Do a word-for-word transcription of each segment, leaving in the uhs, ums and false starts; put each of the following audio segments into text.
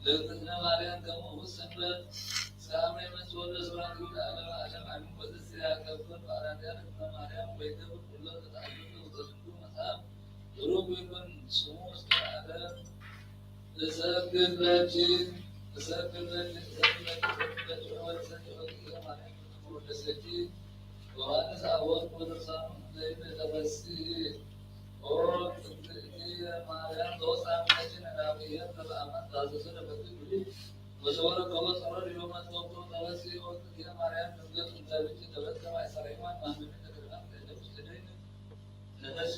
ለእግዝእትነ ማርያም ገመ እሁድ ሰንበት ሳምሬ መጽወደ ስብሐት ይሁዳ ለዓለመ ዓለም አሜን። ወዘሰ ያከብር በዓለ እግዝእትነ ማርያም ወይገብር ኩሎ ዘተአዘዘ ውስተ ዝንቱ መጽሐፍ ብሩክ ይኩን ስሙ እስከ ለዓለም። እሰግድ ለኪ፣ እሰግድ ለኪ፣ እሰግድ ለኪ፣ እሰግድ ለኪ፣ ወእሰግድ ለኪ ማርያም ወእሰግድ ዮሐንስ አፈወርቅ ወድርሳኑ ዘይት ተፈሲ። ኦ እግዝእትየ ማርያም ዘውፅአ እምኔኪ ነጋብሔር ዘበአማን ታዘዞ ለፈትል ብሉይ ወዘወረከቦ ጸሎት ዲበ መትወክሉ ተፈሲ። ኦ እግዝእትየ ማርያም ድንግል እንተ ብኪ ተበትከ ማእሰረ ሔዋን ማንደሚ ተክርናም ከእደ ውስተ ደይን ተፈሲ።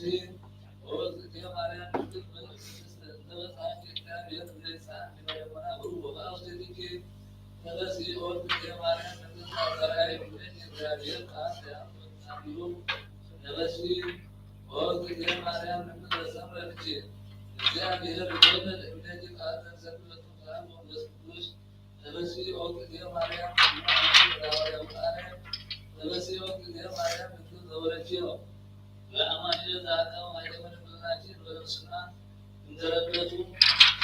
ኦ እግዝእትየ ማርያም ድንግል በልብ ቅድስት እንተ በጽሐኪ እግዚአብሔር እምኔኪ ዲበ ደመና ብሩህ ወበአብ ውስቴትኪ ተፈሲ። ኦ እግዝእትየ ማርያም ድንግል አስተርአየ እምኔኪ እግዚአብሔር ከአብ ዘያምን ወዘያምን ተፈሲ። ኦ እግዝእትየ ማርያም ድንግል ዘሰምረ ብኪ እግዚአብሔር ይትወለድ እምኔኪ ቃል ዘንሰግድ ለቱ ለአብ ወመንፈስ ቅዱስ ተፈሲ። ኦ እግዝእትየ ማርያም ድንግል ሐዋርያው ቃል ተፈሲ። ኦ እግዝእትየ ማርያም ድንግል ዘወለድኪዮ ለአማኑኤል ዘአቀመ ማይደመ ድንግልናኪ በልብስና እንተረበቱ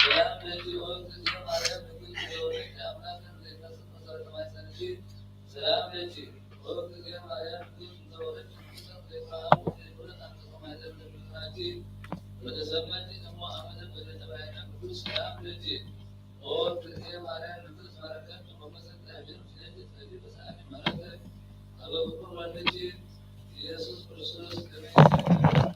ሰላም ለኪ። ኦ እግዝእትየ ማርያም ድንግል እንተ ወለድኪ አምላክን ዘይከስት መሰረተ ማሕፀንኪ ሰላም ለኪ። ኦ እግዝእትየ ማርያም ድንግል እንተ ወለድኪ ቅዱሳን ዘይትረአው ዘይትወለድ አንቀጸ ማይደም ለምድራኪ ወተሰመኪ እሞ አመተ በዘተባየነ ቅዱስ ሰላም ለኪ። ኦ እግዝእትየ ማርያም ድንግል ተባረከኪ በመሰ እግዚአብሔር ምስሌኪ ጸሊ በሰአሊ መረተ አበ ፍቁር ወልድኪ ኢየሱስ ክርስቶስ ከመ ይስአል።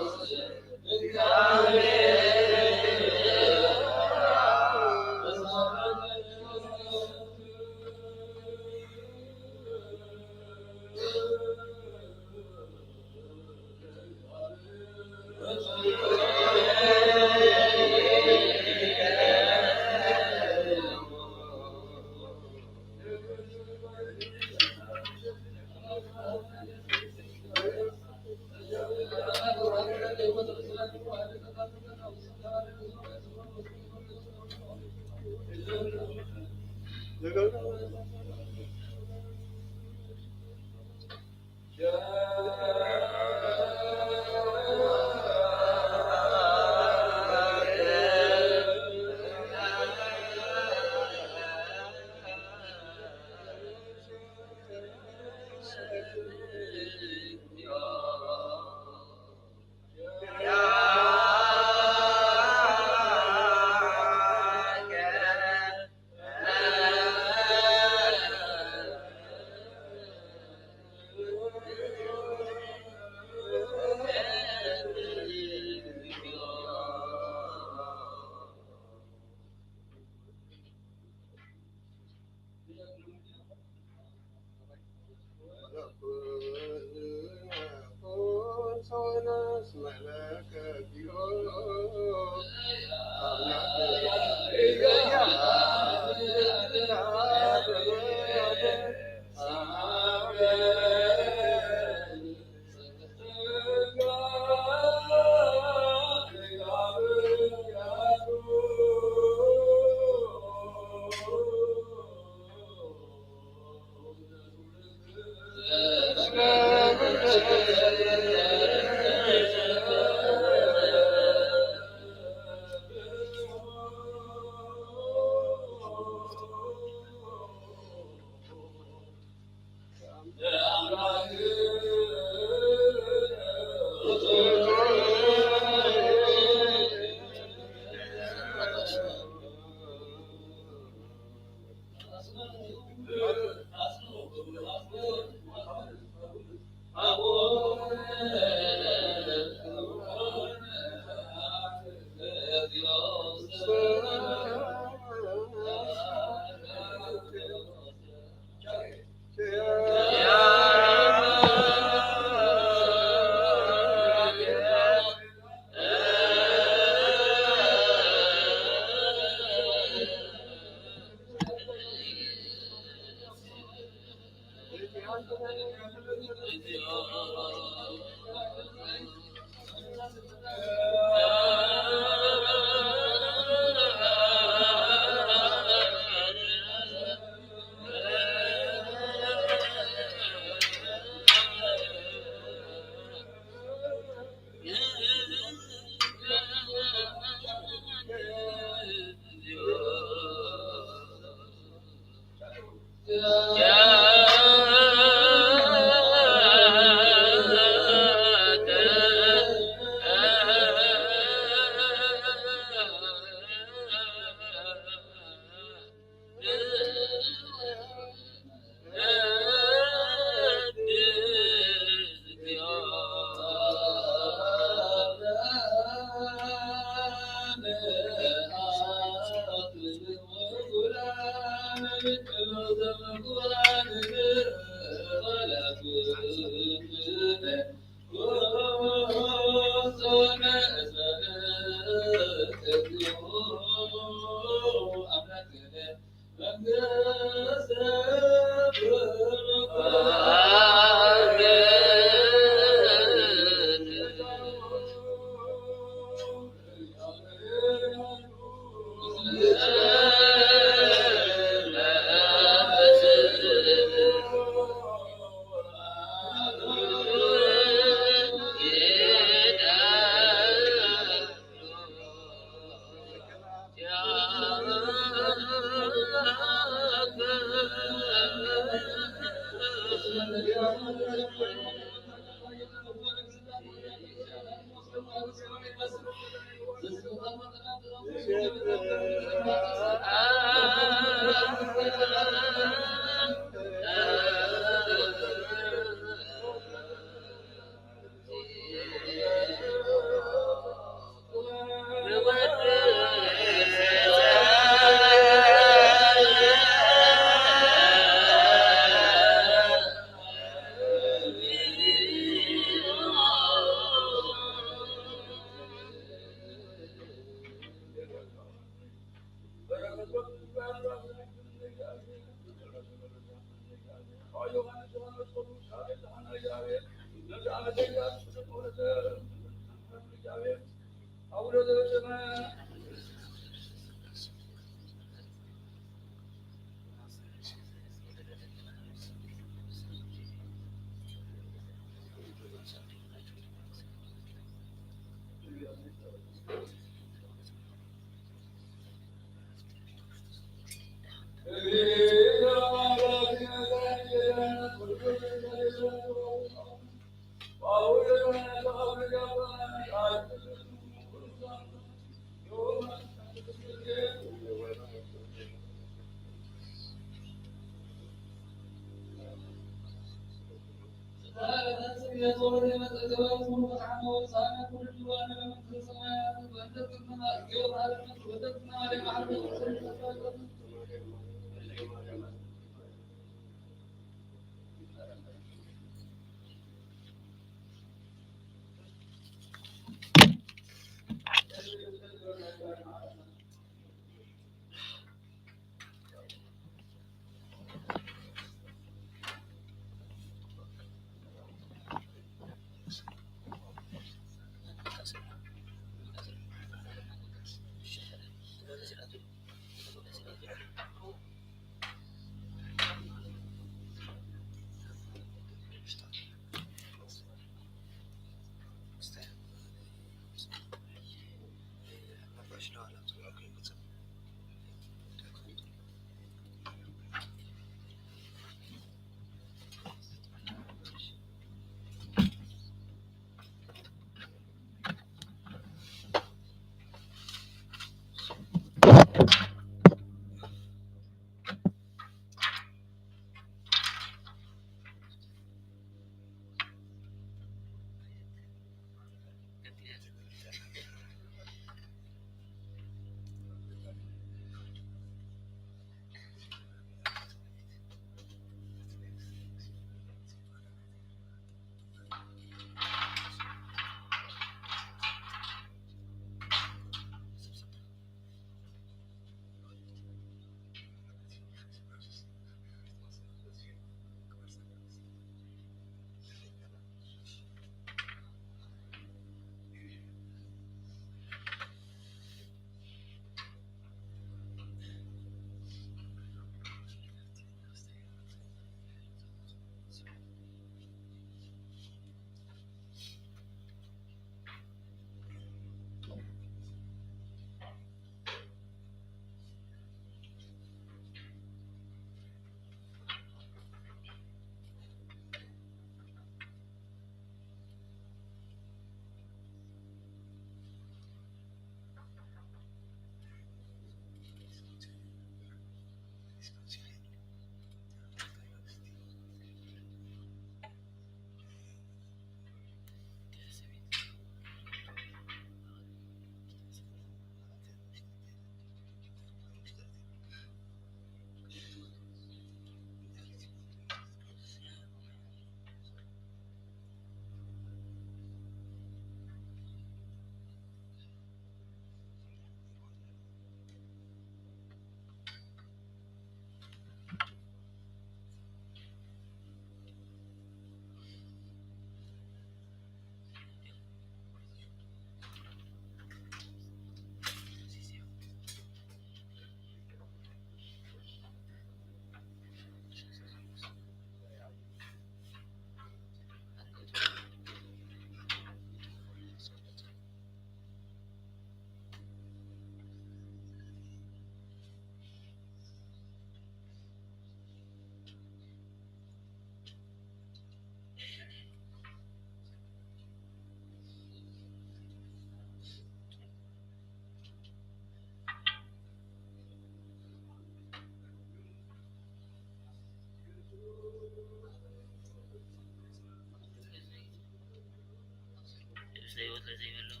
ሕይወት ለዘይበለው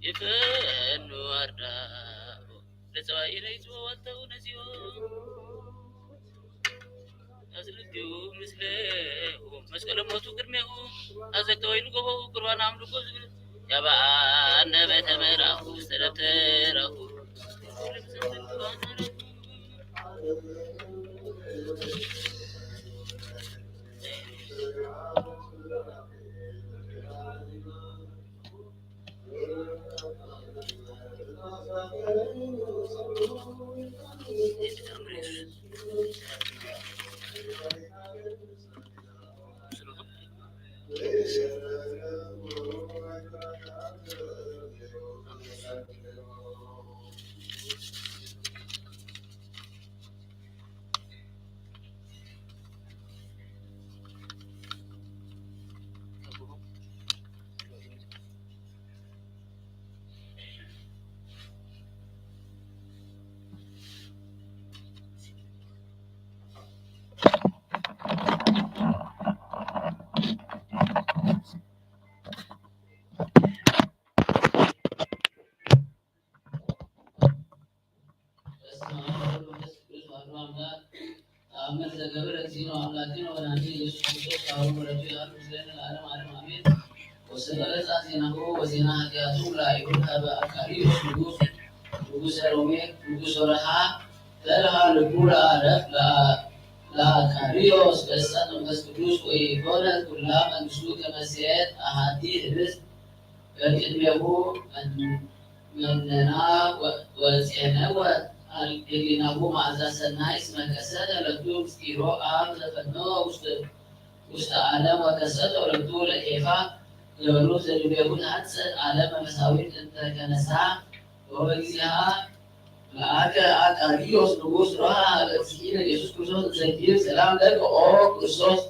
ይፈኑ አርዳኦ ለጸዋኢነ ይትወወተው ነዚኦ አስልዩ ምስሌሁ መስቀለ ሞቱ ቅድሜሁ አዘክተ ወይኑ ገቦሁ ቁርባን አምልኮ ዝብል ያበአነ በተመራሁ ውስተ ደብተራሁ በስመ አብ ወወልድ ወመንፈስ ቅዱስ አሐዱ አምላክ። ተአምር ዘገብረ እግዚእነ ወአምላክነ ወመድኃኒነ ኢየሱስ ክርስቶስ አሁን ወረቱ ያሉ ምስሌነ ለዓለም ዓለም አሜን። ወሰቀለ ጻ ዜናሁ ወዜና ኃጢአቱ ለአይሁድ ሀበ አቃርዮስ ንጉስ ንጉሰ ሮሜ ንጉሰ ሮሃ ፈርሃ ልቡ ለአረፍ ለአ- ለአቃርዮስ በእሳት መንፈስ ቅዱስ ወኢኮነ ኩላ መንግስቱ ከመ ሴት አሐቲ ህብስት በቅድሜሁ መን- መነና ወ- ወጼነወ ህሊናሁ መዓዛ ሰናይ እስመ ከሰተ ለቱ ምስጢሮ አብ ዘፈነወ ውስተ ውስተ ዓለም ወከሰተ ለቱ ለኬፋ ገበኑ ዘዲቤሁ ተሐጸት ዓለም መንፈሳዊት እንተ ከነሳ ወበጊዜሃ ለአከ አቃርዮስ ንጉስ ሮሃ ሀበ እግዚእነ ኢየሱስ ክርስቶስ እንዘ ይብል ሰላም ለከ ኦ ክርስቶስ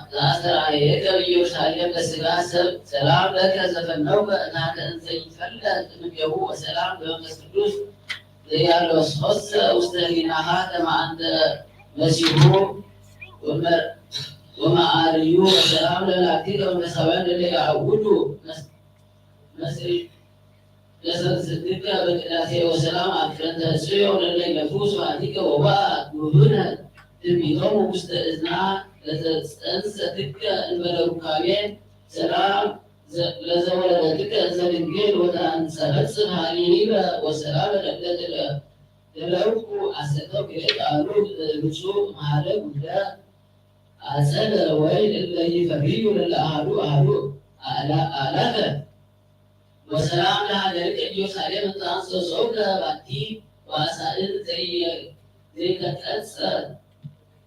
ዘአስተርአየከ በኢየሩሳሌም ለስጋ ሰብ ሰላም ለከ ዘፈነውከ እታከ እንዘ ይትፈለጥ እምኔሁ ወሰላም ለመንፈስ ቅዱስ ዘያለስኮሰ ውስተ ህሊናሃ ከመ አንተ መሲሁ ወመ- ወመአርዩ ወሰላም ለመላእክቲከ መንፈሳውያን ለለ ያአውዱ መስ- መስሪ ለሰንሰትከ በቅዳሴ ወሰላም አፍረንተ ጽዮ ለለ ይነፍሱ ስብሐቲከ ወበአ ውህነ ትንቢቶሙ ውስተ እዝና ለተጸንሰትከ እንበለ ሩካቤ ሰላም ለዘወለደትከ እንዘ ድንግል ወተአንጸፈጽፍ ሀሊበ ወሰላም ለእለ ተለውኩ አሰተው ክልኤ ቃሉ ብፁዕ መሐረግ ውልደ አጸደ ወይን እለ ይፈርዩ ለለ አሐዱ አሐዱ አእላ- አእላፈ። ወሰላም ለሀገርከ ኢየሩሳሌም እንተ አንሰሶከ ባቲ ወአሳእል ዘይከተጸ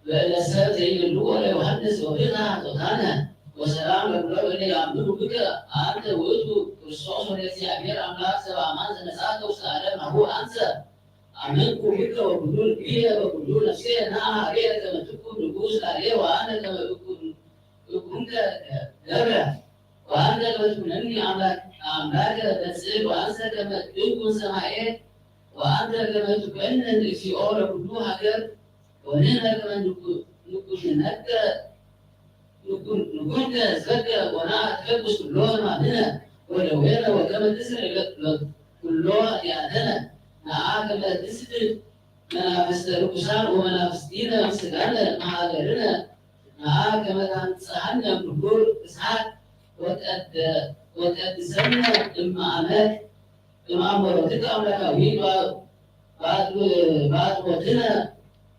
በእለ ሰብ ዘይብሉ ወለዮሐንስ ወብእታ ቶታነ። ወሰላም ለኩሎም እለ ያምኑ ብከ አንተ ውእቱ ክርስቶስ ወልደ እግዚአብሔር አምላክ ዘበአማን ዘመጻእከ ውስተ ዓለም ናሁ አንሰ አመንኩ ብከ ወኩሉ ልብየ ወኩሉ ነፍስየ ነአ ሀቤከ ከመ ትኩን ንጉስ ላዕሌየ ወአነ ከመ እኩን እኩንከ ገብረ ወአንተ ከመ ትኩነኒ አምላክ- አምላከ በጽል ወአንሰ ከመ እኩን ሰማየ ወአንተ ከመ ትኮንን እግዚኦ ለኩሉ ሀገር ወንሕነ ከመ ንኩ- ንኩንነከ ንኩን- ንኩንከ ህዝበከ ወነአትከብስ ኩሎ ሕማምነ ወደዌነ ወከመ ትስረይ ለ- ለ- ኩሎ ኃጢአተነ ነአ ከመ ትስድድ መናፍስተ ርኩሳን ወመናፍስቲነ እምስጋነ እምሀገርነ ነአ ከመ ታንጽሐነ እምኩሉ ርክሳት ወትቀደ- ወትቀድሰነ እምአመት እምአምሮትከ አምላካዊት በአጥብ- በአጥቦትነ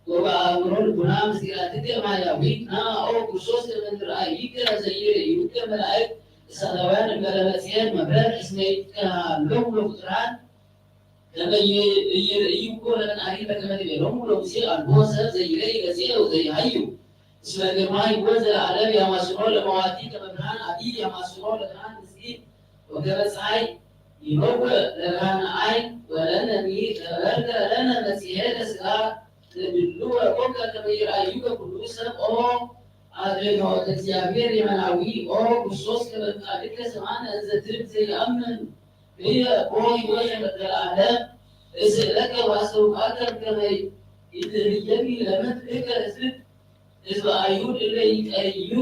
ወበአእምሮ ልቡና ምስጢራትከ ማያዊት ነአ ኦ ክርስቶስ ከመ እንርአይከ ዘይርእዩከ መላእክት እሳታውያን እምበለ መጽሔት መብረቅ እስመ ይትከሃሎሙ ለፍጡራን ከመ ኢይርእይዎ ለፈጣሪ በከመ ትቤሎሙ ለሙሴ አልቦ ሰብ ዘይሬኢ ገጽየ ወዘይሃዩ እስመ ግርማሁ ይኩን ዘለዓለም። ያማስኖ ለመዋቲ ከመ ብርሃን አቢይ ያማስኖ ለብርሃን ምስኪን ወከመ ጸሓይ ይመውእ ለብርሃነ ዓይን ወለነኒ ተበርከ ለነ መጽሔተ ሥጋ ለድሉወ ኮከ ከመ ይርአዩከ ኩሉ ሰብ ኦ አድሬ ሞት እግዚአብሔር የመናዊ ኦ ክርስቶስ ከመ ቃልከ ሰማነ እንዘ ትብል ዘይአምን ህየ ኦ ሕይወት ለዓለም እስእለከ ወአስተውቃከ ከመ ይትህየኒ ለምድር እከ ህዝብ ህዝብ አይሁድ እለ ይቀይኡ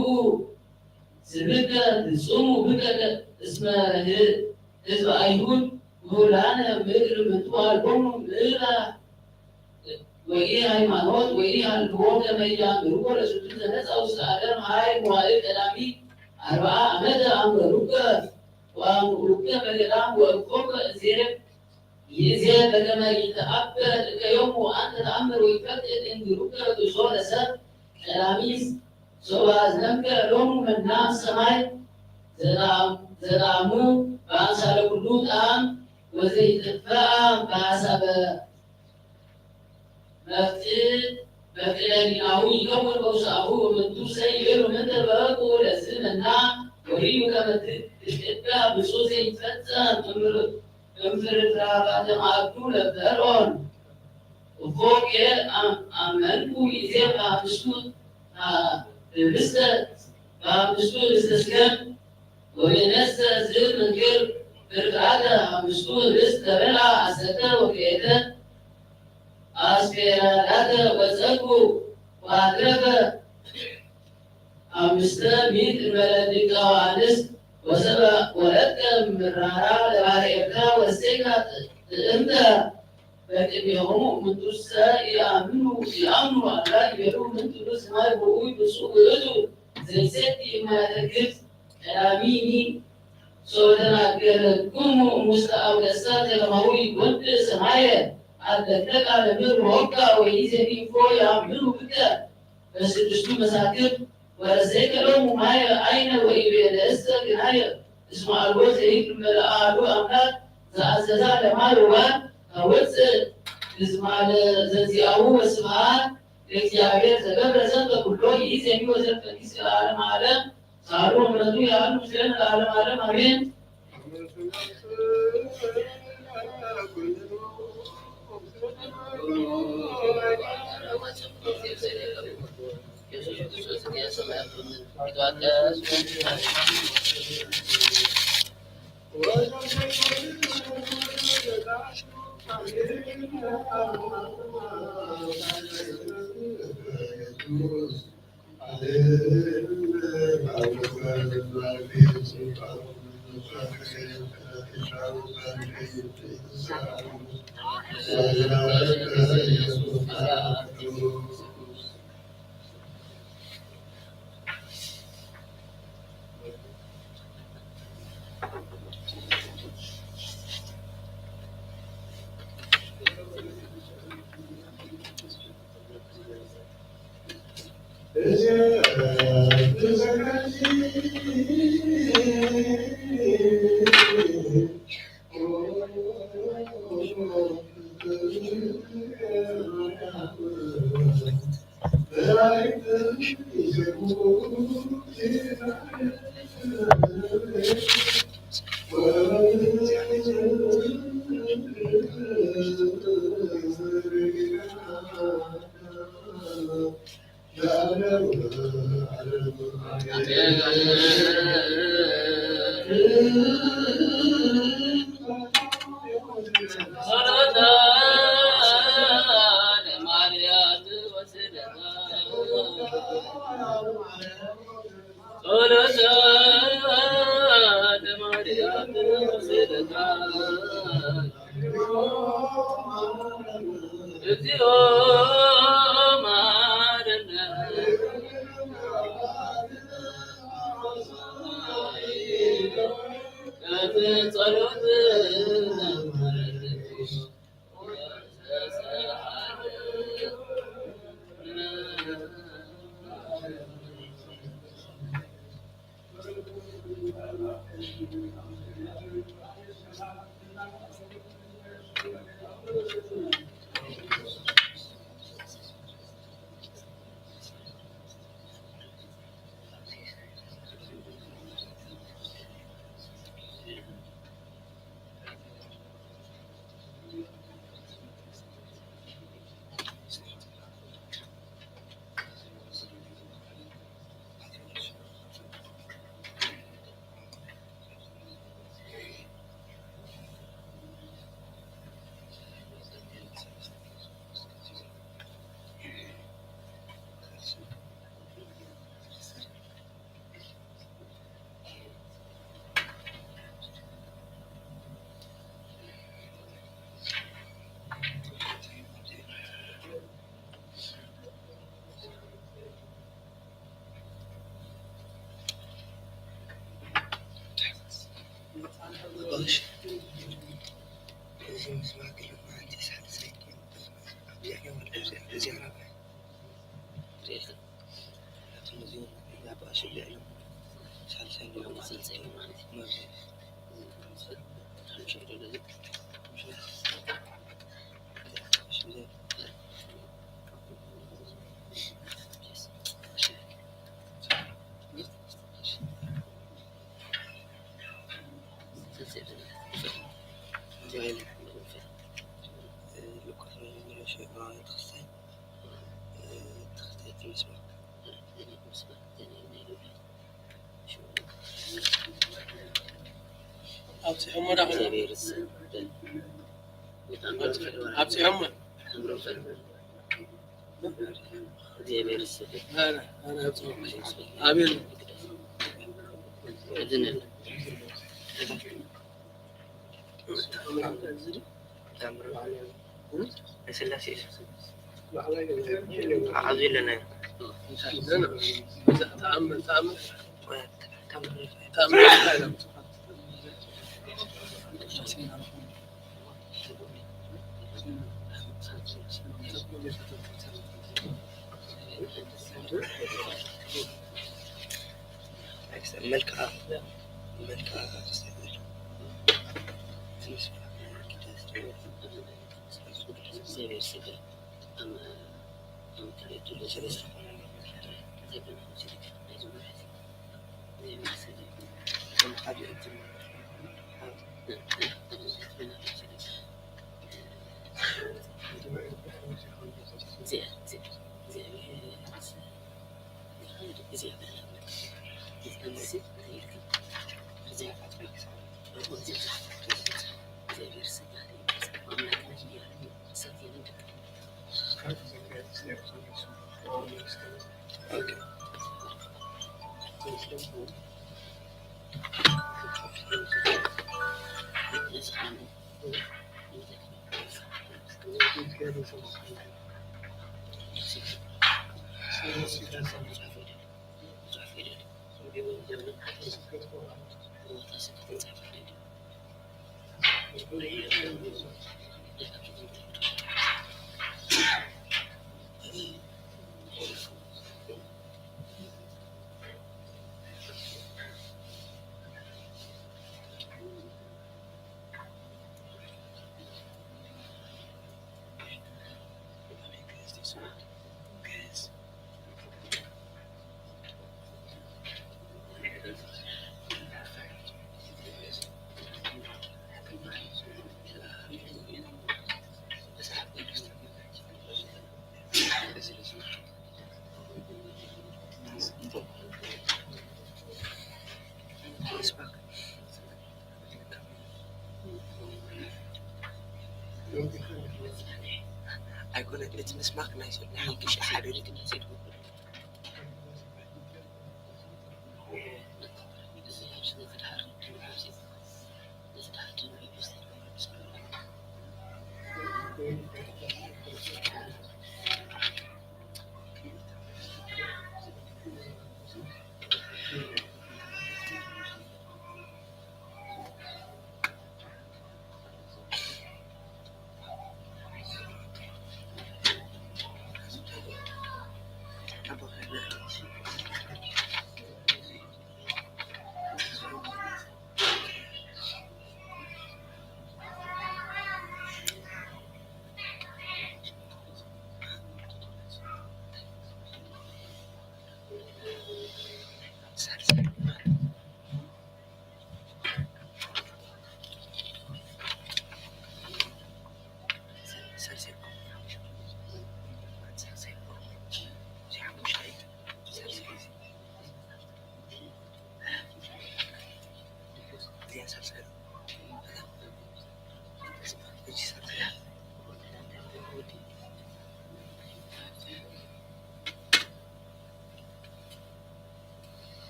ስብከ ትጹሙ ብከ እስመ ህ-፣ ህዝብ አይሁድ ምሁራነ ምድር ምንቱ አልቦሙ ምእላ ወኢ ሃይማኖት ወኢ ሀልዎ ከመ ኢያእምርዎ ለዝንቱ ዘመጻ ውስተ አለም ሀይ መዋዕል ቀዳሚት አርብዓ አመተ አምረሩከ ወአምሩከ በገዳም ወእፎከ እዜ ይእዜ በከመ ኢተአምር እከዮሙ አንተ ተአምር ወኢትፈቅድ እንግሩከ ግዞ ለሰብ ቀዳሚት ሶበ አዝነምከ ሎሙ መና ሰማይ ዘጣም-፣ ዘጣሙ በአምሳለ ኩሉ ጣም ወዘኢትፈአ በሐሳበ መፍቅድ መፍቅደ ዲናሁ ይከውን በውስአሁ። ወምንቱ ሰይቤሉ ምንተ በቁ ለዝመና ወሪዩ ከመ ትትቀዳ ብጹ ዘይትፈጸም እምር-፣ እምፍርፍራፋተ ማዕዱ ለፈርዖን። እፎኬ አም-፣ አመንኩ ይዜ በአምስቱ አ-፣ ህብስተ፣ በአምስቱ ህብስተ ስገም ወበነሰ ዝብ መንክር ፍርፍራተ አምስቱ ህብስት ተበልዐ አሰተ ወክልኤተ አስፔራዳተ ወጸግቡ ወአትረፈ አምስተ ሚእት እምበለ ድቃ ወአንስት ወሰብአ ወረድከ ምራራ ለባሕረ ኤርትራ ወሰቴካ ጥእምተ በቅድሜሆሙ እምንቱሰ ኢአምኑ፣ ኢአምኑ አላ ይቤሉ ምንትኑ ሰማይ ውእቱ ብፁዕ ውእቱ ዘይሰቲ እማያተ ግብጽ ቀዳሚኒ ሶበ ተናገረክሙ እሙስተ አውደሳ ዘከማሁ ይጎድእ ሰማየ አድለትለቃ ለምድር ወወቃ ወኢይዜኒ እፎ ይአምኑ ብከ በስድስቱ መሳክብ ወረሰይከ ሎሙ ማየ አይነ ወኢቤለሰ ግናየ እስመ አልቦ ዘይክል እምበለ አሐዱ አምላክ ዘአዘዛ ለማይ ወባሕር ታወፅእ እዝማለ ዘዚአሁ ወስብሐት ለእግዚአብሔር ዘገብረ ዘንተ ኩሎ ይእዜኒ ወዘልፈ ጊዜ ለዓለመ ዓለም። ሳሉ ምሕረቱ ያህሉ ምስሌነ ለዓለመ ዓለም አሜን። ዚያራ።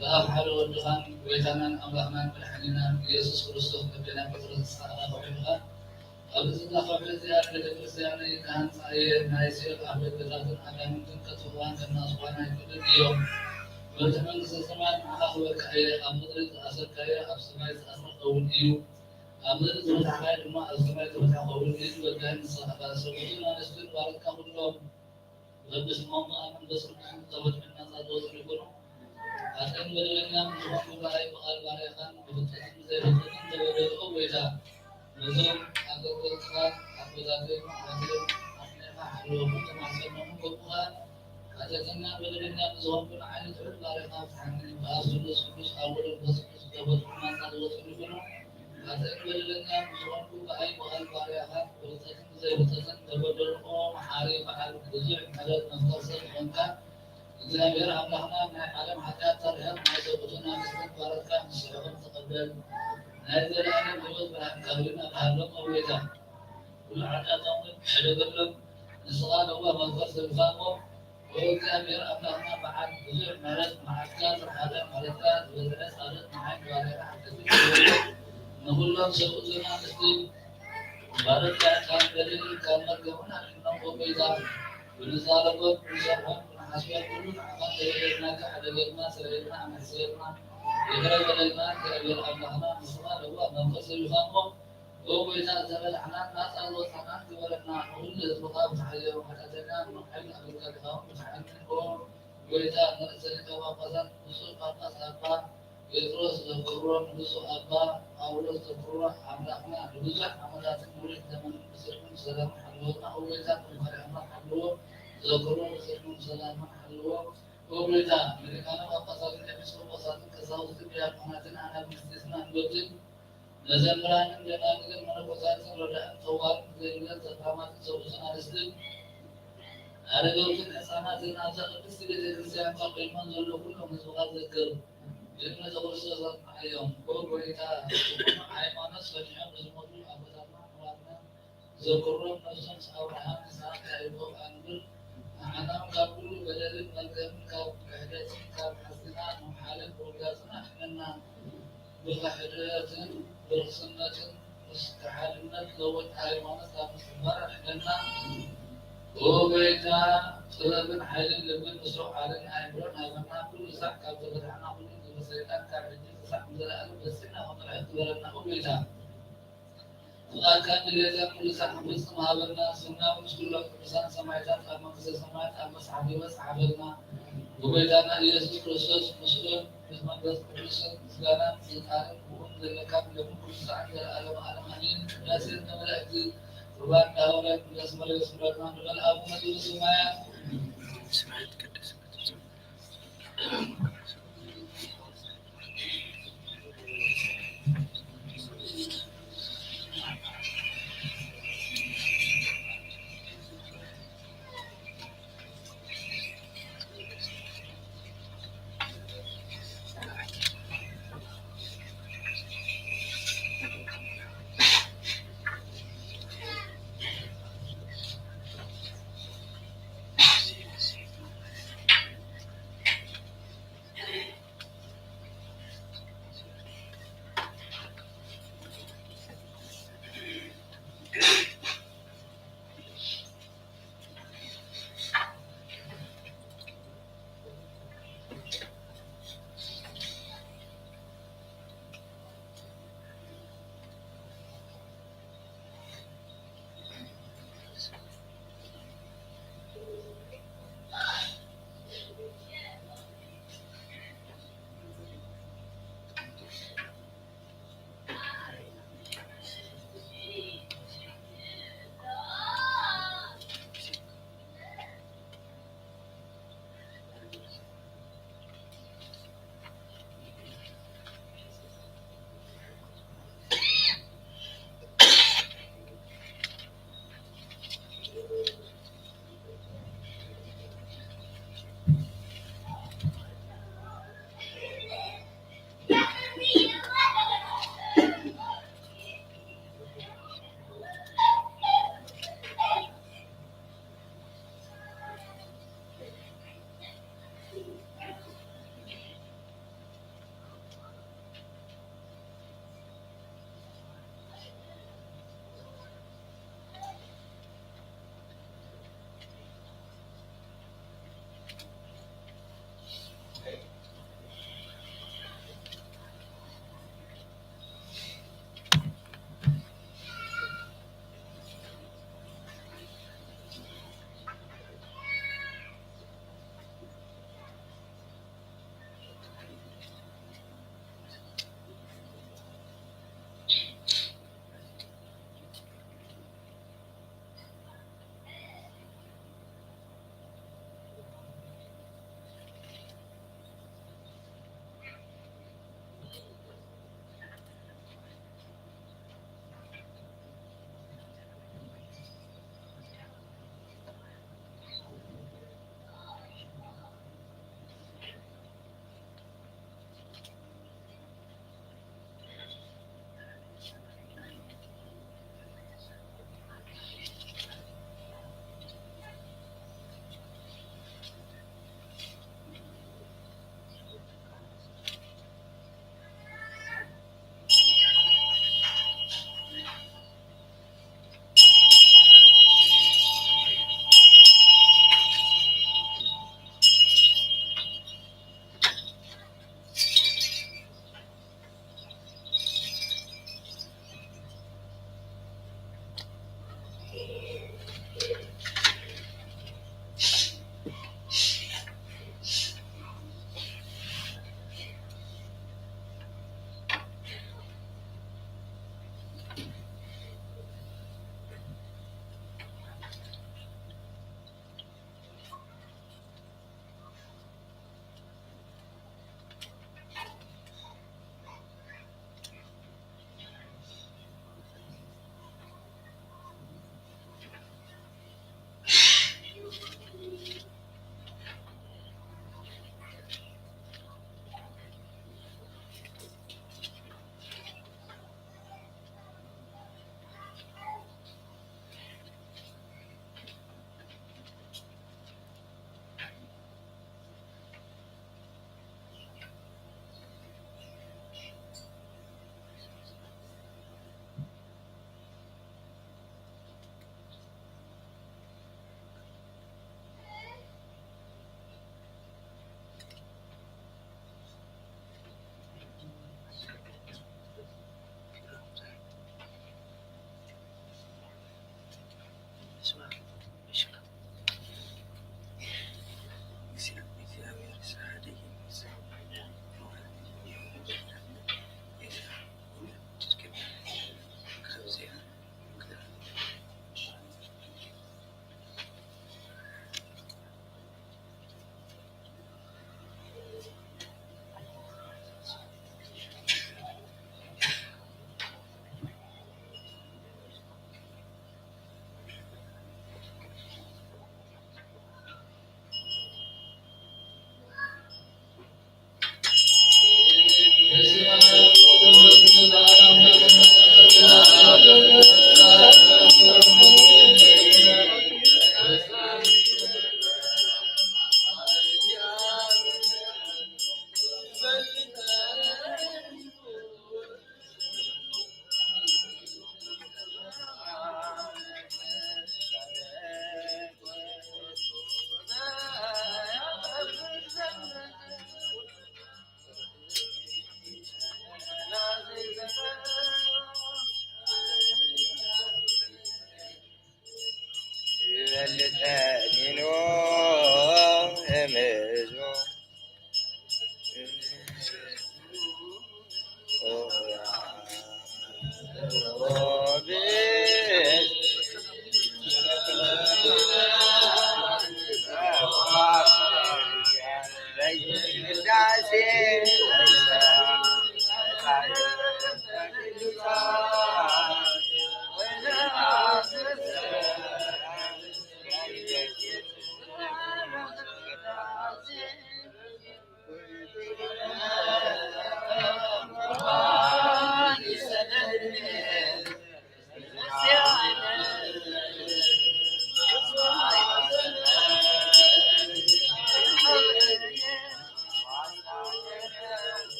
ለአብ ሓደ ወልድኻን ጌታናን ኣምላኽናን መድሓኒናን ኢየሱስ ክርስቶስ፣ ነቢና ጴጥሮስ ዝሰኣላ ከውሒ ኢኻ። ኣብዚ ከውሒ እዚኣ ቤተክርስቲያነይ ክሃንጻ እየ፣ ናይ ሲኦል ኣፍደገታትን ኣጋንንትን ከጥፍእዋን ከናስዋን ኣይክእሉን እዮም። መፍትሕ መንግስተ ሰማያት ንዓኻ ክህበካ እየ። ኣብ ምድሪ ዝኣሰርካዮ ኣብ ሰማይ ዝተኣስረ ክኸውን እዩ። ኣብ ምድሪ ዝፈታሕካዮ ድማ ኣብ ሰማይ ዝተፈትሐ ክኸውን እዩ ዝበልካዮ ንስኻ ኢኻ። ሰብኡትን ኣንስትን ባሮትካ ኩሎም በብስሞም ብኣብ መንፈስ ቅዱስን ዝተፈትሑ ናጻ ዝወጹ ይኹኑ። ኃጥእን በደለኛን ዝኾንኩ ብኣይ ብቓል ባርያኻን ብፍልጠትን ብዘይፍልጠትን ዝተበደሉ፣ ኦ ጐይታ፣ ነዞም ኣገልገልትኻ ኣቦታተይን ኣሓተይን ኣጽኒዕካ ሓልወኩም፣ ተማሕጸንኩ። ከምኡ ኸኣ ኃጢአተኛን በደለኛን ንዝኾንኩ ንዓይን ንትሑት ባርያኻ ፍትሓኒ። ብኣብ ስሉስ ቅዱስ፣ ኣብ ወልድ መንፈስ ቅዱስ ዝተፈትሑ ናጻ ዝወጹ ይኹኑ። ኃጥእን በደለኛን ንዝኾንኩ ብኣይ ብቓል ባርያኻን ብፍልጠትን ብዘይፍልጠትን ዝተበደልኩ፣ መሓሪ በዓል ብዙሕ ምሕረት መፍቀር ሰብ ዝኾንካ፣ እግዚኣብሔር ኣምላኽና፣ ናይ ዓለም ኃጢኣት ተርሕቕ፣ ናይ ሰብኡትን ኣንስትን ባሮትካ ንስሐኹም ተቐበል። ናይ ዘለኣለም ሕይወት ብርሃን ክህብና ተሃሎም። ኦ ጐይታ፣ ኩሉ ኃጢኣቶም ሕደገሎም። ንስኻ ለዋህ መፍቀር ሰብ ኢኻ እሞ፣ ኦ እግዚኣብሔር ኣምላኽና፣ በዓል ብዙሕ ምሕረት፣ መዓትካ ዝረሓቐ፣ ምሕረትካ ዝበዝሐ ጻድቕ ንዓይን ንባርያኻ ሓጢኣተይን ይቕረ በል። ንኹሎም ሰብኡትን ኣንስትን ባሮትካ ካብ በደልን ካብ መርገምን ኣድሕኖም። ኦ ጐይታ፣ ብንዛረቦን ብንሰርሖን ብንሓስቦን ኩሉ ንዓኻ እንተበደልናካ፣ ሕደገልና፣ ስረየልና፣ ኣምሕስየልና፣ ይቕረ በለልና። እግዚኣብሔር ኣምላኽና፣ ንስኻ ለዋህ መፍቀር ሰብ ኢኻ እሞ፣ ኦ ጐይታ፣ ዝተፈታሕናን ናጻ ዝወጻእናን ግበረና። ንኹሉ ህዝብኻ ፍትሓዮም። ኃጢአተኛ ንመቕሓይ ኣገልጋሊኻ እውን ፍትሓኒ። ኦ ጐይታ፣ ንርእሰ ሊቀ ጳጳሳት ብፁዕ ጳጳስ ኣባ ጴጥሮስ ዘክሮ ንብጹዕ ኣባ ጳውሎስ ዘክሮ፣ ኣምላኽና ንብዙሕ ዓመታትን ንውሕ ዘመንን ብጽድቅን ብሰላምን ሓለወና። ኦ ጐይታ፣ ቁም ከርዒ ኣምላኽ ሓልዎ፣ ዘክሮ ብጽድቅን ብሰላምን ሓልዎ። ኦ ጐይታ፣ ንሊቃነ ጳጳሳትን ኤጲስቆጶሳትን ቀሳውስትን ዲያቆናትን ኣናብስትን ኣንበብትን መዘምራንን ደናግልን መነኮሳትን ረዳእን ጸዋርን ዘይብለን ዘክራማትን ሰብኡትን ኣንስትን ኣረጋውትን ሕጻናትን ኣብዛ ቅድስት ቤተ ክርስቲያን ተቆይመን ዘሎ ኩሎም ህዝብኻ ዘክር። ብእምነተ ክርስቶስ ኣጽንዓዮም። ኦ ጐይታ፣ ብጽኑዕ ሃይማኖት ጸኒዖም ንዝሞቱ ኣቦታትና ኣሕዋትና ዘክሮም፣ ነፍሶም ምስ ኣብርሃም፣ ይስሐቅ፣ ያዕቆብ ኣንብር። ንዓናም ካብ ኩሉ በደልን መርገምን ካብ ክሕደትን ካብ ሕስድናን ምምሓልን ውርጋጽን ኣድሕነና። ብኽሕደትን ብርኽስነትን ምስ ተሓድነት ዘወድ ሃይማኖት ካብ ምስትንፋር ኣድሕነና። ኦ ጐይታ፣ ጥበብን ሓይልን ልብን ምስትውዓልን ኣእምሮን ሃበና። ኩሉ ሳዕ ካብ ተገትኣና፣ ኩሉ ግብረ ሰይጣን ካብ ሕጂ ክሳዕ ንዘለኣለም በሲዕና ክንርሕቕ ግበረና። ኦ ጐይታ፣ ፍቓድካን ድሌትካን ኩሉ ሳዕ ክንፍጽም ሃበና። ስምና እውን ምስ ኩሎም ቅዱሳን ሰማዕታት ኣብ መንግስተ ሰማያት ኣብ መስሓቕ ህይወት ጸሓፈልና። ብጐይታና ኢየሱስ ክርስቶስ ምስሉን ምስ መንፈስ ቅዱስን ምስጋናን ስልጣንን ብእውን ዘለካ ብለምን ኩሉ ሳዕን ዘለዓለመ ዓለም ኣሜን። ቅዳሴ ንመላእክት፣ ቁርባን ንሃዋርያት፣ ቅዳሴ መርየም ስምረትና ንበል። ኣቡነ ዘበሰማያት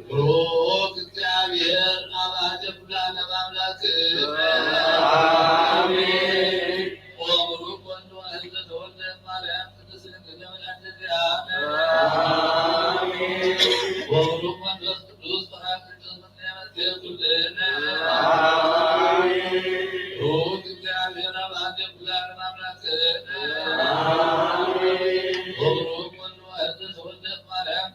ብሩክ እግዚአብሔር አብ አሐደ ኩሉ ዓለም አምላክ። አሜን። ወብሩክ ወልድ ዋሕድ ዘተወልደ እምማርያም ቅድስት ድንግል ዘወላዲተ አምላክ። አሜን። ወብሩክ መንፈስ ቅዱስ ጳራቅሊጦስ ምስለ ኩልነ። አሜን። ብሩክ እግዚአብሔር አብ አሐደ ኩሉ ዓለም አምላክ። አሜን። ወብሩክ ወልድ ዋሕድ ዘተወልደ እምማርያም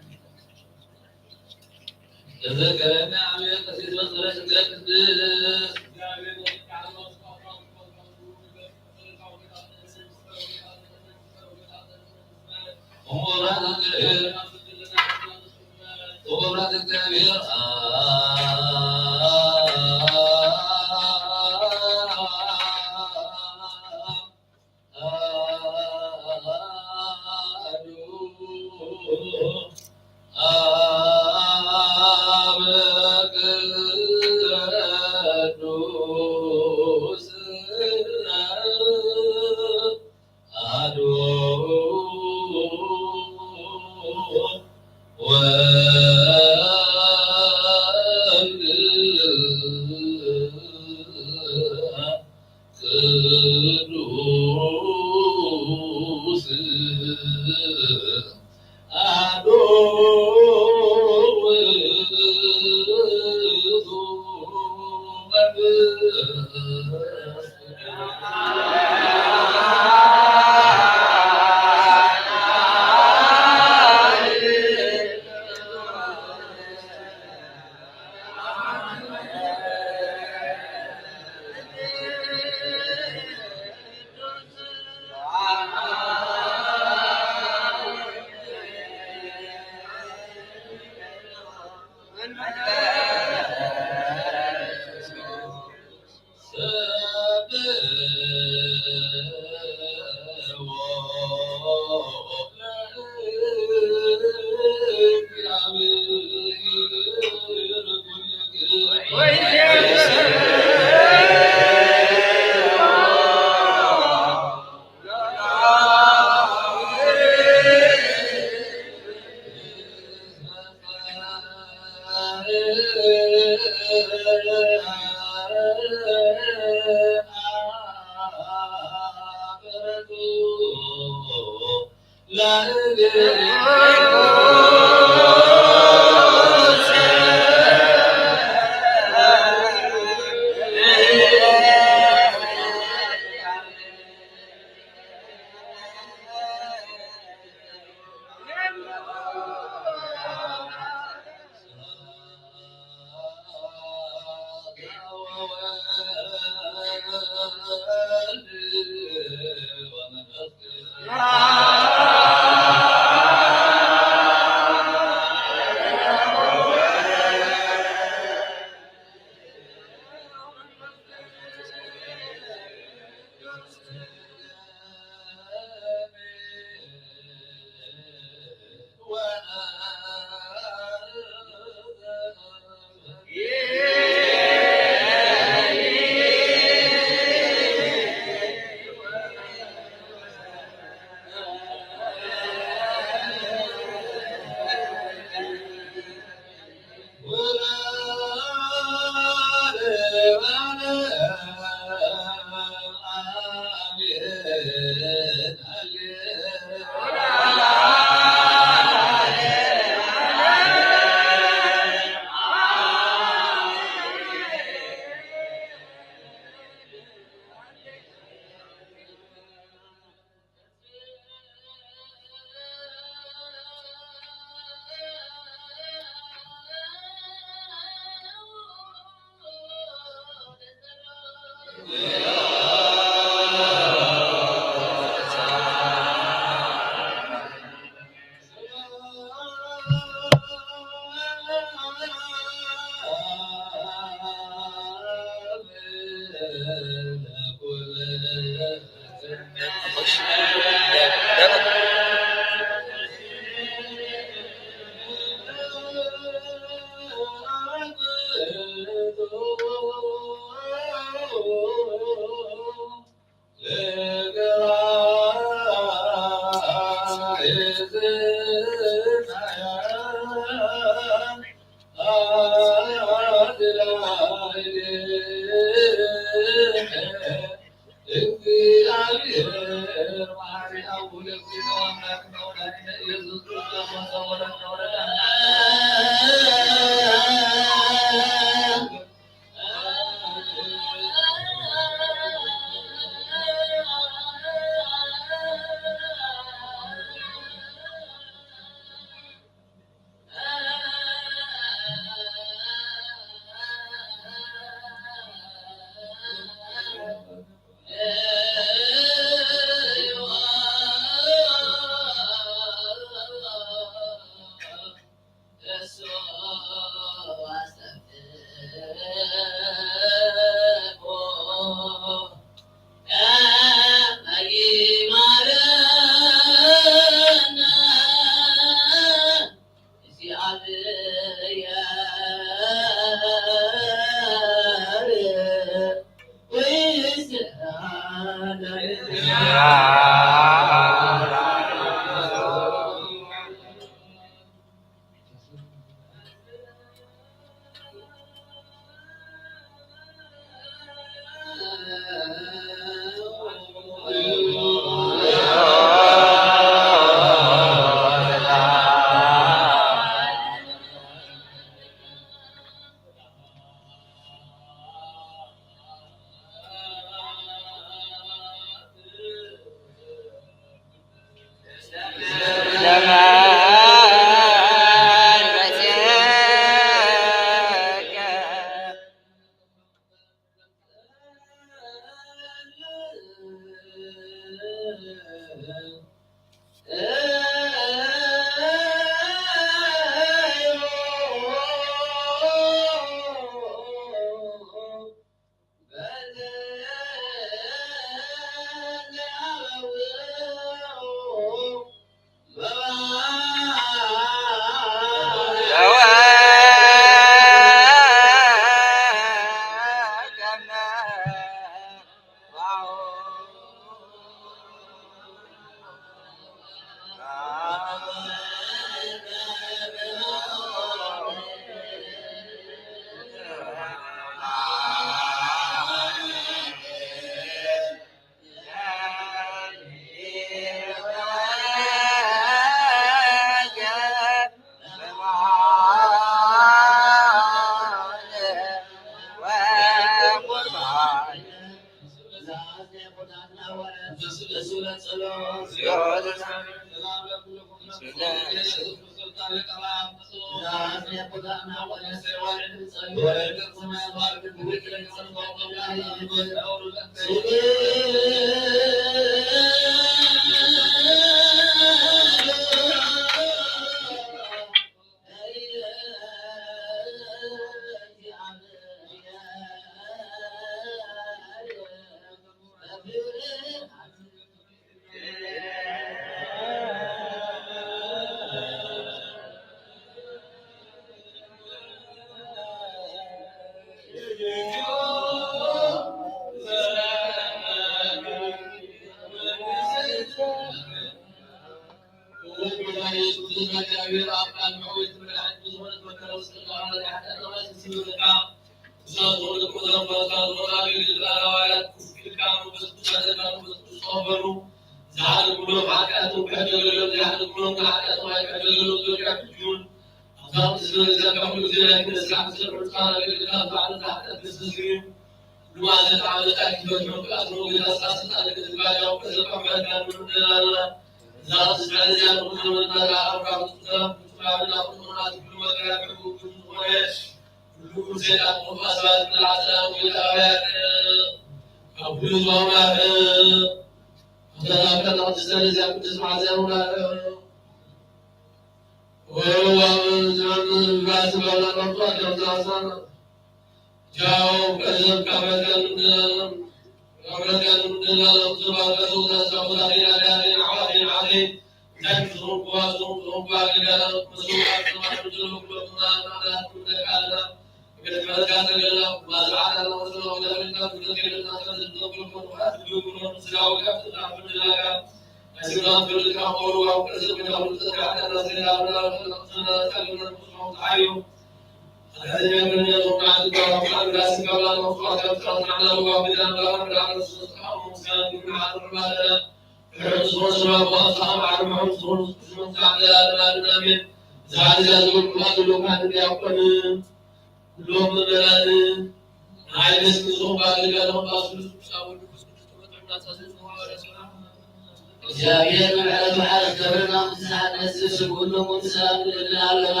እግዚአብሔር ምሕረቱ ሓረስ ገብርና ምሳሓት ነዚ ስጉሉ ሙን ሰላም ንልምን ኣሎና።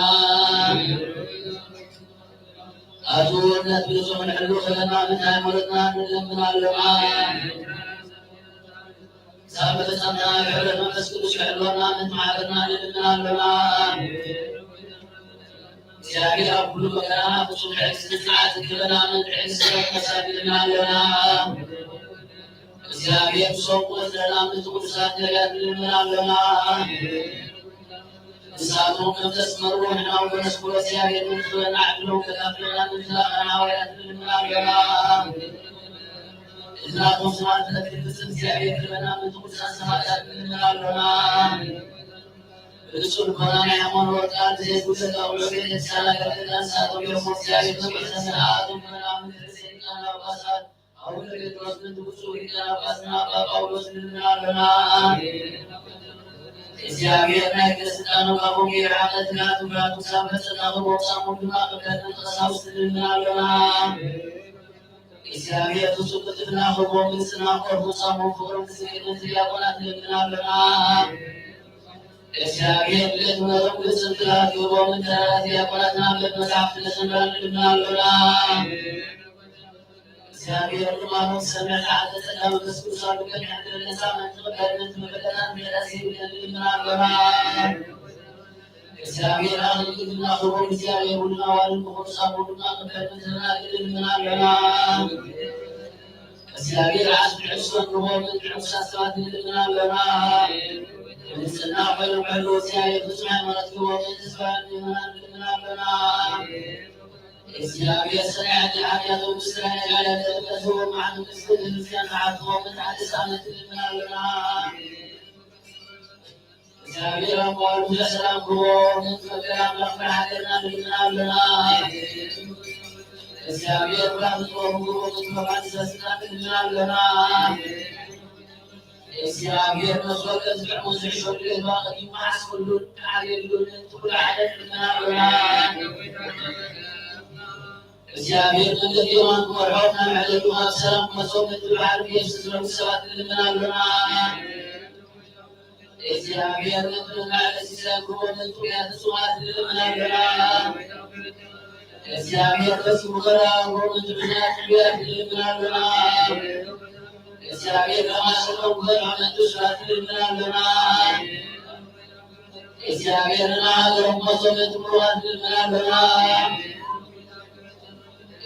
ኣቱ ወነት ብልጹ ክንሕሉ ኸለና ምንታይ ሞለትና ንልምን ኣሎና። ሳብ መፈጸምታ ብሕብረት መንፈስ ቅዱስ ክሕልወና ምንታይ ማሕበርና ንልምን ኣሎና። እግዚኣብሔር ኣብ ኩሉ መከራና ፍጹም ትዕግስቲ ጽንዓት ክህበና ምን ትዕግስቲ መሳግድና ኣሎና። እግዚኣብሔር ብሰውቁ ዝለና ምን ቅዱሳት ነቢያት ንልምን ኣሎና። ንሳቶም ከም ዘስመርዎ ንሕና እውን ነስምሮ። እግዚኣብሔር ምን ክህበና ዕድሎም ከካፍለና ምን ትላኸና ሃዋርያት ንልምን ኣሎና። እዝናቶም ስማዕትነት ክንፍጽም እግዚኣብሔር ክህበና ምን ቅዱሳት ሰማዕታት ንልምን ኣሎና። ብንጹህ ልቦና ናይ ሃይማኖት ቃል ብዘይጉድለት ኣውሎ ቤተክርስቲያን ኣገልግልና ንሳቶም ዮሞ እግዚኣብሔር መመሰና ኣቶም ክህበና ምን ርእሰ ሊቃነ ጳጳሳት ኣቡነ ጴጥሮስ ምን ብፁዕ ሊቀ ጳጳስና ኣባ ጳውሎስ ንልምን ኣሎና። እግዚኣብሔር ናይ ገጽ ስልጣኑ ካብኦም ይርሓቕ፣ ትግሃቱ ብርሃኑ ሳብ መጸና ክቦም ሳሞም ድማ ቅድመ ቀሳውስት ንልምን ኣሎና። እግዚኣብሔር ፍጹም ቅልጥፍና ክህቦም፣ ግልጽና ክቆርቡ፣ ሳሞም ፍቕሮም ክስግድ ነቲ ዲያቆናት ንልምን ኣሎና። እግዚኣብሔር ድሌት እምነቶም ግልጽን ክልሃት ክህቦም፣ እንተ ዲያቆናትና እምነት መጽሓፍ ክነሰምራ ንልምን ኣሎና። እግዚኣብሔር ድማ ኖም ሰምዕ ተዓዘ ጸጋ መንፈስ ቅዱስ ኣብ ልበን የሕድር፣ ነጻ መን ትቕበል መን ትመበለና ንልምን ኣሎና። እግዚኣብሔር ኣኽሊል ቅድስና ክህቦም እግዚኣብሔር ውሉድን ኣዋልድን ብኹሉ ሳብ ውሉድና ክበል ምድርና ክልል ምን ኣሎና። እግዚኣብሔር ዓስቢ ሕርሶን ክህቦም ምን ዕሩሳት ሰባት ንልምን ኣሎና። ብንጽህና ኮይኖም ክሕልዉ እግዚኣብሔር ፍጹም ሃይማኖት ክህቦም ምን ተስፋ ምእመናን ንልምን ኣሎና። እግዚኣብሔር ሰራይ ኃጢአት ኃጢአቶም ብስራይ ኃጢአት ክህቦም መዓልቲ ቅድስት ቤተክርስቲያን ተሓትቦም ምን ተሓድስ ኣመት ንልምን ኣሎና። እግዚኣብሔር ኣምቋሉ ብዙሕ ሰላም ክህቦም ምን መከራ ኣምላኽ መርሓቀና ንልምን ኣሎና። እግዚኣብሔር ብርሃን ክህቦም ክህቦም ምን መፋን ዘስና ንልምን ኣሎና። እግዚኣብሔር ነፍስ ወከፍ ዝጥዕሙ ዝሕሸሉ የህባ ቀዲሙ መዓስ ኩሉ ተዓልየሉ ምን ትኩሉ ዓለም ንልምን ኣሎና። እግዚኣብሔር መንገዲ የማን ክመርሖም፣ ናብ መዕለቱ ኣብ ሰላም ክመልሶም፣ ነቲ ብሓይሉ ኢየሱስ ዝረግጹ ሰባት ንልምን ኣሎና። እግዚአብሔር ለምድር ማዕበል ሲሳይ ክወን ምን ጥዑያት እጽዋት ንልምን አሎና። እግዚአብሔር ለስሙ ገራ ክወን ምን ጥዑያት እጽዋት ንልምን አሎና። እግዚአብሔር ለማሰሮ ገራ ምን ጥዑያት ንልምን አሎና። እግዚአብሔር ለሀገር ሞሶ ምን ጥዑያት ንልምን አሎና።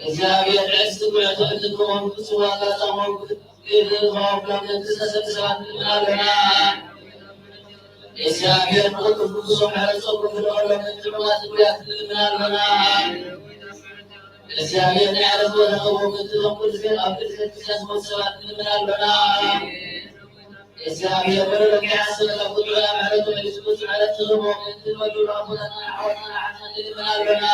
እግዚአብሔር ዕስ ብዕቶ እንድንሆን ብፁዕ ዋጋ ጻሞን ብትክክል ሆን ለመንግስተ ሰማያት እንልምናለና። እግዚአብሔር ቅዱስ ቅዱስ ምሕረት ጸጉ ፍልኦ ለምን ጥዑማት ብያት እንልምናለና። እግዚአብሔር ንዕረት ወተኸቦ ምትሎም ቅዱስ አብ ቅዱስ ቅዱሳን ሞት ሰባት እንልምናለና። እግዚአብሔር ወለኪ ሐሰብ ለኩሉ ምሕረቱ መልስ ብዙ ምሕረት ትህቦ ምትል ወዱ ለአቡነ አቡነ አሐሰን እንልምናለና።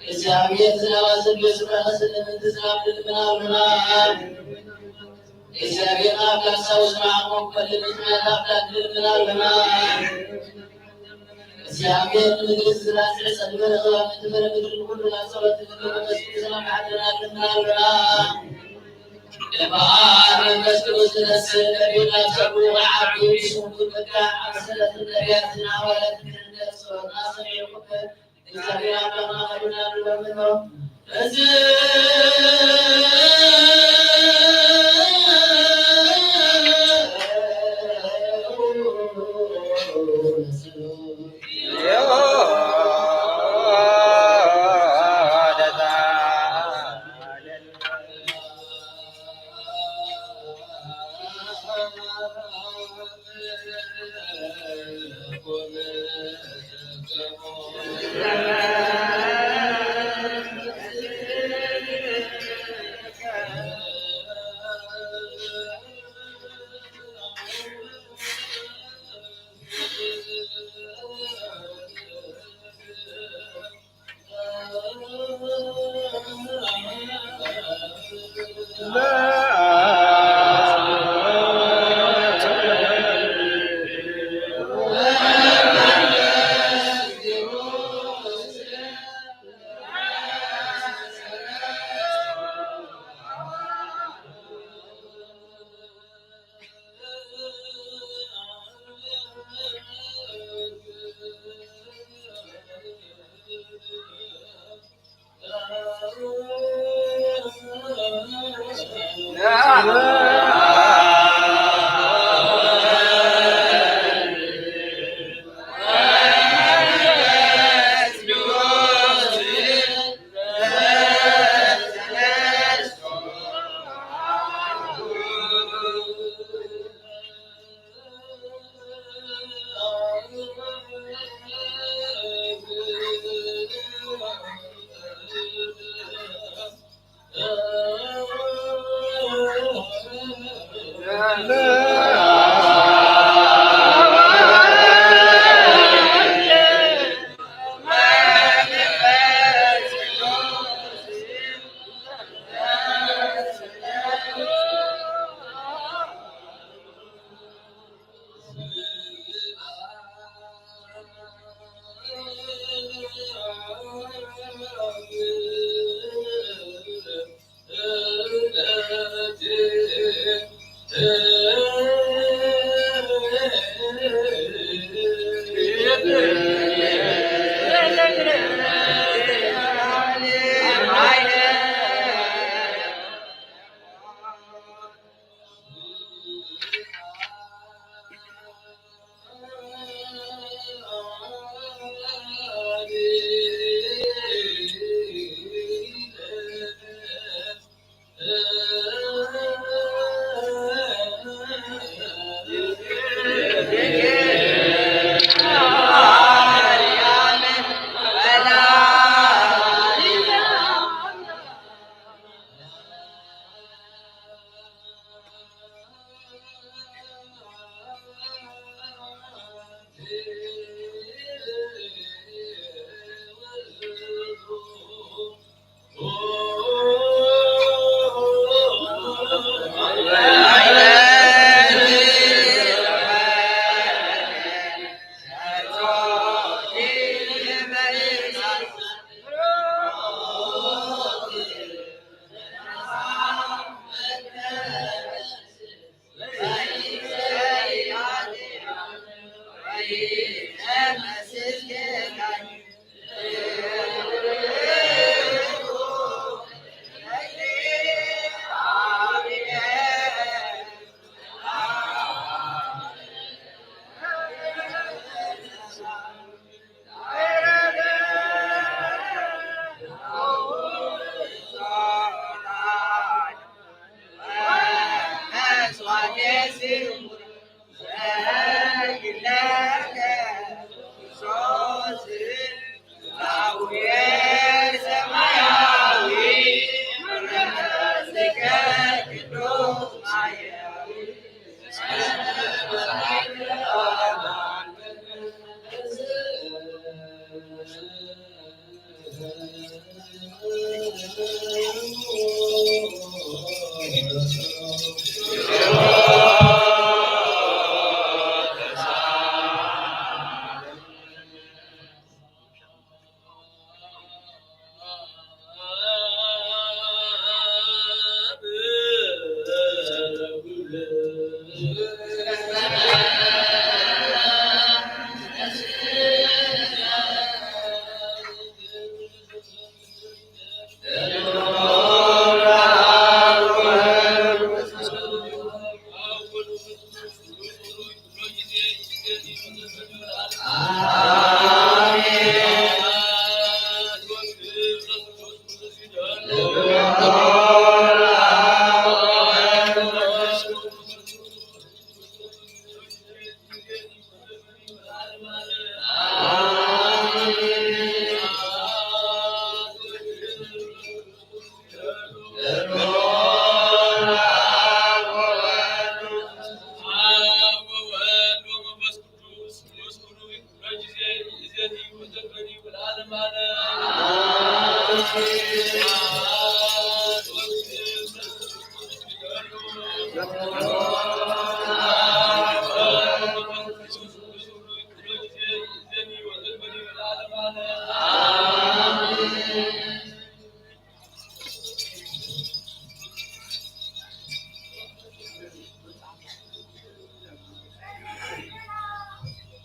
እግዚአብሔር ዝናብ አዘንብ፣ የሱራ ኸሰል ለምን ዝናብ ልልምናልና። እግዚአብሔር አምላክ ሳውስ ማዕቆብ በልምት መጣፍላት ልልምናልና። እግዚአብሔር ምድር ዝናብ ጽዕጸት በረኸባ ምትበረ ምድር ሁሉ ላጸሎት ምድር በመስኩ ሰላም ሐድረና ልልምናልና። ለበዓል መንፈስ ቅዱስ ተነስ ነቢና ሰቡ ወዓቢ ስሙ በቃ አምሰለት ነቢያትና ሐዋርያት እንደጸሎት አሰሚዕ ቁጥር እግዚአብሔር አምላክ ማዕከሉን ያድርገን ነው። በዚህ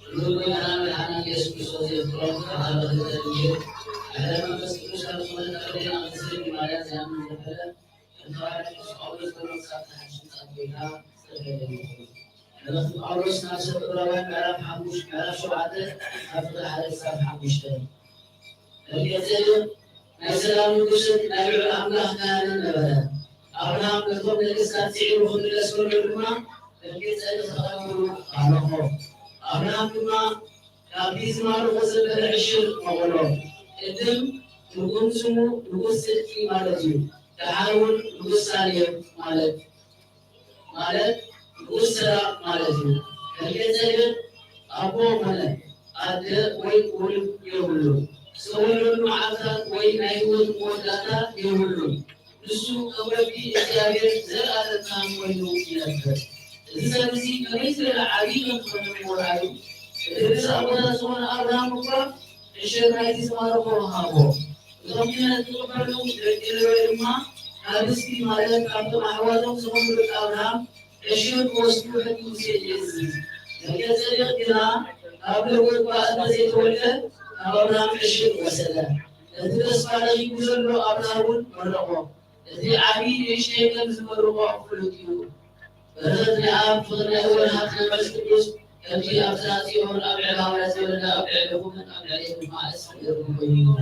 ክቡር ጎይታና መድኃኒና ኢየሱስ ክርስቶስ የፍቅሮም ተባረከ ተንቤ፣ ኃይለ መንፈስ ቅዱስ ካብ ዝኾነ ተቀበልና፣ ቅድስት ድንግል ማርያም ዝያምን ዘበለ፣ እንተባረከ ቅዱስ ጳውሎስ ተመሳሳሊ ሐዲስ ምጽኣት ጎይታ፣ ጸጋ ይደልኹም። መልእኽቲ ጳውሎስ ናብ ሰብ ዕብራውያን ምዕራፍ ሓሙሽተ፣ ምዕራፍ ሸውዓተ፣ ካብ ፍቕሪ ሓደ ክሳብ ሓሙሽተ። መልከጼዴቅ ናይ ሰላም ንጉስን ናይ ልዑል ኣምላኽ ካህንን ነበረ። ኣብርሃም ነቶም ነገስታት ስዒሩ ክምለስ ከሎ ድማ፣ መልከጼዴቅ ተቐቢሉ ባረኾ። ኣብርሃም ድማ ካብቲ ዝማርኾ ዘበለ ዕሽር መቐሎ። ቅድም ትርጉም ስሙ ንጉስ ጽድቂ ማለት እዩ። ደሓር እውን ንጉስ ሳሌም ማለት ማለት ንጉስ ሰላም ማለት እዩ። መልከጼዴቅ ኣቦ ኾነ፣ ኣደ ወይ ውሉድ የብሉን። ዝተወልደሉ መዓልታት ወይ ናይ ህይወቱ መወዳእታ የብሉን። ንሱ ከም ረቢ እግዚኣብሔር ዘልኣለም ካህን ኮይኑ ይነብር። እዚ ሰብ እዚ ከመይ ዝበለ ዓቢ ከም ዝኾነ ምርኣዩ፣ እቲ ርእሰ ኣቦታት ዝኾነ ኣብርሃም እኳ ዕሽር ናይቲ ዝማረኾ ሃቦ። እቶም ክህነት ዝቕበሉ ደቂ ሌዊ ድማ፣ ካብ ርስቲ ማለት ካብቶም ኣሕዋቶም ዝኾኑ ደቂ ኣብርሃም፣ ዕሽር ክወስዱ ሕጊ ሙሴ ይእዝዝ። መልከጼዴቅ ግና፣ ካብ ሌዊ እኳ እንተ ዘይተወልደ፣ ካብ ኣብርሃም ዕሽር ወሰደ። ነቲ ተስፋ ረኺቡ ዘሎ ኣብርሃም እውን መረቖ። እቲ ዓቢ ንእሽተይ ከም ዝመርቖ ፍሉጥ እዩ። በረኸት ናይ ኣብ፣ ፍቕሪ ናይ ወልድ፣ ሓቂ መንፈስ ቅዱስ፣ ከምቲ ኣብ ጽንዓት ጽዮን ኣብ ልዕሊ ሃዋርያት ዝወረደ ኣብ ልዕሌኹምን ኣብ ልዕሌን ድማ እስፍሕ ኢሉ ይኹን።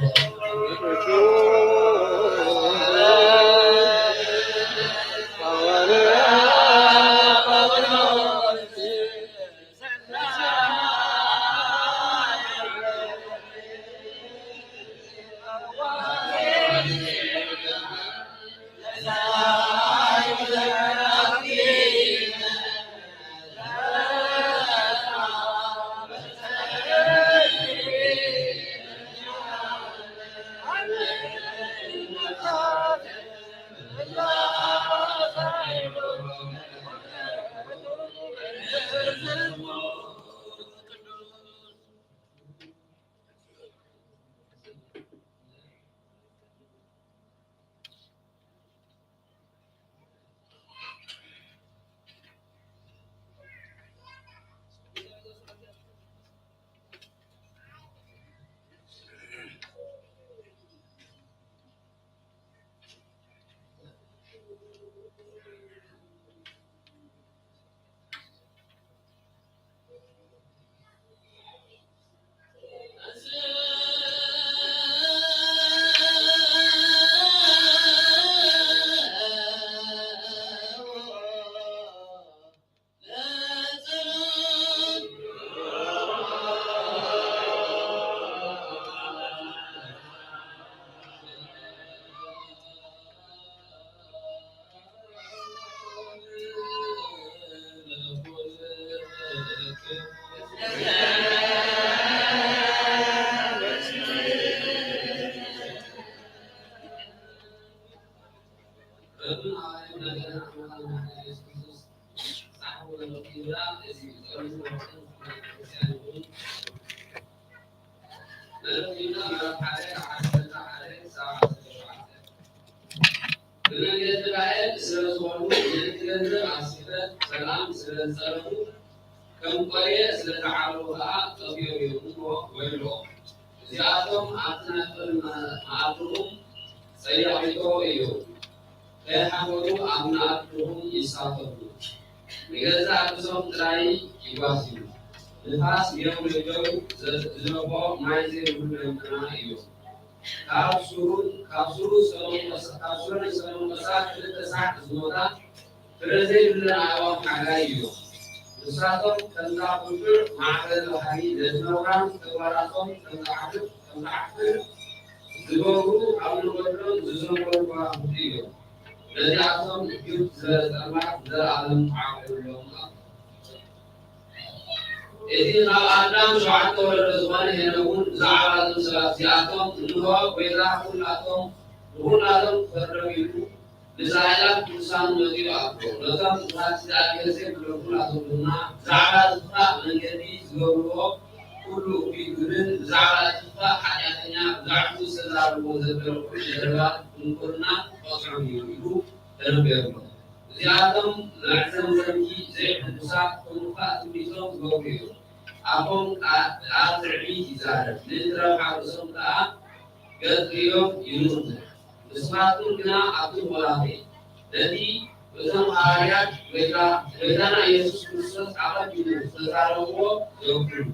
ብመንገዲ ራእይ ስለ ዝኾኑ፣ ነቲ ገንዘብ ኣብ ስሕተት ሰላም ስለ ዝጸረፉ፣ ከም ቆርየ ስለ ተዓረቡ ከኣ ጠፊኦም እዮም እሞ ወዮሎም። እዚኣቶም ኣብቲ ናይ ፍርዲ መ-፣ መኣድኹም ጸያቒቶ እዮም። ከይሓፈሩ ኣብ መኣድኹም ይሳተፉ። ንገዛእ ርእሶም ጥራይ ይጓስዩ። ንፋስ እዮም ወጀው ዘ-፣ ዝነፍሖ ማይ ዘይብሉ ደመና እዮም። ካብ ሱሩን፣ ካብ ሱሩን ዝተመንቆሳ፣ ካብ ሱረን ዝተመንቆሳ ክልተ ሳዕ ዝሞታ ፍረ ዘይብለን ኣእዋም ሓጋይ እዮም። ንሳቶም ከምዛ ብርቱዕ ማዕበል ባሕሪ ነቲ ነውራም ተግባራቶም ከም ዝዓፍር፣ ከም ዝዓፍር ዝገብሩ፣ ኣብ ንገድሎም ዝዘንበሉ ከዋኽብቲ እዮም። ነዚኣቶም ግብጽ ዝበለ ጸልማት ንዘለኣለም ዓቂሩሎም ኣሎ። እቲ ካብ ኣዳም ሸውዓተ ወለዶ ዝኾነ ሄኖክ እውን ብዛዕባ እዞም ሰባት እዚኣቶም እንሆ፣ ጐይታ ኩላቶም፣ ንኹላቶም ክፈርዶም ኢሉ ንእስራኤላት ቅዱሳኑ መጺኡ ኣትዎ። ነቶም ጥፉኣት እግዚኣብሔር ዘይብሎም ኩላቶም ድማ ብዛዕባ እቲ ክፋእ መንገዲ ዝገብርዎ ኩሉ እኩይ ግብርን ብዛዕባ እቲ ክፋእ ሓጢኣተኛ ብዛዕባኡ ዝተዛረብዎ ዘበለ ኩሉ ዘረባ ድንቁርና ክቐጽዖም እዩ ኢሉ ተነገርዎ። እዚኣቶም መዕዘምዘምቲ ዘይሕጉሳት፣ ከም ክፋእ ትንቢቶም ዝገብሩ እዮም። ኣፎም ቃ-፣ ቃል ትዕቢት ይዛረብ፣ ምእንቲ ረብሓ ርእሶም ከኣ ገጽ ርእዮም ይንጽጉ። ንስኻትኩም ግና ኣቱም ቡራኬ፣ ነቲ እቶም ሃዋርያት ጐይታ፣ ጐይታና ኢየሱስ ክርስቶስ ኣቐዲሙ ዝተዛረብዎ ዘክሩ።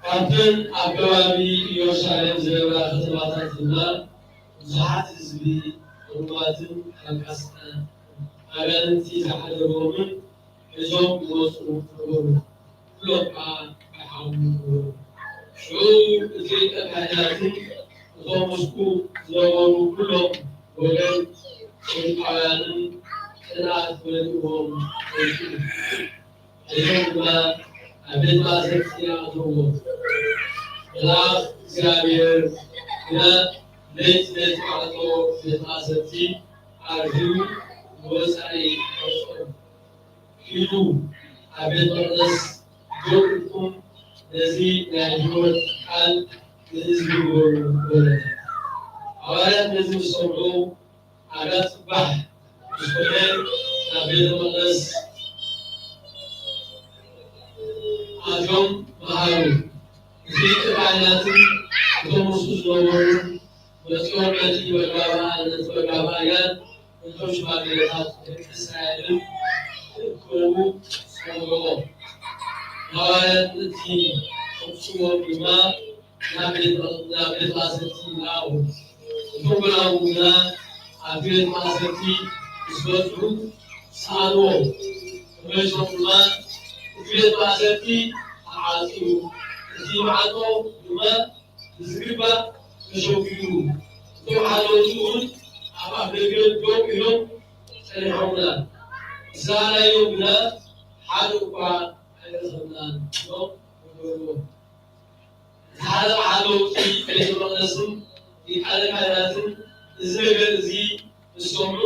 ካብተን ኣብ ከባቢ ኢየሩሳሌም ዝነበራ ከተማታት ድማ ብዙሓት ህዝቢ፣ ሕሙማትን ሓንካስትን፣ ኣጋንንቲ ዝሓደሮምን ሒዞም ይወጹ ነበሩ። ኩሎም ከኣ ይሓሙ ነበሩ። ሽዑ እቲ ሊቀ ካህናትን እቶም ምስኡ ዝነበሩ ኩሎም ወገን ሰዱቃውያንን ቅንኣት መሊእዎም መጹ። ሒዞም ድማ ኣብ ቤት ማእሰርቲ ኣእተውዎ። መልኣኽ እግዚኣብሔር ግና ለይቲ ነቲ ማዕጾ ቤት ማእሰርቲ ኣርህዩ ንወጻኢ ኣውጽኦም። ኪዱ ኣብ ቤት መቕደስ ደው ኢልኩም ነዚ ናይ ህይወት ቃል ንህዝቢ ንገሩ በሎ። ሃዋርያት ነዚ ምስ ሰምዑ ኣጋ ጽባሕ ምስ ኮነ ናብ ቤተ መቕደስ ኣትዮም መሃሩ። እቲ ሊቀ ካህናትን እቶም ምስኡ ዝነበሩ መጺኦም ነቲ መጋብኣ-፣ ነቲ መጋብኣያን ነቶም ሽማግሌታት ደቂ እስራኤልን ክእከቡ ጸውዖም። ሃዋርያት እቲ ክቕጽዎም ድማ ናብ ቤት፣ ናብ ቤት ማእሰርቲ ለኣኹ። እቶም ገናሁ ግና ኣብቲ ቤት ማእሰርቲ ምስ በጽሑ ሰኣልዎም። ተመሊሶም ድማ እቲ ቤት ማእሰርቲ ተዓጽዩ፣ እቲ ማዕጾ ድማ ብዝግባእ ተሸፊኑ። እቶም ሓለውቲ እውን ኣብ ኣፍደገ ደው ኢሎም ጸኒሖምና። ዝሰኣልናዮም ግና ሓደ እኳ ኣይረኸብናን ኢሎም ነገርዎም። እቲ ሓለቓ ሓለውቲ ቤተ መቕደስን ሊቃነ ካህናትን እዚ ነገር እዚ ምስ ሰምዑ፣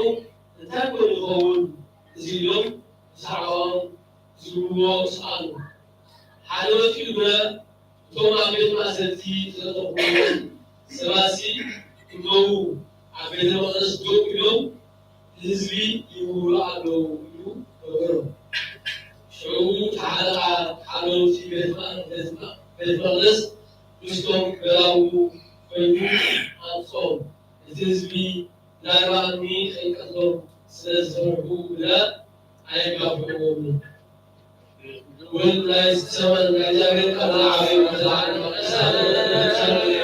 እንታይ ኮን ይኸውን እዚ ኢሎም ብዛዕባኦም ዝብልዎ ሰኣሉ። ሓደ ወጺኡ ግና እቶም ኣብ ቤት ማእሰርቲ ዝለጠፍዎም ሰባትሲ እነሆ ኣብ ቤተ መቕደስ ደው ኢሎም ንህዝቢ ይምህሩ ኣለዉ ኢሉ ነገሮም። ሽዑ እቲ ሓለቓ ሓለውቲ ቤት መ-፣ ቤት መ-፣ ቤት መቕደስ ምስቶም ገራዉ ኮይኑ ኣምጽኦም። እቲ ህዝቢ ምናልባት ንኸይቀትሎም ስለ ዝፈርሁ ግና ኣየጋፍዕዎምን። እውን ናይ ሰማይ ናይ እግዚኣብሔር ቃል ዝዓበዩ፣ ዝዓበዩ፣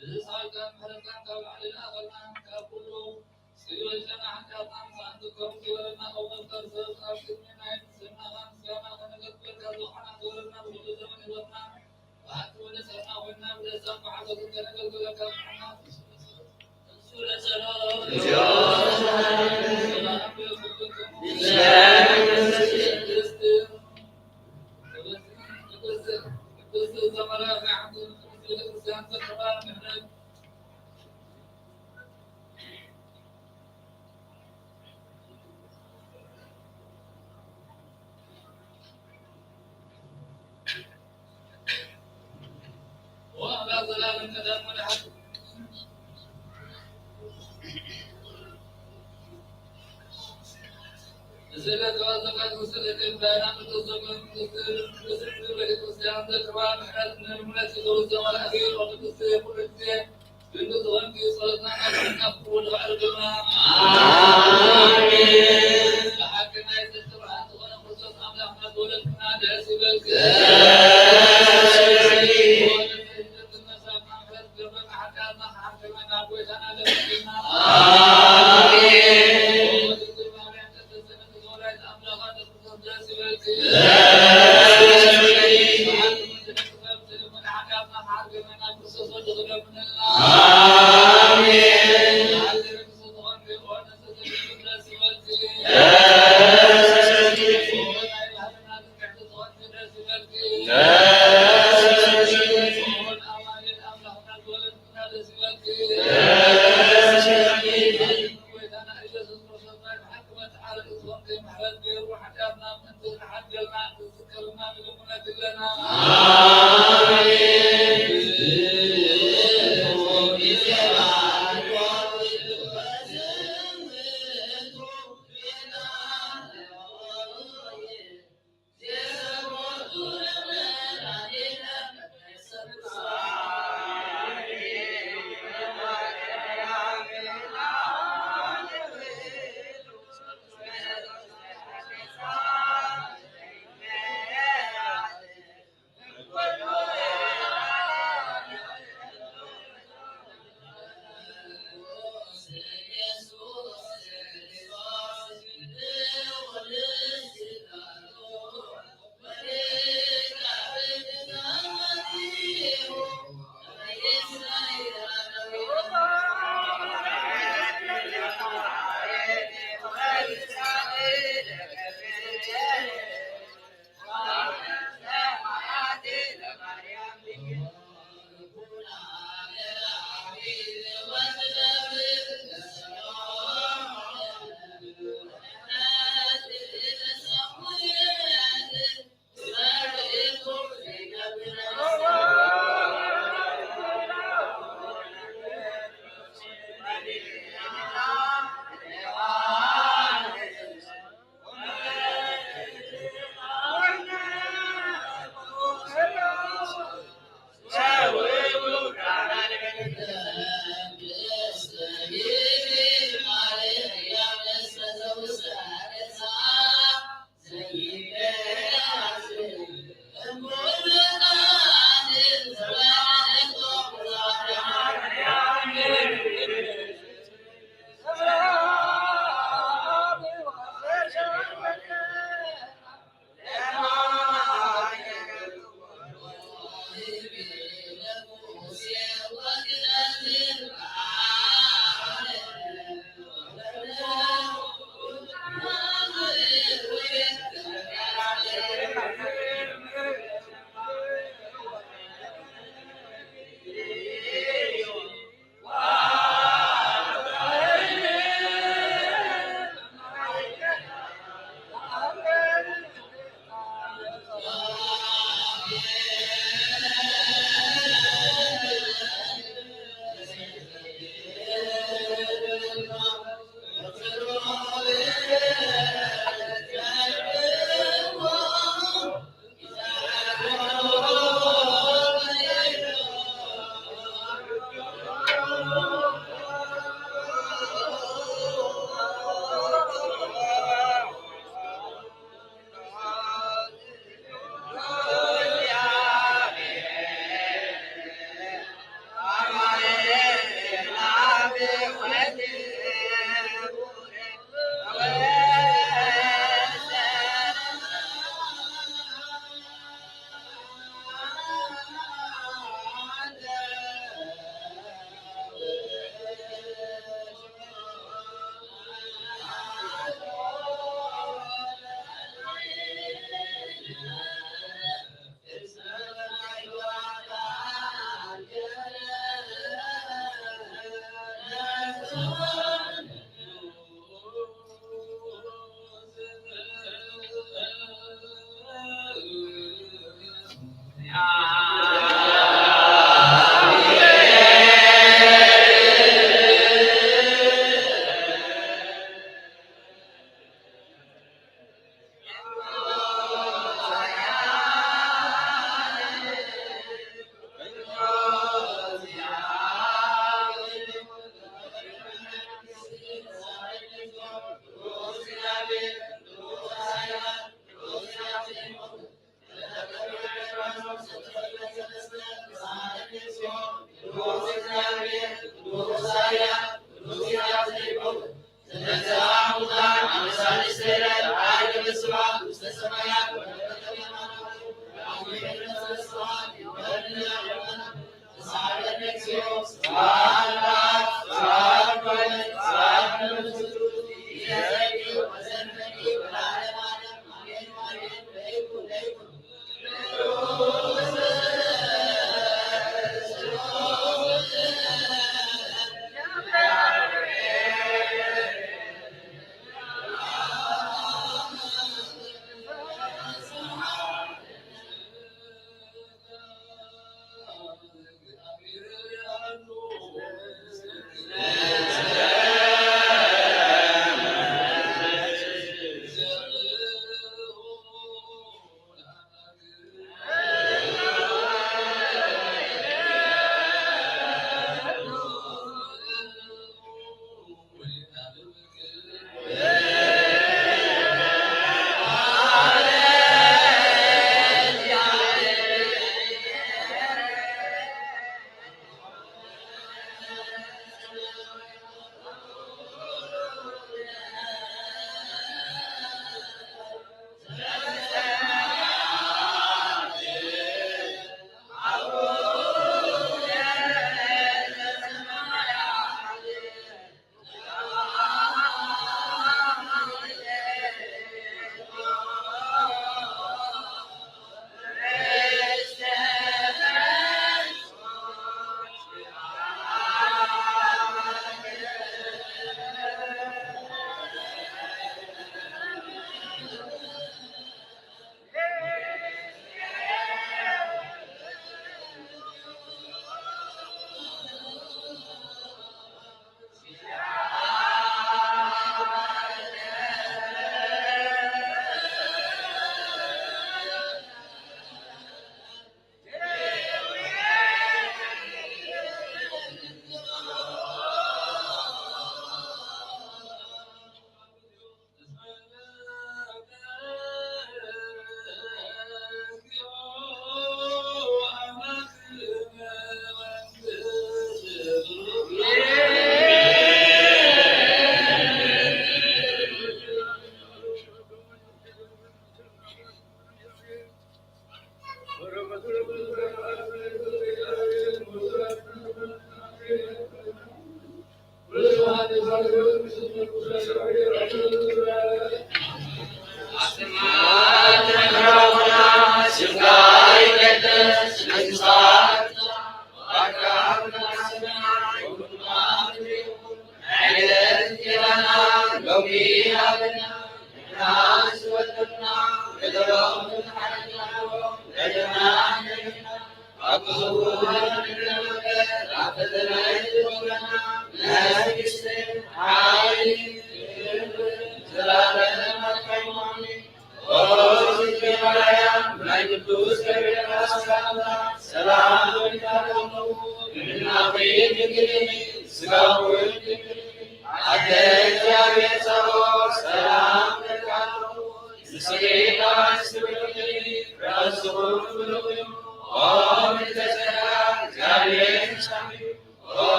آمين.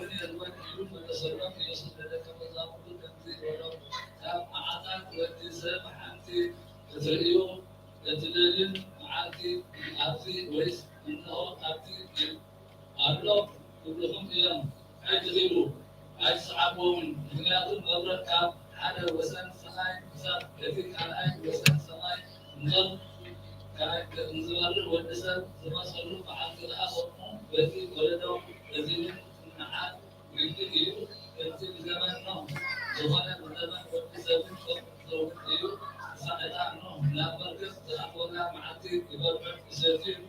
ምን የልወድ እዩ መለሰሎም። ኢየሱስ ለደቀ መዛሙርቱ ከምዚ በሎም፣ ካብ መዓልታት ወዲ ሰብ ሓንቲ ክትርእዩ እትደልዩ መዓልቲ ኣብዚ ወይስ እንሆ ኣብቲ ኣሎ ትብልኹም እዮም። ኣይትኺዱ፣ ኣይትስዓብዎም። ምኽንያቱ መብረቕ ካብ ሓደ ወሰን ሰማይ ክሳብ እቲ ካልኣይ ወሰን ሰማይ እንተል-፣ እንዝበርቕ ወዲ ሰብ ዝመጸሉ መዓልቲ ደኣ ከምኡ በቲ ወለዶ እዚ እውን መዓት ግድን እዩ። ከምቲ ብዘመን ኖህ ዝኾነ ብዘመን ወዲ ሰብን ከም ዝኸውን እዩ። ክሳዕ እታ ኖህ ናብ መርከብ ዝኣተወላ መዓልቲ ይበልዑን ይሰትዩን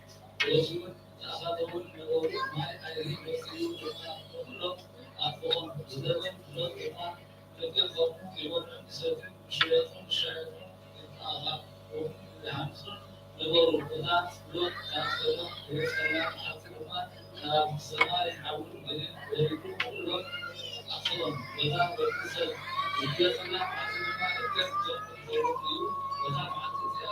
ወሲውን ተኣኻተውን ነበሩ። ማይ ኣይሂ ወሲኡ ድማ ኩሎም ኣጥፍኦም። ብዘመን ሎጥ ድማ ልክዕ ከምኡ ይበልዑን ይሰትዩን ይሽየጡን ይሻየጡን ይተኣኻኸቡን ይሃንጹን ነበሩ። እታ ሎጥ ካብ ሰዶም ዝወጸላ መዓልቲ ድማ ካብ ሰማይ ሓውን እድንን ወሪዱ ኩሎም ኣጥፍኦም። በታ ወዲ ሰብ ዝግለጸላ መዓልቲ ድማ ልክዕ ከምኡ ይኸውን እዩ። በታ መዓልቲ እቲኣ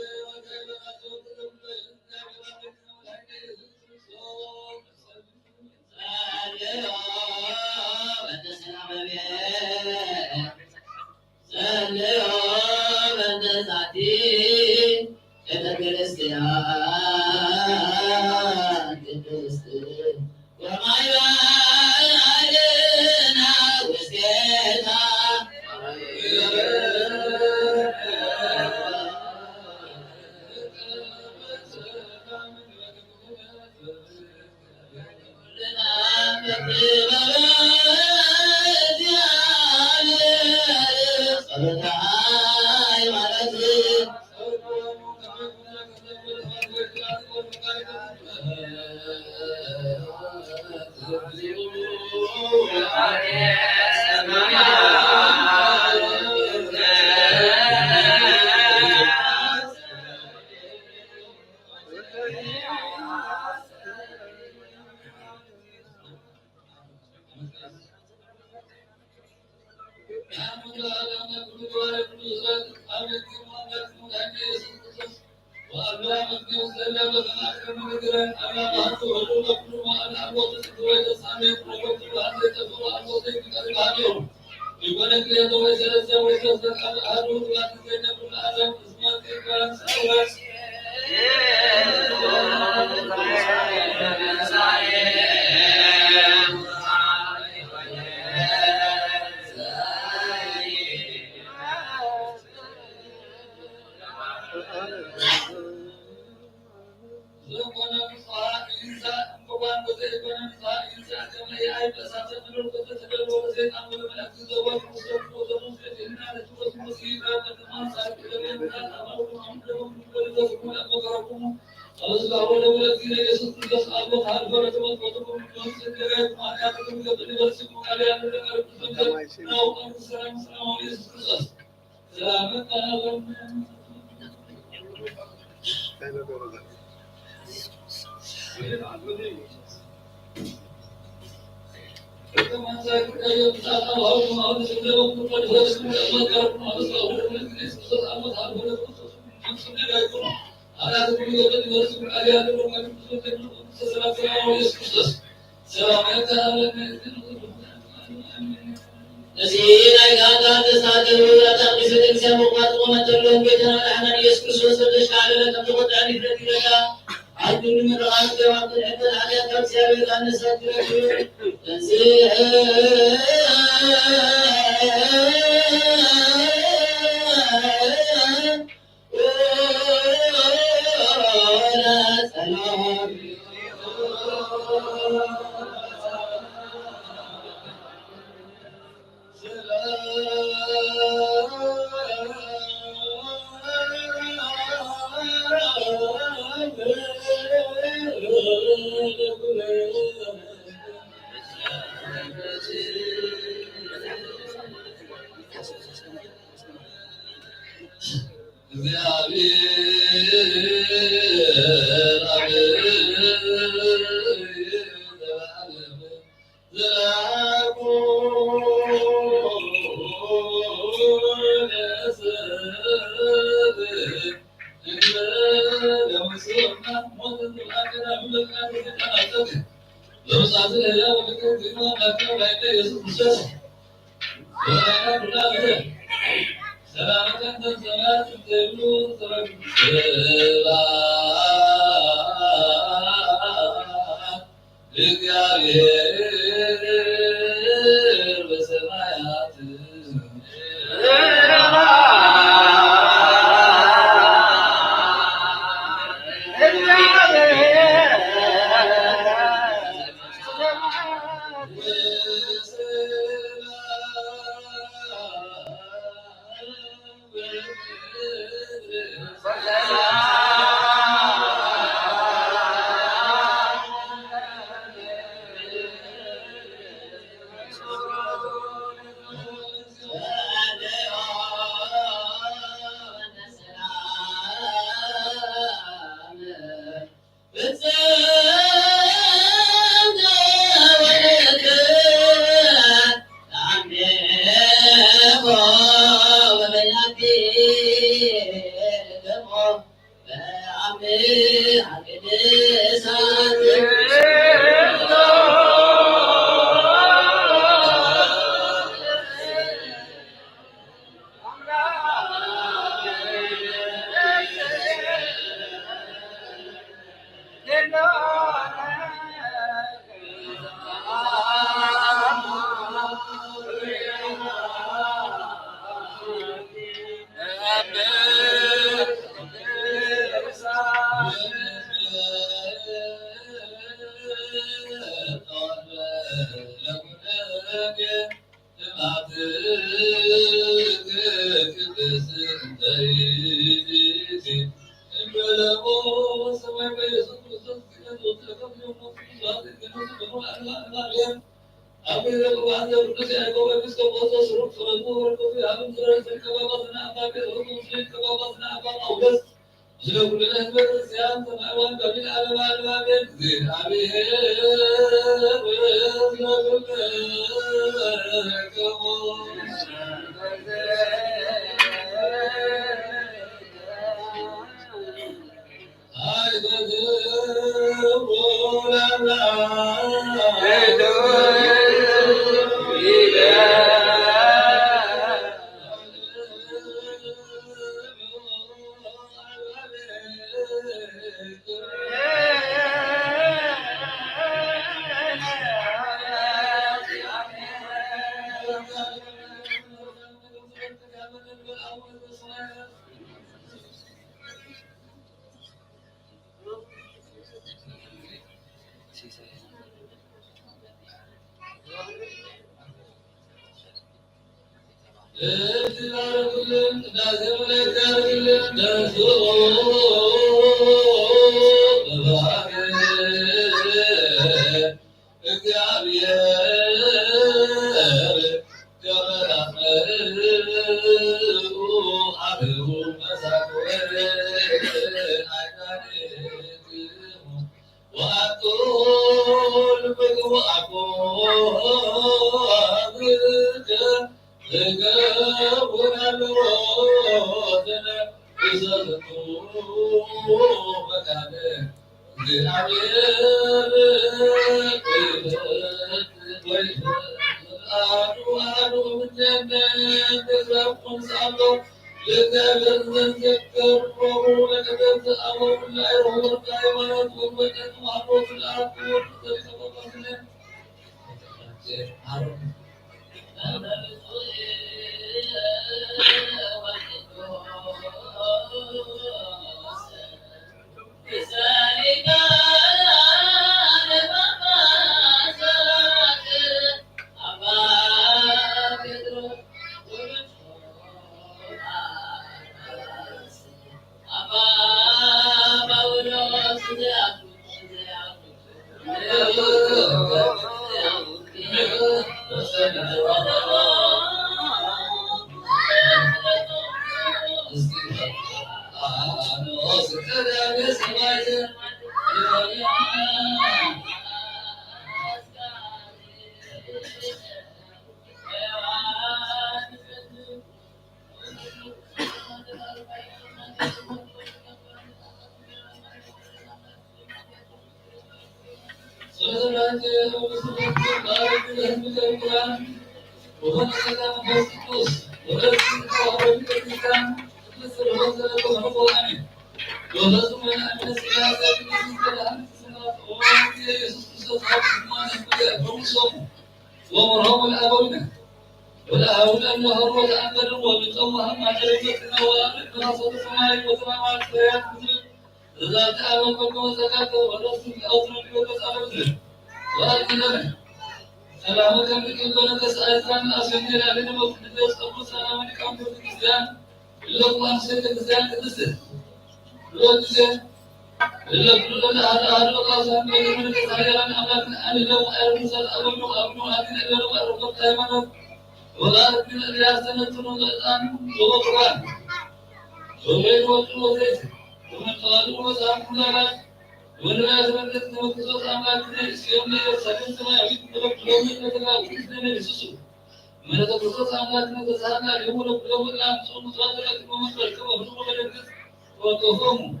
من تكسر عن ذلك من تسهل عليهم ولو كلهم الآن صوم صادرة من تركب أبنه ولم يزد وقفهم.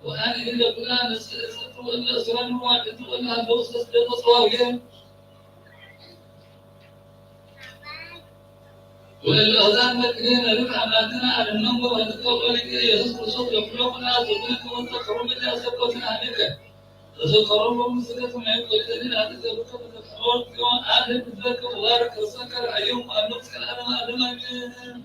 وأن إلا كلان السلطة إلا سلام واحد ولا دوس تسليط صواوية. وإلا أذان مكنين رفع ماتنا على النمبر هذا الأول كي يسوس كسوس يقلوب الناس ومنكم وتقرب الناس ومن أهلك. تذكرون من سنة من قبل الذين هذا الزمن كما تفعلون في يوم آخر بذلك مبارك السكر أيوم أن نفسك الألم ألم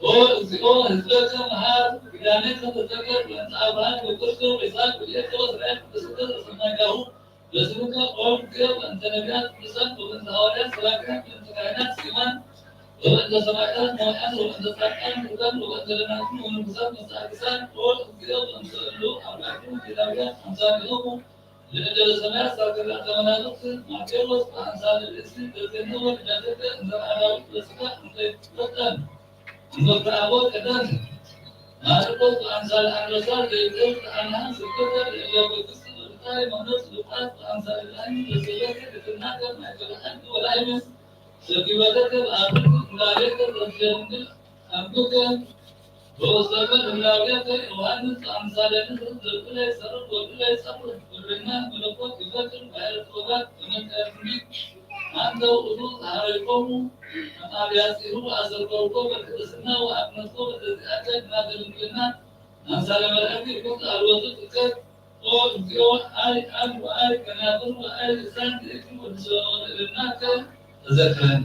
ኦ እግዚኦ፣ ህዝበከ መሐር፣ ኪዳነከ ተዘከር፣ ወእንተ አብርሃም ወይስሐቅ ወያዕቆብ ወእስራኤል ቅድስከ ዘሰማይናሁ በስምከ። ኦ እግዚኦ፣ በእንተ ነቢያት ቅዱሳን ወበእንተ ሐዋርያት ሰባክያን ወበእንተ ካህናት ስዩማን ወበእንተ ሰማዕታት ነዋያን ወበእንተ ጻድቃን ምእካን ወበእንተ ደናግል ወመነኮሳት መስተአግሳን። ኦ እግዚኦ፣ በእንተ እሉ አርባዕቱ ሌዋውያን አምሳሊሆሙ ለእለ በሰማያት ዛክራተ መናፍቅት ማቴዎስ በአምሳለ ብእሲ በዜነ ወልደትከ እንዘ አራዊት በስጋ እንተ ይትፈጠን እንዘ ተአቦ ቀደም ማርቆስ በአምሳለ አንበሳ ዘይገዝ አምሃን ስብከተ ለእለ በግስ በብታይ መኖስ ሉቃስ በአምሳለ ላህም በሰበከ ለትናገር ማእከለ ዐድ ወላህም ሰኪበተከ በአፍከ እንዳሌከ ዘእንተ ድንግል አምዱከ በወሰፈ እምናውያተ ዮሐንስ አምሳለ ንስር ዘእኩለ ይሰርቅ ወእኩለ ይጸርፍ እረኛ መለኮት ይፈጥር ባሕረ ጥበባት በመንፈስ ትንቢት አንተ ውእቱ ዘሐረይኮሙ አብያጺሁ ወአሰርኮኮ በቅድስና ወአቅነትኮ በዘዚአከ እናተ ድንግልና አምሳለ መላእክት ይኩን ቃልወቱ ጥቀት ኦ እግዚኦ አይ አብ ወአይ ከናፍር ወአይ ልሳን ይእቲ ወድሰ ወልእልናከ ተዘክረን።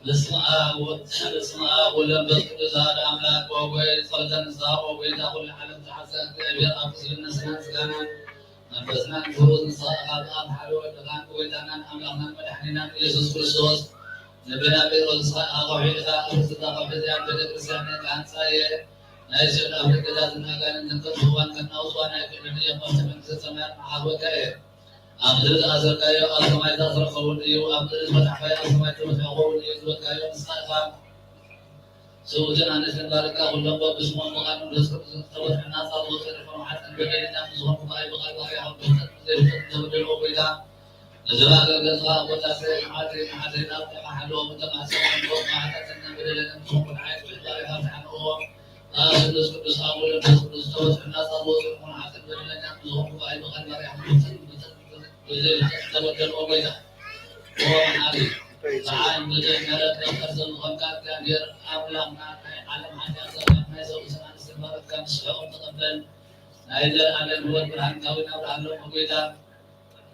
በስመ አብ ወ-፣ በስመ አብ ወወልድ ወመንፈስ ቅዱስ አሐዱ አምላክ። ወወይ ጸሎተ ንስሐ ወወይ ዛኩል ዓለም ተሐሰ እግዚአብሔር አብ ምስለ ነፍስና ስጋና መንፈስና ንስሩት ንስሐ ካብ አብ ሓደ ወልድ ካን ጎይታናን አምላክናን መድኃኒናን ኢየሱስ ክርስቶስ ነቢና ጴጥሮስ ንስኻ ኢኻ ከውሒ ኢኻ፣ እርሱ እታ ከውሒ እዚኣ ቤተክርስቲያን እየ ክሃንጻ እየ። ናይ ሲኦል ኣፍደገታትን ኣጋንንትን ከጥፍእዋን ከናውጽዋን ኣይክእሉን እዮም። ኣብቲ መንግስተ ሰማያት መዓርወካ እየ። ኣብ ምድሪ ዝኣሰርካዮ ኣብ ሰማይ ዝተኣስረ ክኸውን እዩ፣ ኣብ ምድሪ ዝፈታሕካዮ ኣብ ሰማይ ዝተፈትሐ ክኸውን እዩ ዝበልካዮ ንስኻ ኢኻ። ሰብኡትን ኣንስትን ባርካ፣ ኩሎም በብስሞም ብቓል መንፈስ ቅዱስ ዝተበጽሑ ናጻ ዝወጹ ይኹኑ። ሓጥእን በደለኛን ንዝኾንኩ ብኣይ ብቓል ባርያኻ ብፍልጠትን ብዘይፍልጠትን ዝተበደልኩ ጎይታ፣ ነዞም ኣገልገልትኻ ኣቦታተይ መዓልቲ መዓልቲ ናፍቆኻ ሓልዎም፣ እተማሕጸንዎም ሓጢኣተኛን በደለኛን ንዝኾንኩ ንዓይ ትሑት ባርያኻ ተሓንቕዎም። ኣብ ስሉስ ቅዱስ ኣብ ወልድ መንፈስ ቅዱስ ዝተበጽሑ ናጻ ዝወጹ ይኹኑ። ሓጥእን በደለኛን ንዝኾንኩ ብኣይ ብቓል ባርያኻ ብፍልጠትን ብዘይፍልጠትን ዝተበደልኩ ጎይታ፣ ኦ መሓሪ፣ በዓል ምሕረት መፍቀር ዝኾንካ እግዚኣብሔር ኣምላኽና፣ ናይ ዓለም ሓጢኣት ዘርሓት ናይ ሰብኡትን ኣንስትን ባሮትካ ንስሐኦም ተቐበል። ናይ ዘለኣለም ህይወት ብርሃን ካውያና ኣብርሃሎም። ኦ ጎይታ፣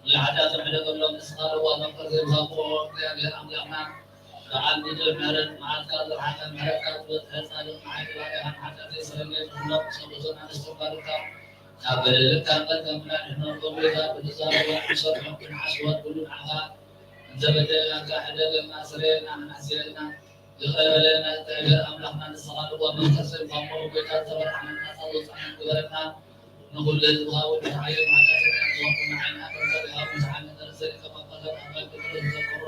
ንሓጢኣቶም ሕደገሎም። ንስኻ ለዋህ መፍቀር ዘይብዝሃ ፍቑር እግዚኣብሔር ኣምላኽና፣ በዓል ብዙሕ ምሕረት፣ መዓትካ ዝረሓቐ ምሕረትካ ዝበዝሐ ጻድቕ መሓሪ ባርያኻ ንሓጢኣተይ ስረየለይ። ንኹሎም ሰብኡትን ኣንስትን ባሮትካ ካብ በደልን ካብ መርገምን ኣድሕኖም። ኦ ጎይታ፣ ብትዛረቦ ንሰርሖ ክንሓስቦ ኩሉ ንዓኻ እንተበደልናካ ሕደገልና፣ ስረየልና፣ ኣሕስየልና፣ ይቕረ በለልና። እግዚኣብሔር ኣምላኽና ንስኻ ለዋህ መፍቀር ዘይብዝሃ ፍቑር ጎይታ፣ ዝተበደልናን ናጻ ዝወጻእናን ግበረና። ንኹሉ ህዝብኻ እውን ንዓይን ሓጢኣተኛን ዝኾንኩ ንዓይን ኣቅርበ። ብሃዊ ዝሓለፈ ርእሰ ሊቀ ጳጳሳት ኣባ ጴጥሮስ ዘክሮ፣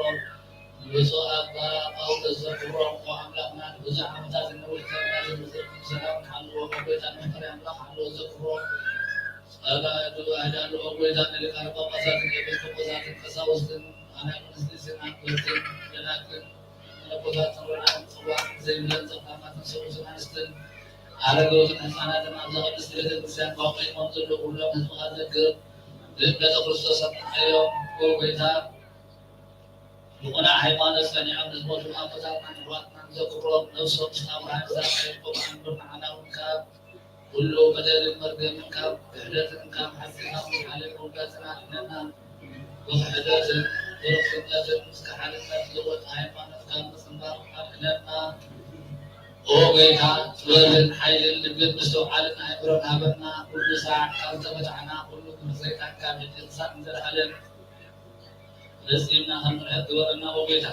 ንብፁዕ ኣባ ጳውሎስ ዘክሮ። ኦ ኣምላኽና፣ ንብዙሕ ዓመታት ንነውር ከለና ዝምስል ሰላም ንሓልዎ። ኦ ጎይታ፣ ንፍቕሪ ኣምላኽ ሓልዎ ዘክሮ። ጸላእቱ ኣዳሉ። ኦ ጎይታ፣ ንሊቃነ ጳጳሳትን ኤጲስቆጶሳትን ቀሳውስትን ኣናቅንስቲ ስናክልትን ደናግልን መነኮሳትን ርዑይ ጽዋዕን ዘይብለን ጸብላላትን ሰብኡትን ኣንስትን ኣረጋውያንን ሕጻናትን ኣብዛ ቅድስት ቤተክርስቲያን ተዋቂሞም ዘለዉ ኩሎም ህዝብኻ ዘክር። ብእምነተ ክርስቶስ ኣጽንዓዮም። ኦ ጎይታ፣ ብቕኑዕ ሃይማኖት ጸኒዖም ንዝሞቱ ኣቦታትናን ኣሕዋትናን ዘክሮም። ነፍሶም ምስለ ኣብርሃም ይስሐቅ ያዕቆብ ኣንብር። ንዓና እውን ካብ ኩሉ በደልን መርገምን ካብ ክሕደትን ካብ ሓሲትን ካብ ምትሓልን ውርደትን ኣድሕነና። ብክሕደትን ብርኹስነትን ምስ ከሓድነት ዝወጸ ሃይማኖት ካብ ምጽንባር ኣድሕነና። ኦ ጎይታ፣ ጥበብን ሓይልን ልብን ምስትውዓልን ኣእምሮን ሃበና። ኩሉ ሳዕ ካብ ዝተመታሕና ኩሉ ግብሪ ሰይጣን ካብ ሕጂ ክሳዕ ንዘለኣለም ፈጺምና ክንርሕቕ ግበረና። ኦ ጎይታ፣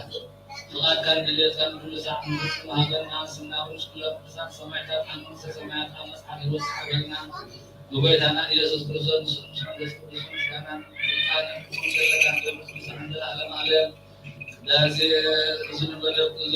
ፍቓድካን ድልየትካን ኩሉ ሳዕ ክንፍጽም ሃበና። ስምና እውን ምስ ኩሎም ቅዱሳን ሰማዕታት ኣብ መንግስተ ሰማያት ኣብ መጽሓፍ ህይወት ጽሓፈልና። ብጎይታና ኢየሱስ ክርስቶስ፣ ንሱ ምስ መንፈስ ቅዱስ ምስጋናን ስልጣንን ይኹን ዘለካን ዘሎ ቅዱሳን ዘለዓለም ዓለም። ቅዳሴ። እዚ ንመደብ እዚ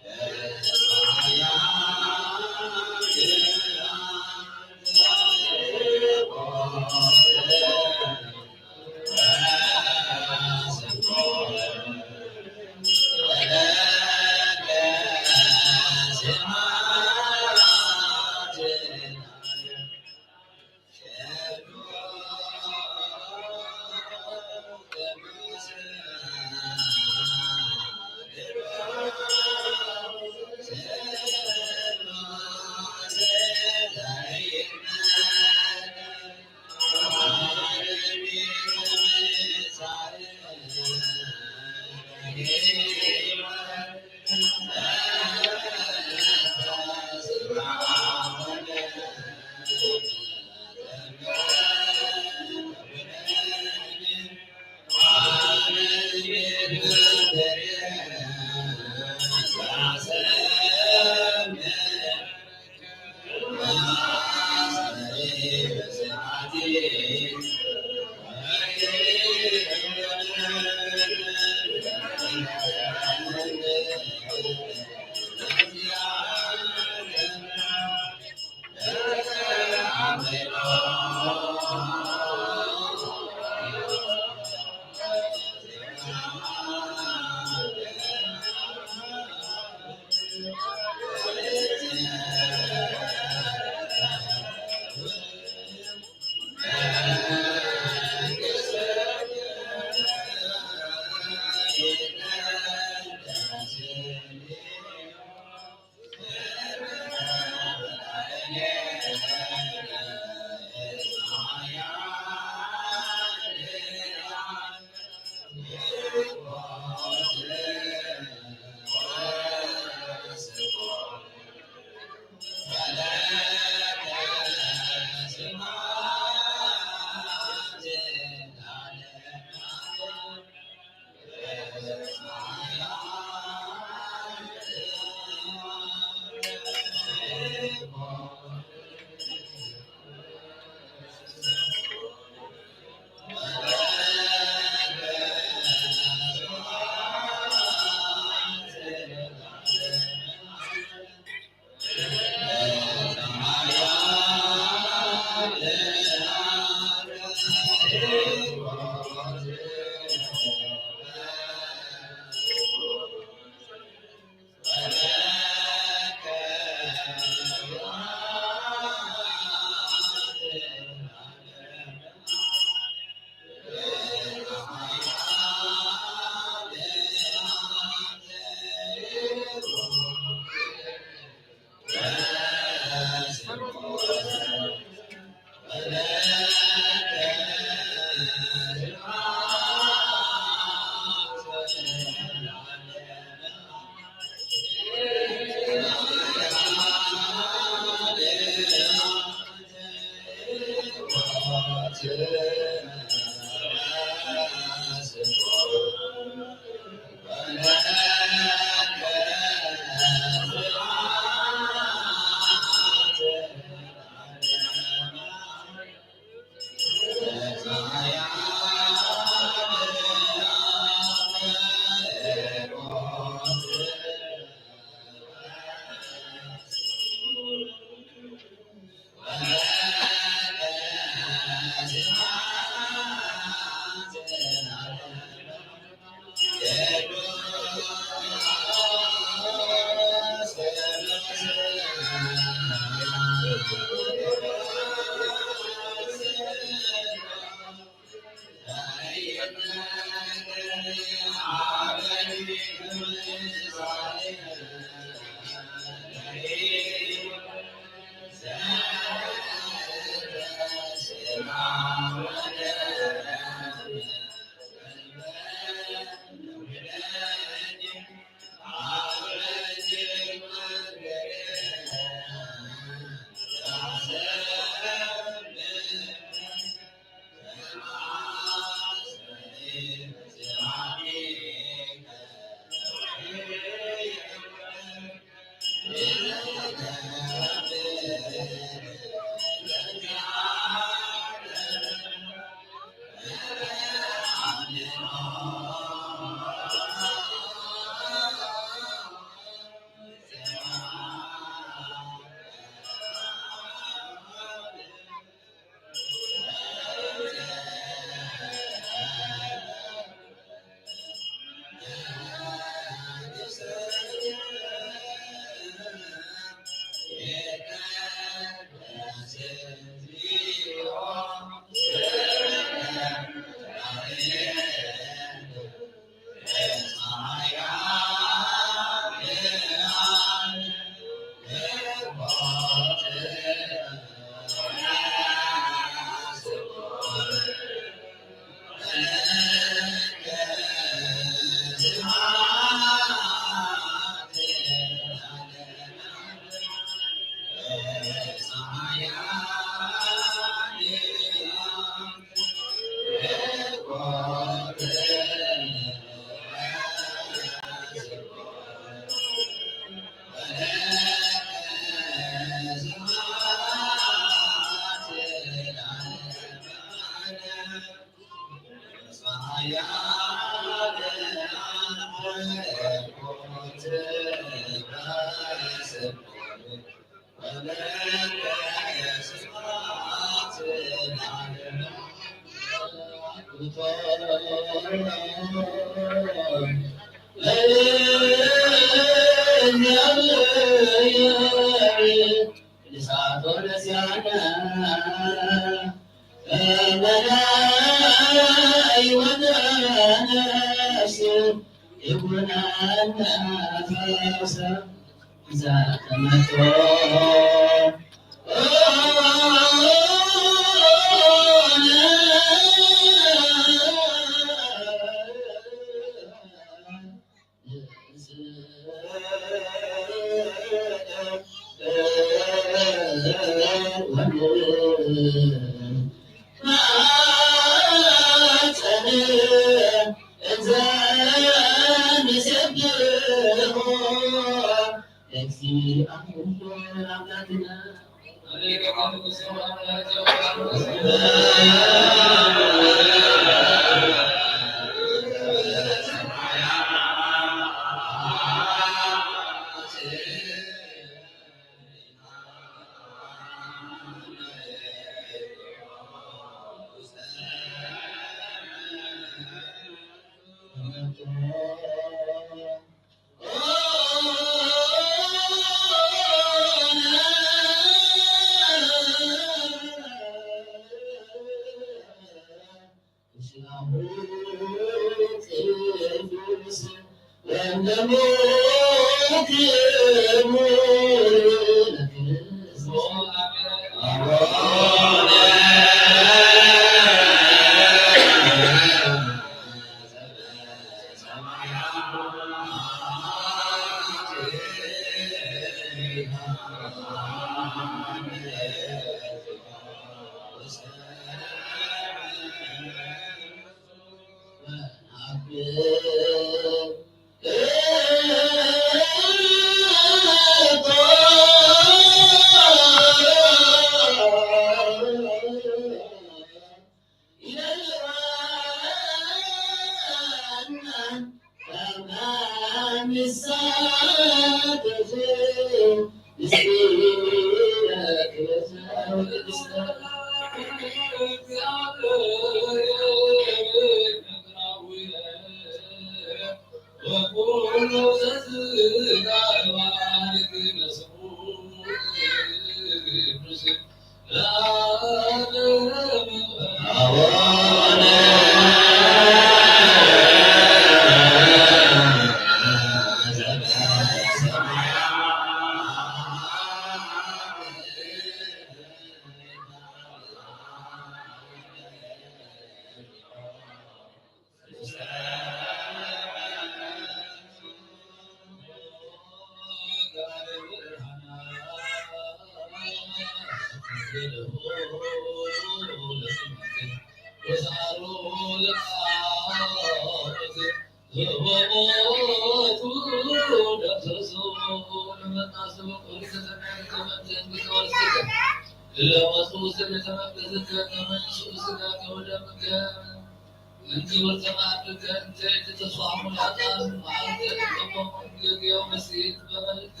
እንክብርት ማዕድከ እንተ ኢትትፋህሙ ለሀጣን መዓልተ ኢትቀወሙ እምጌጋየሁ መሲሕት በመልእክት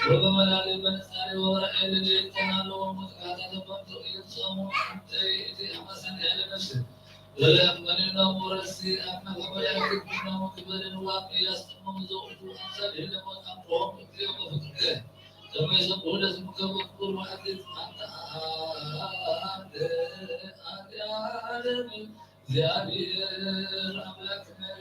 ወበመላሊ በንጻሬ ወበራእየ ለለይት ተናሉ ወሙት ካታተ በንቱ ኢትጾሙ እንተ ኢትአማሰን ያለ ነፍስ ወለእመኒኖሙ ረሲ አክናፈ መላእክት ኩሎሙ ክበድን ዋቅ ኢያስተመሙ ዘውእቱ አምሳል ህለ ሞት አምሮሆሙ እግዚኦ በፍቅርከ ከመ ይሰብሑ ለስምከ በክቡር መዓልት አንተ አለ አለ እግዚአብሔር አምላክ ነህ።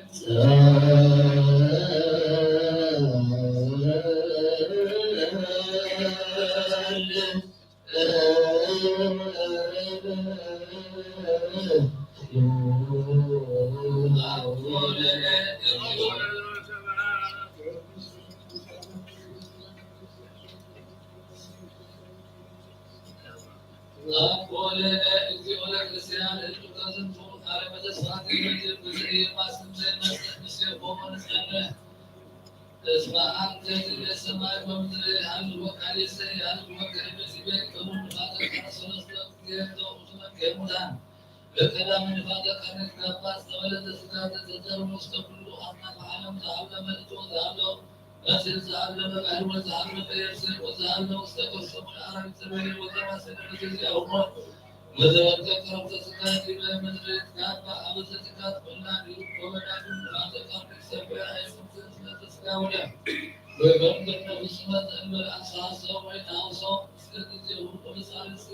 እስመ አንተ ትቤ ሰማይ ወምድር ሀልወ ቃሌሰ ሀልወ ከመ ትቤ ከሙን ንፋቀ ከመ ሰለስተ ጊዜ እንተ ውእቱ መግሄ ሙታን። በቀዳም ንፋቀ ከመ ይትጋባ ጸበለተ ሥጋ ዘተዘርኡ ውስተ ኩሉ አጽናፈ ዓለም ዘሀሎ መልእክት ወዘሀሎ መሲል ዘሀሎ በባሕር ወዘሀሎ በየብስ ወዘሀሎ ውስተ ከርሰ ምድር አራዊት ዘበሌ ወዘማሰነ በዘዚአሁ ሞት ወዘወድቀ ቀረብተ ሥጋ ዲበ ምድር ይትጋባ አበሰ ትጋት ኩላ ዲሁ ወበዳዱ ንፋቀ ከመ ይሰብዕ አይሱም ዘእንስለተ ሥጋ ወደም ወይበርክ ነፍስ መዘእንበለ አንስሐ ሰው ወይትሐውሶ እስከ ጊዜሁ ወበሳልስ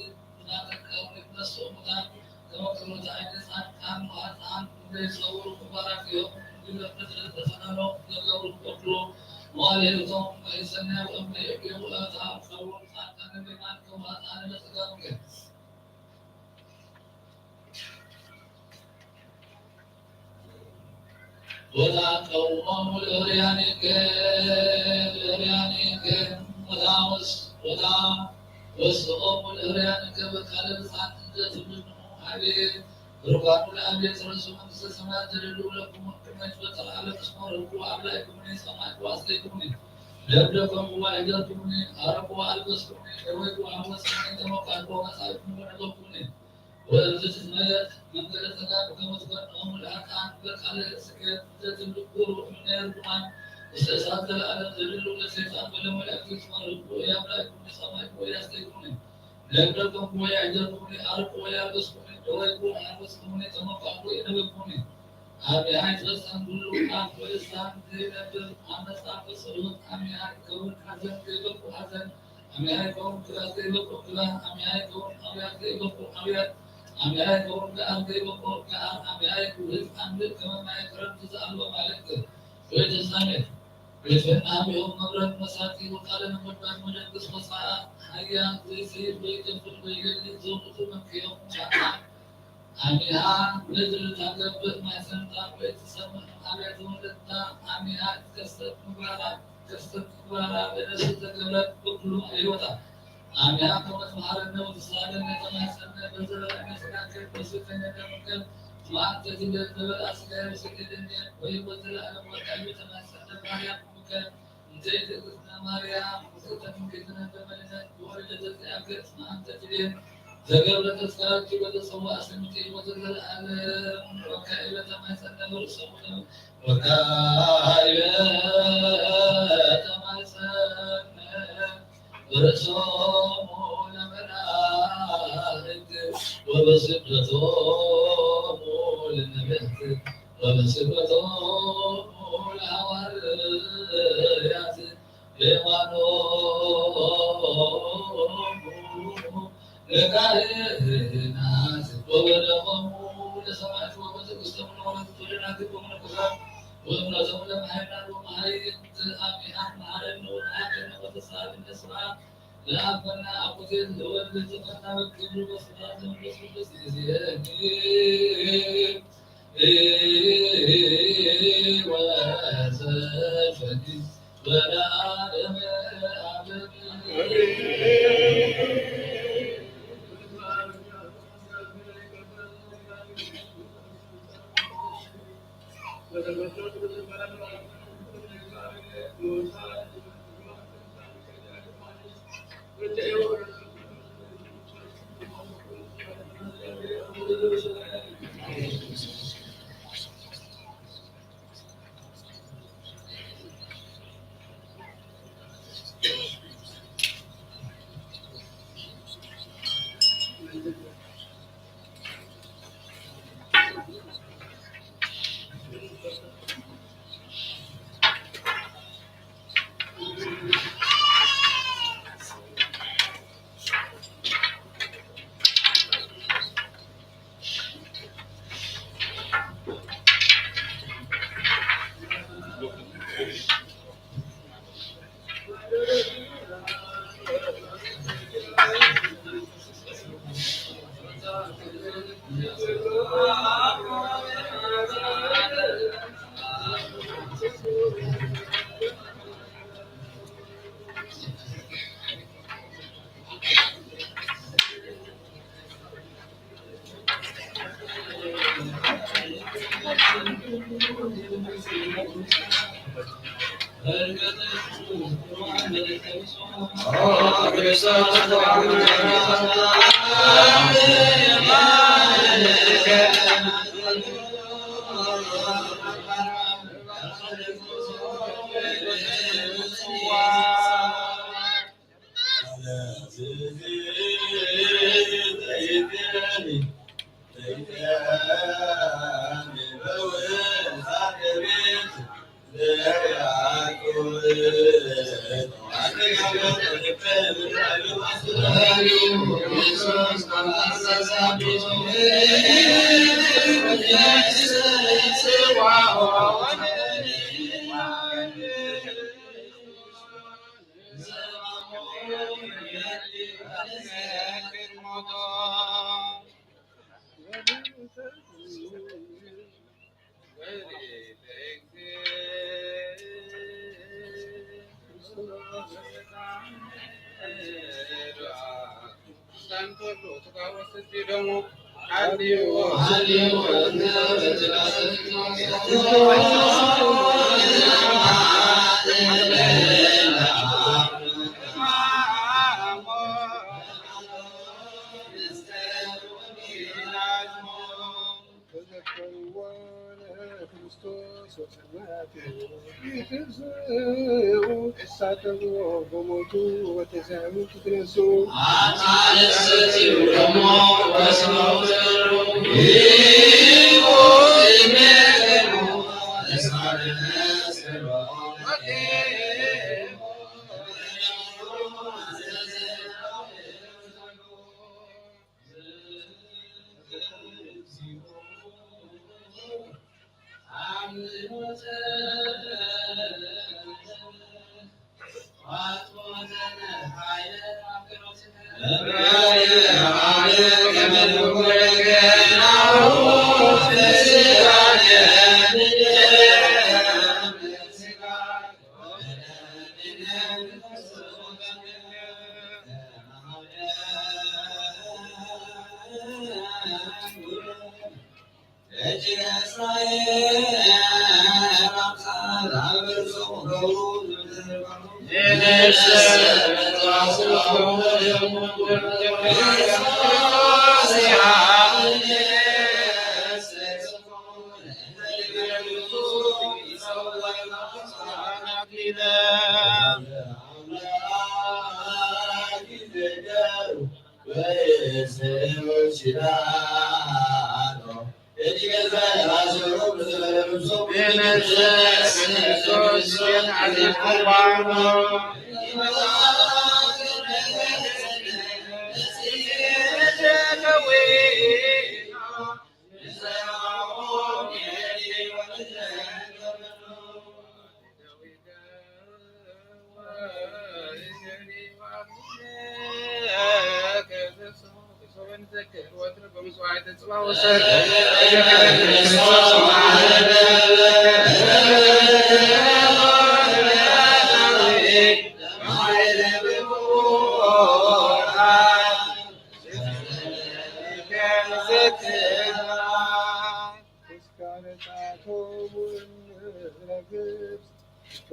ወታቀውሞሙ ለእርያኒከ ለእርያኒከ ወታወስ ወታወስኦሙ ለእርያኒከ በቃለ ብፅዓት እንዘ ትብልኑ ሀቤ ብሩካኑ ለአብ የትረሱ መንግስተ ሰማያት ዘደልዉ ለክሙ እምቅድመ ይትፈጠር ዓለም እስመ ርህቁ አብላይኩሙኒ ጸማይኩ አስተይኩሙኒ ለብደከሙ ወአሕደርኩሙኒ አረቁ ወአልበስኩሙኒ ደወይኩ ወሐወስኩሙኒ ተመካሕኩ ወመጻእኩሙ ወነበብኩሙኒ ወእምዝ ትትመየጥ መንገለ ጸጋብ ከመ ትፈንኦሙ ለኃጥኣን በቃለ ስኬት ዘትብልኩ እምኔ ርጉማን ውስተ እሳት ዘለዓለም ዘድሉ ለሰይጣን ወለመላእክቱ እስመ ርህቁ ወያብላይኩሙ ጸማይኩ ወያስተይኩሙ ለብደኩሙ ወያሕደርኩሙ አርቁ ወያልበስኩሙ ደወይኩ ወሐወስኩሙኒ ተመካሕኩ ወነበብኩሙኒ። አሚሃ ይትፈጸም ኩሉ አፍ ወልሳን ዘይነብብ አመጻ ወጸሎት አሚሃ ይከውን ሐዘን ዘይበቁ ሐዘን አሚሃ ይከውን ክራር ዘይበቁ ክራር፣ አሚሃ ይከውን አብያት ዘይበቁ አብያት፣ አሚሃ ይከውን ገአር ዘይበቁ ገአር፣ አሚሃ ይከውን ህዝብ አንድ ከመ ማየ ክረምት ዘአልቦ ማልክት ወይተሳኔት። ወይትፌናህ እምኔሁ መብረቅ መሳጢ ወቃለ ነጎድጓድ ወደንግጽ ወጸአአ ሀያል ዘይሰይድ ወይገፍል ወይገሊ ዘውእቱ መምክሔሁ ቻ አሚሃ ምድር ታገብእ ማሕጸንታ ወኢትሰምዕ አብያተ ወለድታ፣ አሚሃ ይትከሰት ምግባራ፣ ይትከሰት ምግባራ ለነፍስ ዘገብረት በኩሉ ሕይወታ። አሚሃ ከመ ትምሃረነ ወትሳለነ ተማሕጸነ በዘበራእነ ሥጋከ ወስእተነ ደምከ። እስመ አንተ ትቤ ዘበልዐ ሥጋየ ወሰትየ ደምየ ወሕይወት ዘለዓለም ወቃልዮ ተማሕጸነ በማርያም እምከ። እንተ እግዝእትነ ማርያም ውእቱ ትምክሕትነ በመልእተ ወልደተ ዚአከ እስመ አንተ ትቤ ዘገብረ ተስካርኪ ወተሰዋ ስምኪ ወዘዘለዓለም ወካዕበ ተማሕጸነ በርእሶሙ ለ-፣ ወካዕበ ተማሕጸነ በርእሶሙ ለመላእክት ወበስደቶሙ ለነቢያት ወበስደቶሙ ለሐዋርያት በየማኖሙ ለካህናት ወበደሞሙ ለሰማዕት ወበትዕግስቶሙ ለወራዝት ወደናግል ወመነኮሳት ወእምነቶሙ ለመሃይምናን ወመሃይምት አሚሃ መሃረነ ወመሃረነ ወተሳሃለነ ስብሐት ለአብ ወወልድ ወመንፈስ ቅዱስ።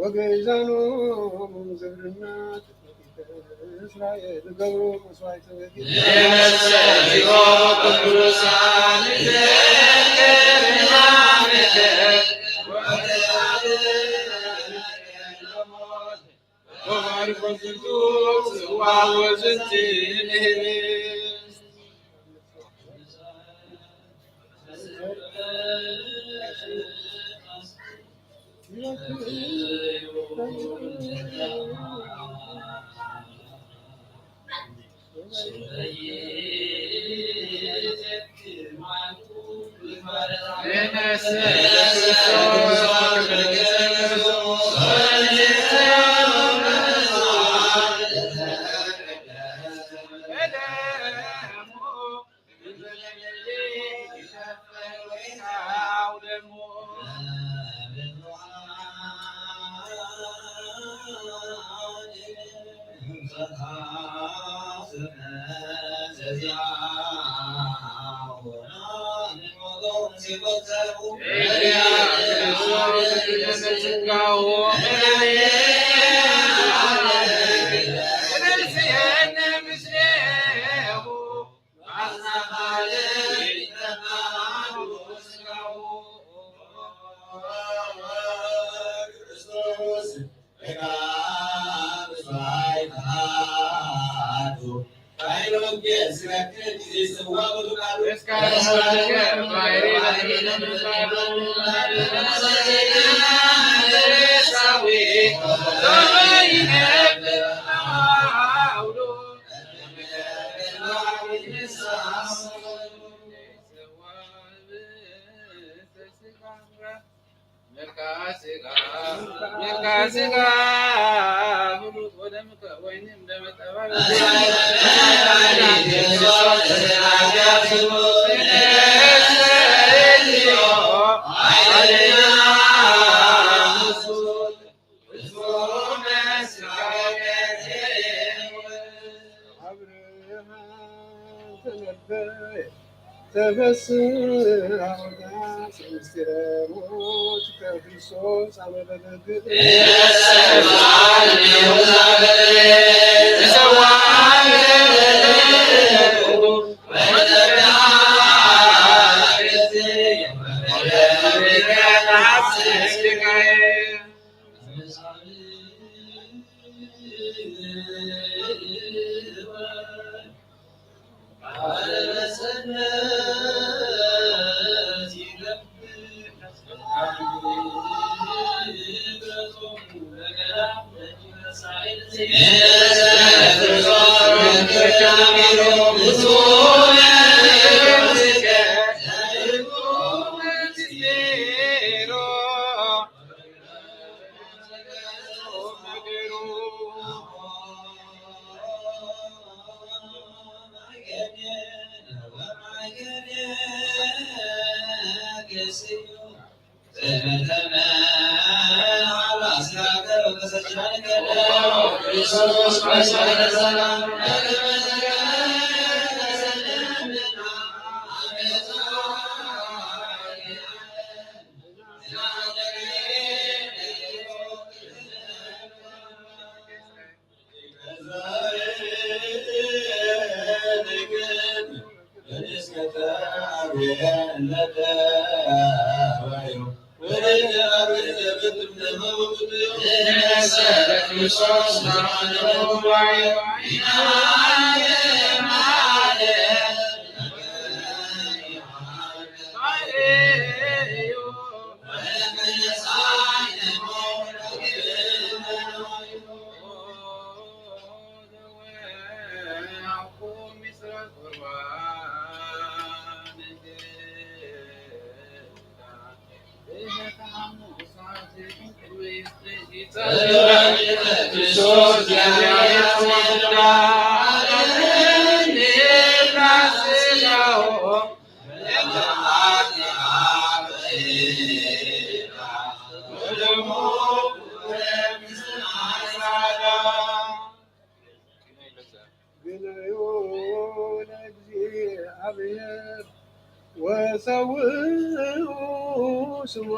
ወገይዛኖም ዝብርና እስራኤል ገብሩ መስዋዕተ ወጊድ። ግነዩ ለእግዚአብሔር ወሰውኡ ስሞ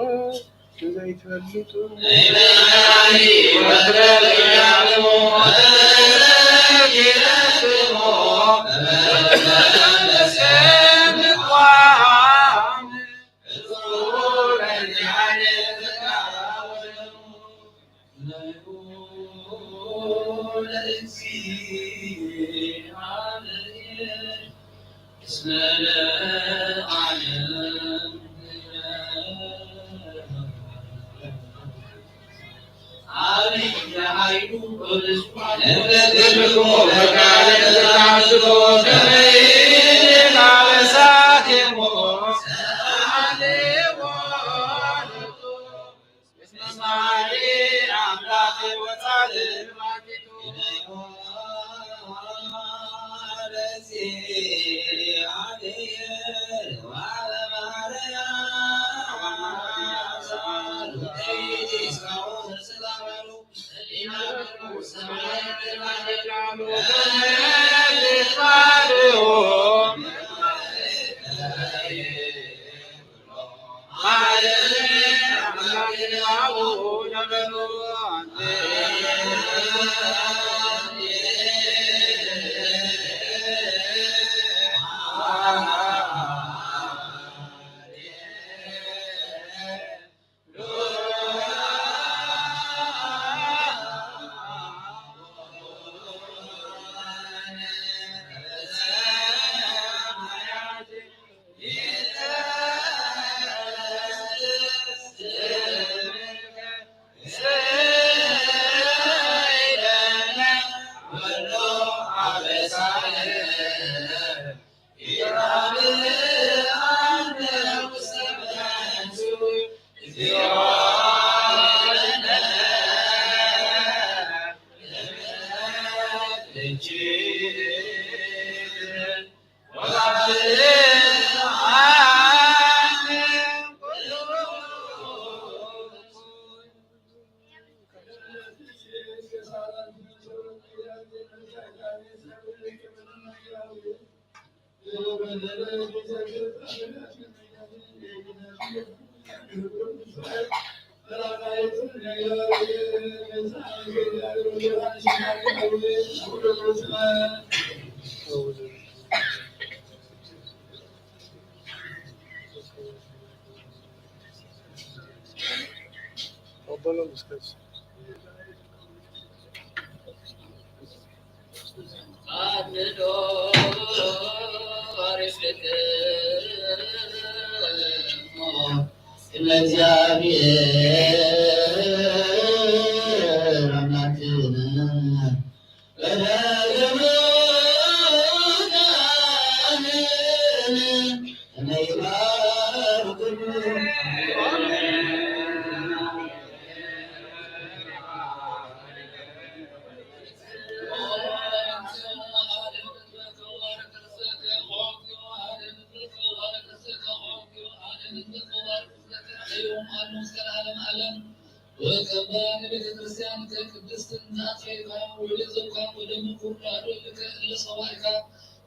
ወቀባን ቤተክርስቲያን ቅድስት እናት ሆይ፣ ወደ ዘውካን ወደ ምኩር ባዶ ልከ እለ ጸዋዕካ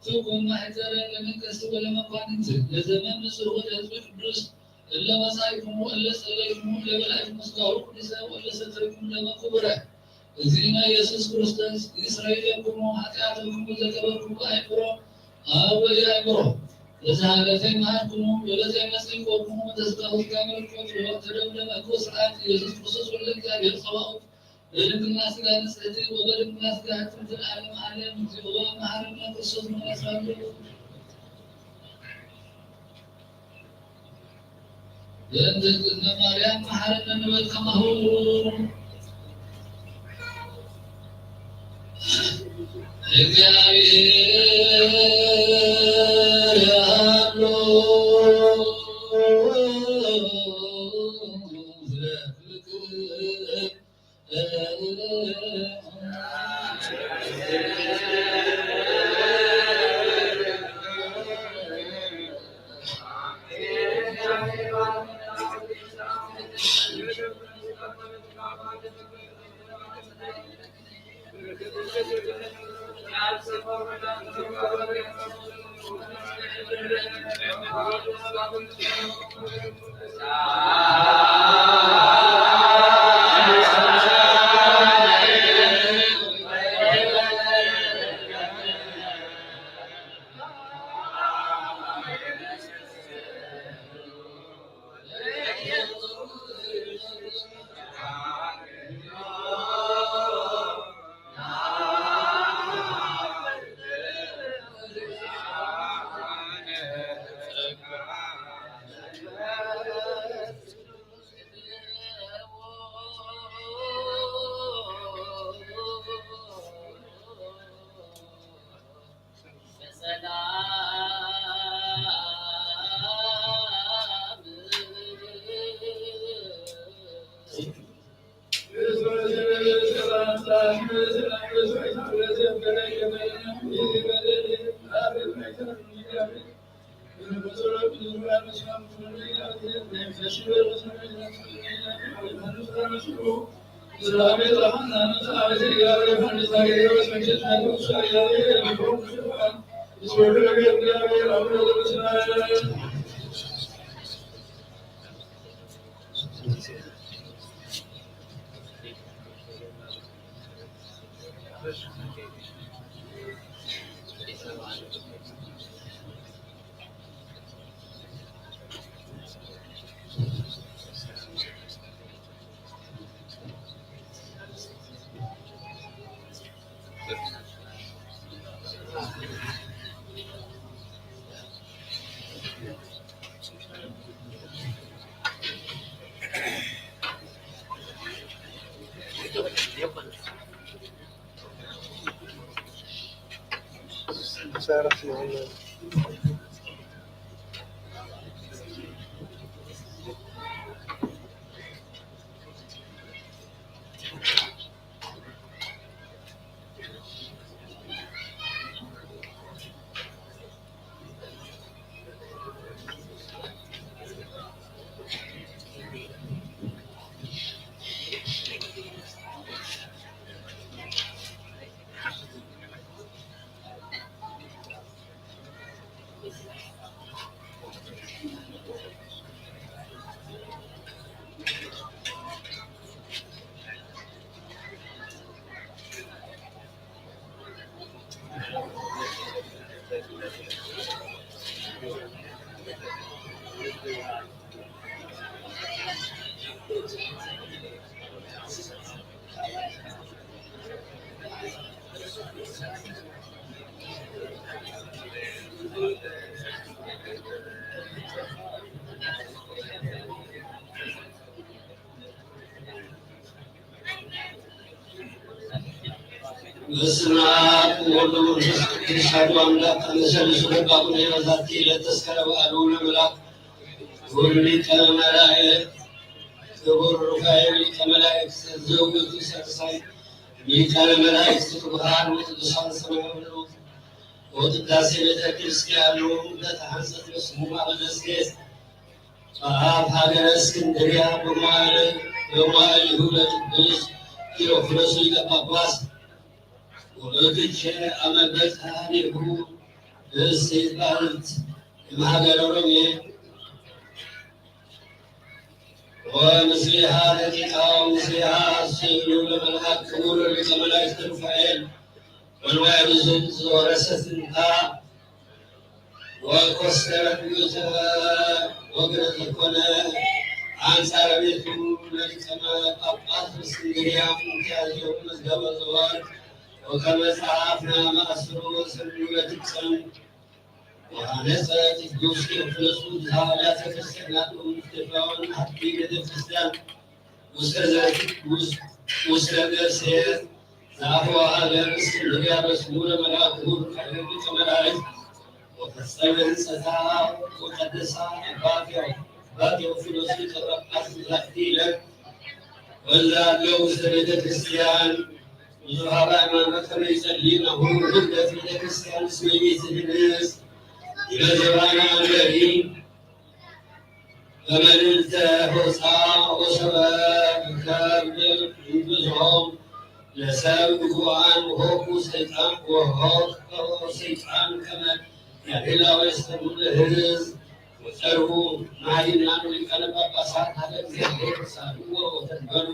ትኩን ማሕደረ ለመንግስት ወለመኳንንት ለዘመን ንጹሕ ወለህዝብ ቅዱስ እለ መጻኢክሙ እለ ጸለይክሙ ለበላይክሙ ስጋሁ ቅዱሰ ወእለ ሰተይክሙ ደመ ክቡረ እግዚእነ ኢየሱስ ክርስቶስ ይስረይ ለክሙ ኃጢአትክሙ ዘገበርክሙ አእምሮ አብ ወኢአእምሮ ለዘሀለፈ ይምሐርክሙ ወለዘይመጽእ ይቆምክሙ። ተስጋሁ ጋብር ቆጥሮ ተደምደመ እኮ ስርዓት ኢየሱስ ክርስቶስ ወልደ እግዚአብሔር ጸባኦት በድንግልና ስጋ ንጽሕት ወበድንግልና ስጋ ሕፍርት ለዓለመ ዓለም። እግዚኦ መሐረነ ክርስቶስ መሐረነ። በእንተ እግዝእትነ ማርያም መሐረነ ንበል ከማሁ። እግዚአብሔር አብ በስመ አብ ወወልድ ወመንፈስ ቅዱስ አሐዱ አምላክ። አመሰሉ ስለ ባቡነ ዮዛቲ ለተስከረ በዓሉ ለመልአክ ክቡር ሊቀ መላእክት፣ ክቡር ሩፋኤል ሊቀ መላእክት ዘውእቱ ሳልሳይ ሊቀ መላእክት ክቡራን ወቅዱሳን ሰማዕታት ወቅዳሴ ቤተ ክርስቲያኑ ለተሐንጸት በስሙ አበ ደሴት በአፍ ሀገረ እስክንድርያ በመዋዕለ፣ በመዋዕሊሁ ለቅዱስ ቴዎፍሎስ ሊቀ ጳጳስ ወእግቼ አመ በጽሐ ዲሁ ደሴት ባሕርት እምሀገረ ሮሜ ወምስሌሃ ደቂቃ ወምስሌሃ ስዕሉ ለመልአክ ክቡር ሊቀ መላእክት ሩፋኤል ወንዋየ ብዝት ዘወረሰት እንታ ወኮስተረት ውእተ ወግረ ዘኮነ አንጻረ ቤቱ ለሊቀ ጳጳስ እስክንድርያ እምትያዜሁ መዝገበ ዘወርቅ ወከመ ጸሐፍነ ማእስሩ ወሰኑ ለትቅሰም ወሐነጸ ቅዱስ ቴዎፍሎስ ብዙኃ አብያተ ክርስቲያናት ወምስቴታውን አሐቲ ቤተ ክርስቲያን ውስተ ዘ-፣ ውስ-፣ ውስተ ደሴት ዛፎ ሀገር እስክንድርያ በስሙ ለመልአኩ ሩፋኤል ሊቀ መላእክት ወፈጸመ ህንጸታ ወቀደሳ አባ ቴዎ-፣ አባ ቴዎፍሎስ ሊቀ ጳጳስ ዛቲ ዕለት ወንዛለው ውስተ ቤተ ክርስቲያን ብዙኃ በሃይማኖት ከመ ይጸሊ ናሁ ህግደፍ ቤተ ክርስቲያን እስመ ኢትህንጽ ይበዘባና አንበሪ በመልዕልተ ሆጻ ወሰበ ከብድ እምብዝሖም ለሰብ ግፉዓን ወሆኩ ሰይጣን ወሆኩ ሰይጣን ከመ ያድላ ወያስተምሩ ለሕዝብ ወጸርሁ ማይናን ሊቃነ ጳጳሳት ሀበ እግዚአብሔር ሳልዎ ወተንበሩ።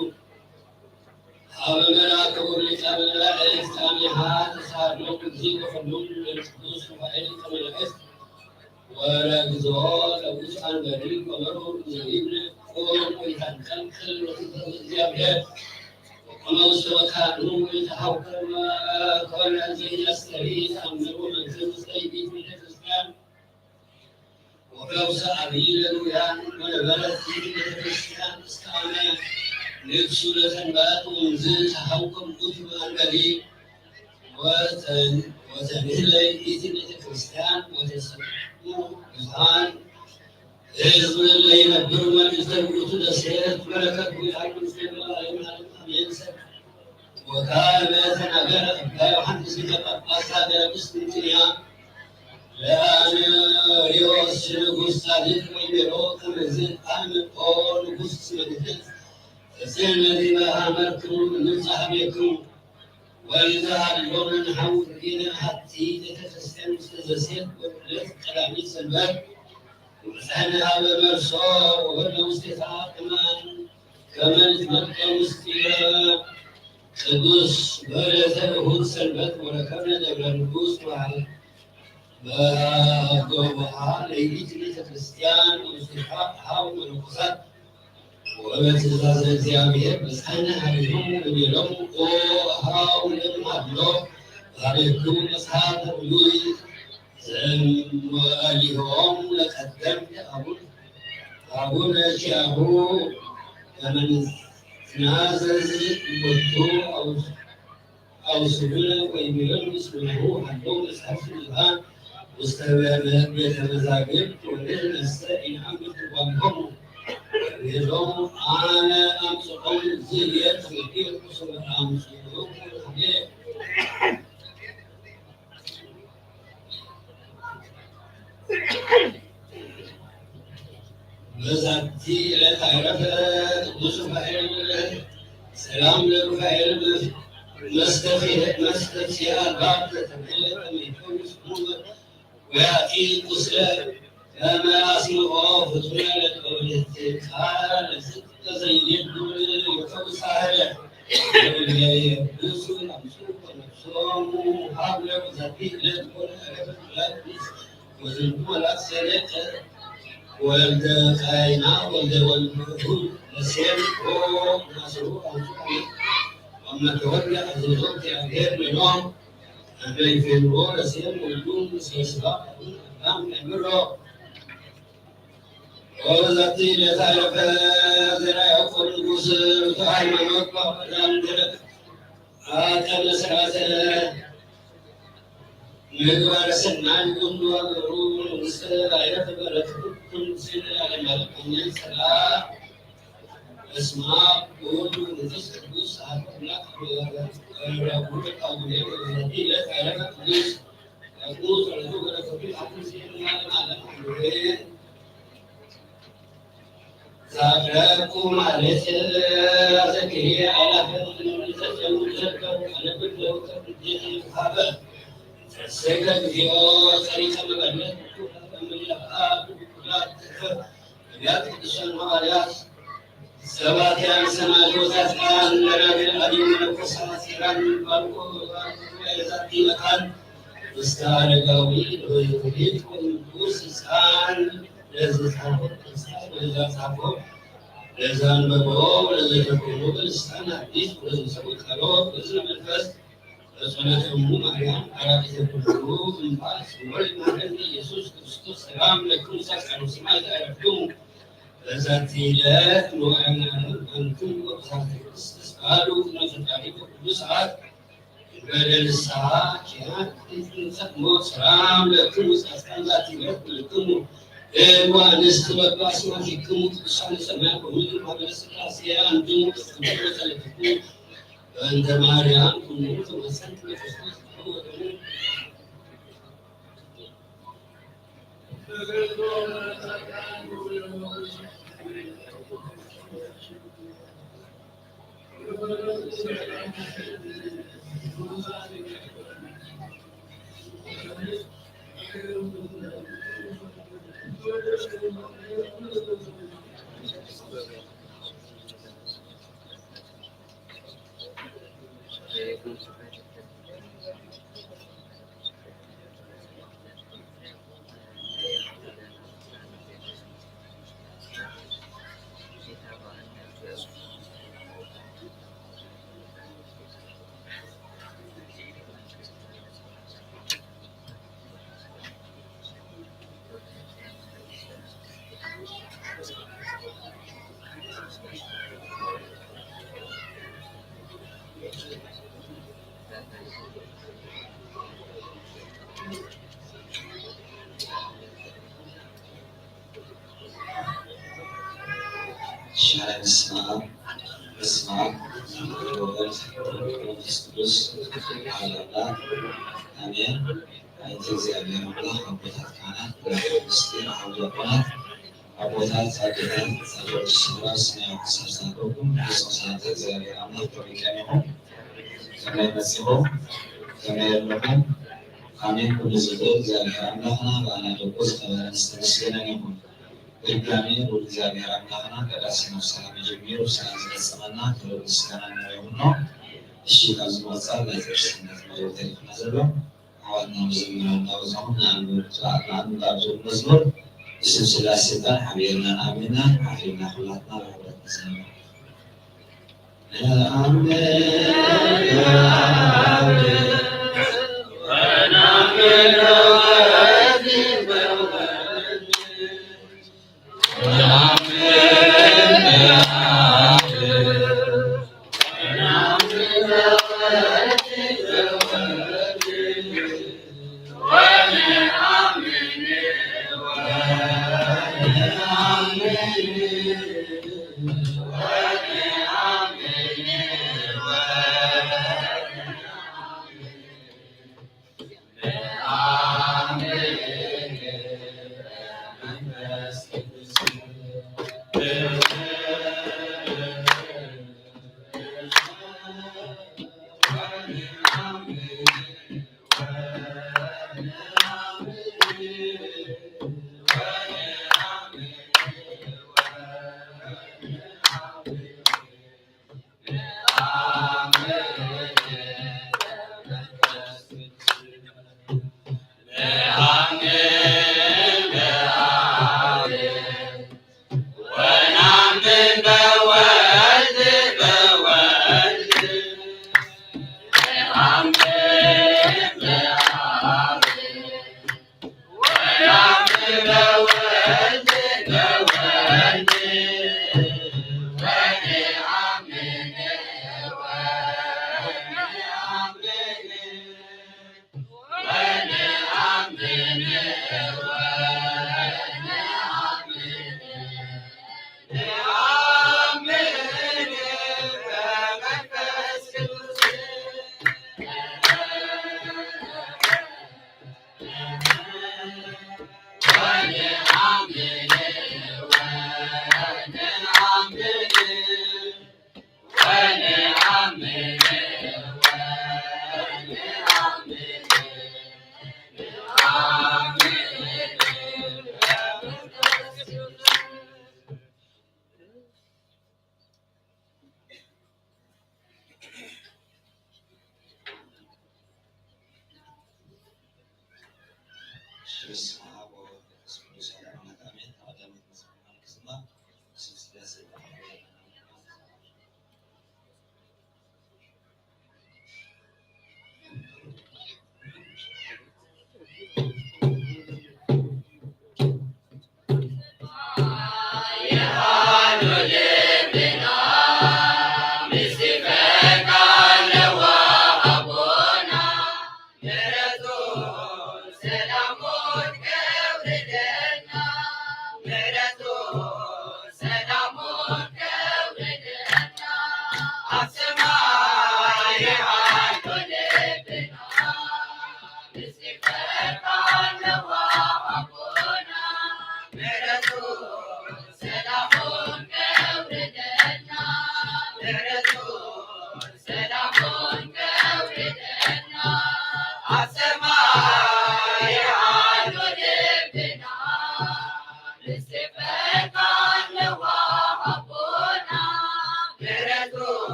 ሀበ መልአከ ክቡር ሊቀ መላእክት አሚሃ ተሳሃሎ እግዚእ ወፈኑ ለቅዱስ ሩፋኤል ሊቀ መላእክት ወለግዞ ለውእቱ አንበሪ ወመሩ ዘይብል ቁም ወይታንቀልቅል ወትንበር እግዚአብሔር ወቆመ ውስተ መካኑ ወይተሐውከም ኮነ ዘኢያስተሪ ተአምር ወመንክር ውስተ ይእቲ ቤተ ክርስቲያን ወፈውሰ አብይ ለድውያን ወነበረት ይእቲ ቤተ ክርስቲያን እስከ አመ ንግሱ ለተንባቱ። ወእምዝ ተሐውከም ውእቱ አንበሪ ወተን-፣ ወተንህለ ይእቲ ቤተ ክርስቲያን ወተሰምዑ ብዙኃን ሕዝብ ለይነብሩ መልዕልተ ውእቱ ደሴት በረከቱ ይሃሉ ምስሌነ ለዓለመ ዓለም አሜን። ወካዕበ ተናገረ አባ ዮሐንስ ሊቀ ጳጳስ ዘሀገረ ቁስጥንጥንያ ለአነ ሪዮስ ንጉስ ጻድቅ ወይቤሎ፣ ከመዚ አነ ኦ ንጉስ ስመ ድህት እጽን ለዲበ አመርክሙ ንጻሕ ቤክሙ፣ ወልደ ሀሎ ምን ሐው ርኢነ ሐቲ ቤተክርስቲያን ውስተ ዘሴት ወዕለት ቀዳሚት ሰንበት ወበጽሐነ ሀበ መርሶ ወበነ ውስቴታ ከመ ከመ ንትመቀ ምስጢረ ቅዱስ በዕለተ እሁድ ሰንበት ወረከብነ ደብረ ንጉስ ወሀ-፣ በአገቦሃ ለይእቲ ቤተ ክርስቲያን ወምስጢራ ሀው መነኮሳት ወበትእዛዘ እግዚአብሔር በጽሐነ ሀቤሆሙ ወቤሎሙ ኦ ሀው ለእምሃሎ ሀቤክሙ መጽሐፈ ብሉይ ዘእምወሊሆሙ ለቀደምት አቡነ፣ አቡነ ኪያሁ ከመ ንትናዘዝ ቦቱ አውስ-፣ አውስዱነ ወይቤሎሙ እስመ ናሁ ሀሎ መጽሐፍት ብዙኃን ውስተ ቤተ መዛግብት ወንሕነሰ ኢነአምር ትርጓሜሆሙ። ወይቤሎሙ አነ አምጽኦሙ እምይእዜ ከመ ኢርኩሱ አምጽኦሙ ሀቤ። በዛቲ ዕለት አረፈ ቅዱስ ሩፋኤል። ሰላም ለሩፋኤል መስተፍስሔ አልባብ ዘተብሔለ ከመ ይፈውስ ሕሙመ ወያጥይ ቁስለ ከመ አስምዖ ፍጡነ ለተወልድ ቃል ለዘይደሉ ይፈውስ አህለ። ወእምይእዜሰ አምጽኡ ወነፍስሆሙ ሀብለ። በዛቲ ዕለት ኮነ አረፈ ወልደ ወዝንቱ መልአክ ሰሌጠ ወልደ ቃይና ወልደ ወልዱ ለሴም ኦ ናስሩ አምጽኡ። ወመተወልደ አዘዞ እግዚአብሔር ለኖህ አመ ይፌንዎ ለሴም ወልዱ ምስለ ስብሐ አቡነ አብርሃም ያእምሮ። ወበዛቲ ዕለት አረፈ ዘርአ ያዕቆብ ንጉሥ ርቱዐ ሃይማኖት ወአብርሃም ደረቅ አቀመ ሥርዓተ ምግባረ ሰናይ ኩሉ አገሩ። ንጉሥ አረፈ በረከቱ ኩሉ ምስለ ዓለመ ዓለም አሜን። ሰላም እስማ ውእቱ መንፈስ ቅዱስ አሐዱ አምላክ ረቡዕ አቡነ። በዛቲ ዕለት አረፈ ቅዱስ ያዕቆብ ጸሎቱ በረከቱ ይሃሉ ምስሌነ ለዓለመ ዓለም አሜን። ዛቅረብኩ ማሕሌተ አዘክሬ አእላፈ ምእተ ወዘክሬ ቃለ ብዕል ለውእቱ እምኔነ ይትሃበ። ተሰገ እግዚኦ ጸሪቀ መበለት እምነ አብ ኩላት ተፈ ነቢያት ቅዱሳን ሐዋርያት ሰባክያነ ሰማዕታት ወጻድቃን ደናግል አዲ መነኮሳት ሄራን ባርኮ ዛቲ መካን ውስተ አረጋዊ ወይሁዲት ወንጉስ ሕፃን ለዘጻፎ ለዘጻፎ ለዘአንበቦ ለዘተርጎሞ በልሳን ሐዲስ ወለዘሰምዖ ቃሎ በእዝነ መንፈስ በጸሎተ እሙ ማርያም አራቂተ ኩሉ እምባል ስውር ይማረን ኢየሱስ ክርስቶስ። ሰላም ለክሙ ጻድቃነ ሰማይ ዘዐረፍክሙ በዛቲ ዕለት መዋዕለ አርያም አንትሙ ወቅዱሳተ ቅድስት ተስካሩ ቅድመ ፈጣሪ በኩሉ ሰዓት እንበለ ንስሐ ኪያነ ትንሳኤ ሞት። ሰላም ለክሙ ጻድቃን ዛቲ ዕለት ኩልክሙ እሉ አንስት በኩሉ አስማቲክሙ ቅዱሳነ ሰማይ ወምድር ማህበረ ሥላሴ አንትሙ ቅዱሳን ጸሎትክሙ በእንተ ማርያም ኩኑ ተማሰን በክርስቶስ። በስመ አብ ወወልድ ወመንፈስ ቅዱስ አሐዱ አምላክ አሜን። አንተ እግዚአብሔር አምላክ አቦታት ካህናት፣ ብላቴ ሚስጢር አሐዱ ዲያቆናት፣ አቦታት ጻድቃን፣ ጻድቃን ስፍራ ስሜ ያክሳር ሳቆኩም የሶሳት እግዚአብሔር አምላክ በሚቀን ይሁን። ከመይ መጺኹም፣ ከመይ የለኹም። አሜን። ኩሉ ዝኽእል እግዚአብሔር አምላክና በዓና ደቁ ዝኸበረን ዝተመስገነን ይሁን። ድጋሜ ልዑል እግዚአብሔር አምላክና ቅዳሴና ብሰላም ጀሚሩ ብሰላም ዝፈጸመና ክብር ምስጋና ንዕኡ ይኹኖ። እሺ፣ ካብዚ መቐጸል ናይ ቅድስነት መደብ ተሪፍና ዘሎ ኣሕዋትና መዘምራን እናበዛኹም ንኣንብብ፣ ንኣንብብ ኣብዚ መዝሙር ብስም ስላሴ ስልጣን ሓቢርና ኣሚንና ሓቢርና ኩላትና ብሕብረት ንዘምር።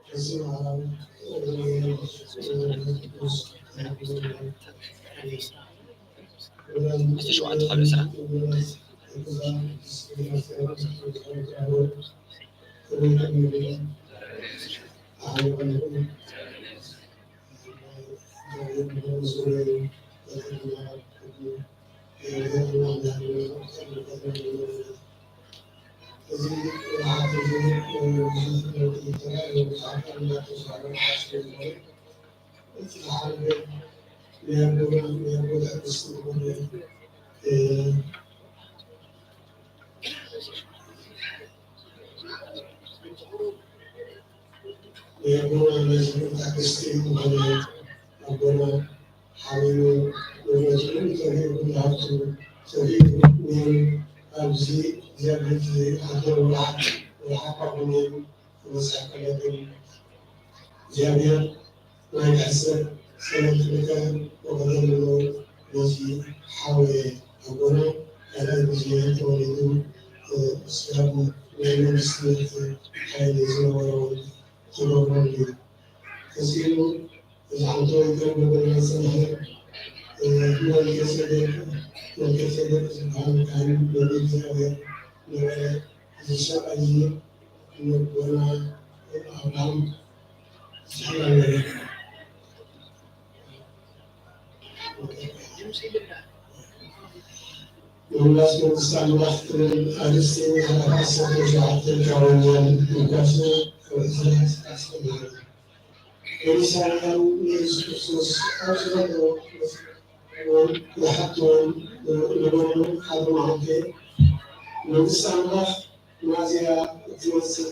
በስመ አብ ወወልድ ወመንፈስ ቅዱስ አሐዱ አምላክ። የአቦና መዝሙር ታክስቲ ሆነ አቦና ሐሚኑ ወመዝሙር ተውሂድ ሀብቱ ተውሂድ ምን ኣብዚ እግዚአብሔር ሀገር ወላሐ ወላሐ ሆነ ወመሳከለትን እግዚአብሔር ናይ ሕሰብ ሰነት ልከ ወበደልኖ በዚ ሐወ አቦና ካልእ ጊዜ ተወሊዱ እስላም ናይ መንግስትነት ኃይል ዝነበረውን ተገብረሉ። ከዚሁ እዚ ዓንቶ ይቀርብ ብለን ጽንሐ፣ እ፣ መልከጼዴቅ፣ መልከጼዴቅ ዝበሃል ካህን ነቢይ እግዚኣብሔር ነበረ። እዚ ሰብኣይ እዚ ንቦና ኣብርሃም ዝሕላለ ነበረ። ዮናስ መንግስተ ኣምላኽ ትብል ኣርእስቲ ምዕራፍ ዓሰርተ ሸውዓተ ካብ ወንጌል ሉቃስ ኣስተምሃረ። ፈሪሳውያን ንኢየሱስ ክርስቶስ ኣብ ዝበልዎ ይሓትዎ ነበሩ። ሓደ መዓልቲ መንግስቲ ኣምላኽ መዓዝ እያ እትመጽእ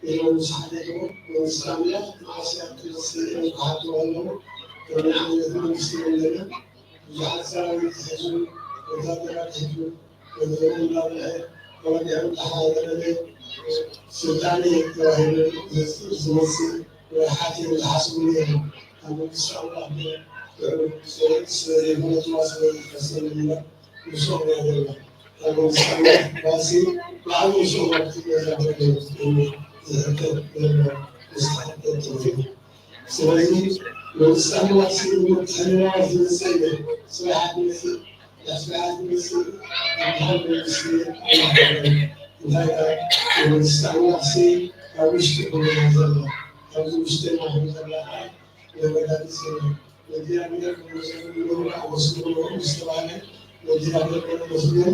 ኢሎም ምስ ሓተትዎ፣ መንግስቲ ኣምላኽ መዓስ እያ እትመጽእ ኢሎም ክሓትዎ ከለዉ፣ ከምዚ ዓይነት መንግስቲ የለንን። ብዙሓት ሰራዊት ሒዙ፣ ወታደራት ሒዙ፣ ገንዘቡ እናበልዐ፣ ተዋጊዑ እናሓደረ፣ ስልጣን እየ ተባሂሉ ዝመጽእ ወይ ሓትዮም ዝሓስቡ ነይሮም። ካብ መንግስቲ ኣምላኽ ግን ልዕሉ ስለ ዘይፈለጥዋ ስለ ዝፈሰለ እምበር ንሶም እያ ዘላ። ካብ መንግስቲ ኣምላኽ ባሲ ባዕሉ ንሶም ኣብቲ ገዛ ዘሎ ዝሕተት ዘሎ ምስ ተሓተት ተባሂሉ። ስለዚ መንግስቲ ኣምላኽ ምትሕልላፍ ዝመጽእ እየ። ስራሓት ይመጽእ፣ ስራሓት ይመጽእ፣ ዝበሃል መንግስቲ ኣይነበረን። እንታይ ደኣ መንግስቲ ኣምላኽሲ ኣብ ውሽጢ ኩልና ዘሎ፣ ኣብዚ ውሽጥና ከም ዘላ ኸኣ ነረጋግጽ ኢና። ነቲ ኣምላኽ ከመስግንዎ ኣመስግንዎ ምስ ተባህለ፣ ነቲ ኣምላኽ ከመስግን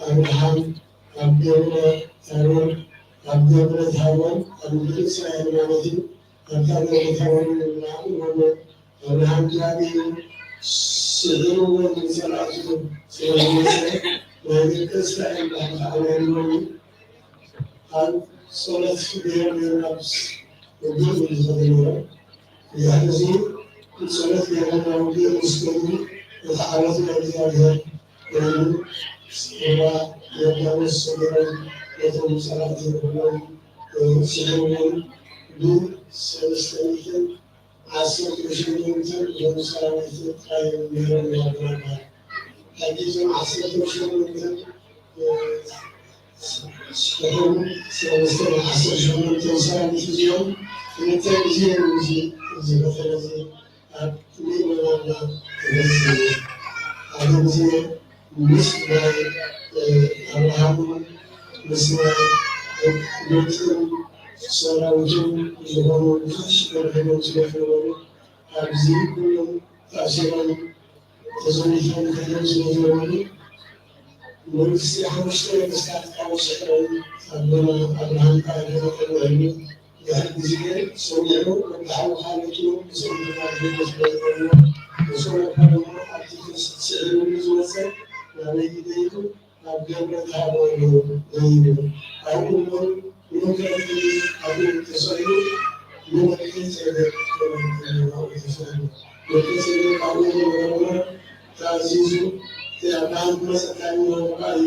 አብርሃም፣ አብ ደብረ ታቦር፣ አብ ደብረ ታቦር፣ አብ ደብረ እስራኤል ማለትም፣ አብ ደብረ ታቦር፣ አብርሃም ጃቢ፣ ስዒርዎ ጸላእቱ ስለዝመጸ፣ ናይ ደቂ እስራኤል ባህል አወርዎ፣ አብ ጸሎት ገይሮም ነብስ ውግእ ይኸዱ ነበሩ። ያህል ጊዜ ጸሎት ገይሮም ውግእ ምስ ከዱ፣ እቲ ዓወት ናይ እግዚኣብሔር ኮይኑ፣ ጸባ ዮርዳኖስ ሰጊሮም፣ ነቶም ጸላእቲ ኩሎም ስዒሮም፣ ብሰለስተ ሚእትን ዓሰርተ ሸሞንተን ዞም ሰራዊት ጥራይ ነይሮም ይሃድሩ ነበር። ሕጂ ዞም ዓሰርተ ሸሞንተን፣ እ፣ ሸሞንተን፣ ሰለስተን ዓሰርተ ሸሞንተን ሰራዊት እዚኦም ክልተ ግዜ እዮም እዚ፣ እዚ ፈተነ እዚ ኣብ ምእመናንና ተፈጺሙ። ሓደ ግዜ ምስ ናይ፣ እ፣ ኣብርሃምን ምስ ናይ ሎጥን ሰራዊቱን ዝኾኑ ብዙሕ ሽግር ሒዞም ስለ ዝነበሩ፣ ኣብዚ ኩሎም ተኣሲሮም ተዘሚቶም ከይዶም ስለ ዝነበሩ፣ መንግስቲ ሓሙሽተ ነገስታት ካብ ወሰዶም፣ ኣቦና ኣብርሃም ከኣ ተጠቅመሉ፣ ድሕሪ ግዜ ሰሚዑ፣ ወዲ ሓውኻ ሎጥ ምስኦም ተጋድሎ ስለ ዝነበሩ፣ ምስኦም እኳ ደሞ ኣብቲ ስዒሩ ዝመጸ ናበይ ኢሉ ናብ ደብረ ታቦር ደይቡ። ኣብኡ እውን ንመከራ ኣብኡ ተሰቒሉ ንመልከጼዴቅ ተሰቒሉ። መልከጼዴቅ ኣብኡ ዝነበረ እውን ተኣዚዙ፣ እቲ ኣብርሃም መጸካ እሞ ርኣዮ፣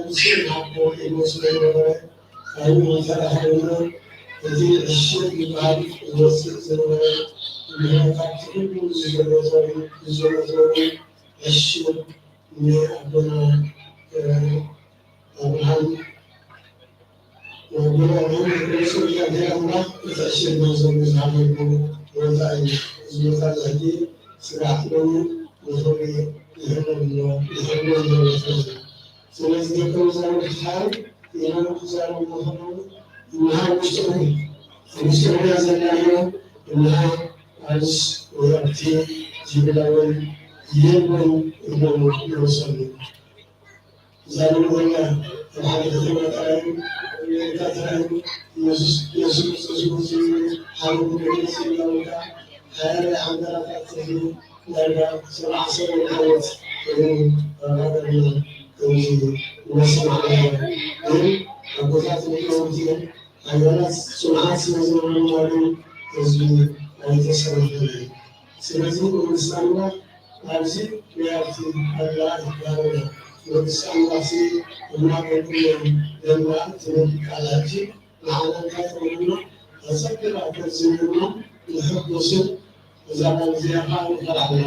ንሱ ይሃቦ ኢሉ ስለ ዝነበረ፣ ኣብኡ ተራኸብና። እቲ ዕሽር ዝበሃል ዝወጽእ ዝነበረ፣ እምብዛ ካብቲ ኩሉ ዝዘመተሩ፣ ዝዘመተሩ ዕሽር ንኣቦና፣ እ፣ ኣብርሃም፣ ንኣቦና ኣብርሃም ንርእሱ እግዚኣብሔር ኣምላኽ እቲ ዕሽር ገንዘቡ ዝሃበሉ ቦታ እዩ። እዚ ቦታ እዚ ሕጂ ስራሕ ኮይኑ ንኽብሪ ይህቦ ኣሎ፣ ይህቦ ኣሎ ማለት ነው። ስለዚህ ደቀ መዛሙርቱ ኸዓ ኢሎም ክዛረቡ ከለዉ፣ እንሃ ውሽጥኹም፣ ውሽጥኹም ያዘላዮ፣ እንሃ ኣብዚ ወይ ኣብቲ ዚብላውን የልቦን ኢሎም ይመለሰሉ። ዛሬ ወዲያ ተማሪ ከተማ ተራዩ፣ ሁኔታ ተራዩ፣ ኢየሱስ፣ ኢየሱስ ክርስቶስ ይመስል፣ ሐሩን ገነት ሲላወቃ፣ ሀያ ላይ አንደራታት ተራዩ፣ ዳርጋ ሰብዓ ሰበን ዓመት፣ ወይም አባገርና እንጂ እነሱ ማለት ነው። ግን አጎታት ሊቃውንት አያላት ጽንዓት ስለዘነበሩ ህዝቡ ኣይተሰረፈን። ስለዚህ መንግስት አምላክ ኣብዚ ወያብቲ ኣላ ይባረረ። መንግስት ኣምላክ ሲ እና በቁም ደማ ትብል ቃል ሕጂ ንዓና እንታይ ትብለና? ኣጸብቃ ተዝንና ንሕጎስን እዛ ቃል እዚኣ ኸዓ ንፈርሓላ።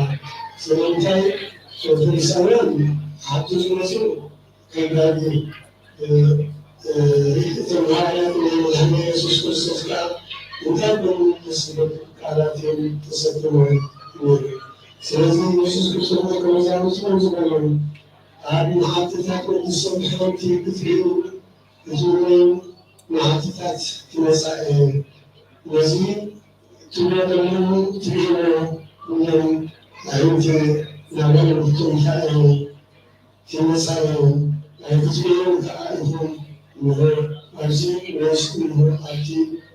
ስለምንታይ ፈሪሳውያን ሓንቲ ዝመስሉ ከጋጊ፣ እ፣ እ፣ እቶም ሃዋርያት ናይ መድሓኒና የሱስ ክርስቶስ ከኣ እንታይ በሉ ደስ ዝብል ቃላት እዮም ተሰኪሞም ነይሮም። ስለዚ የሱስ ክርስቶስ ደቀ መዛሙርቱ ከምዚ በሎም፣ ኣብ መዓልትታት ወዲ ሰብ ሓንቲ ክትርእዩ ክትብሉ መዓልትታት ክመጻ እየን። ነዚ ትብሎ ዘለኹ ትርእይዎ ኩሎም ኣዒንቲ ናባይ ንክትምጻእ እየን። ትመጻእን ኣይትጽልኡን ከኣ ኢኹም። እንሆ፣ ኣብዚ ወይስ እንሆ፣ ኣብቲ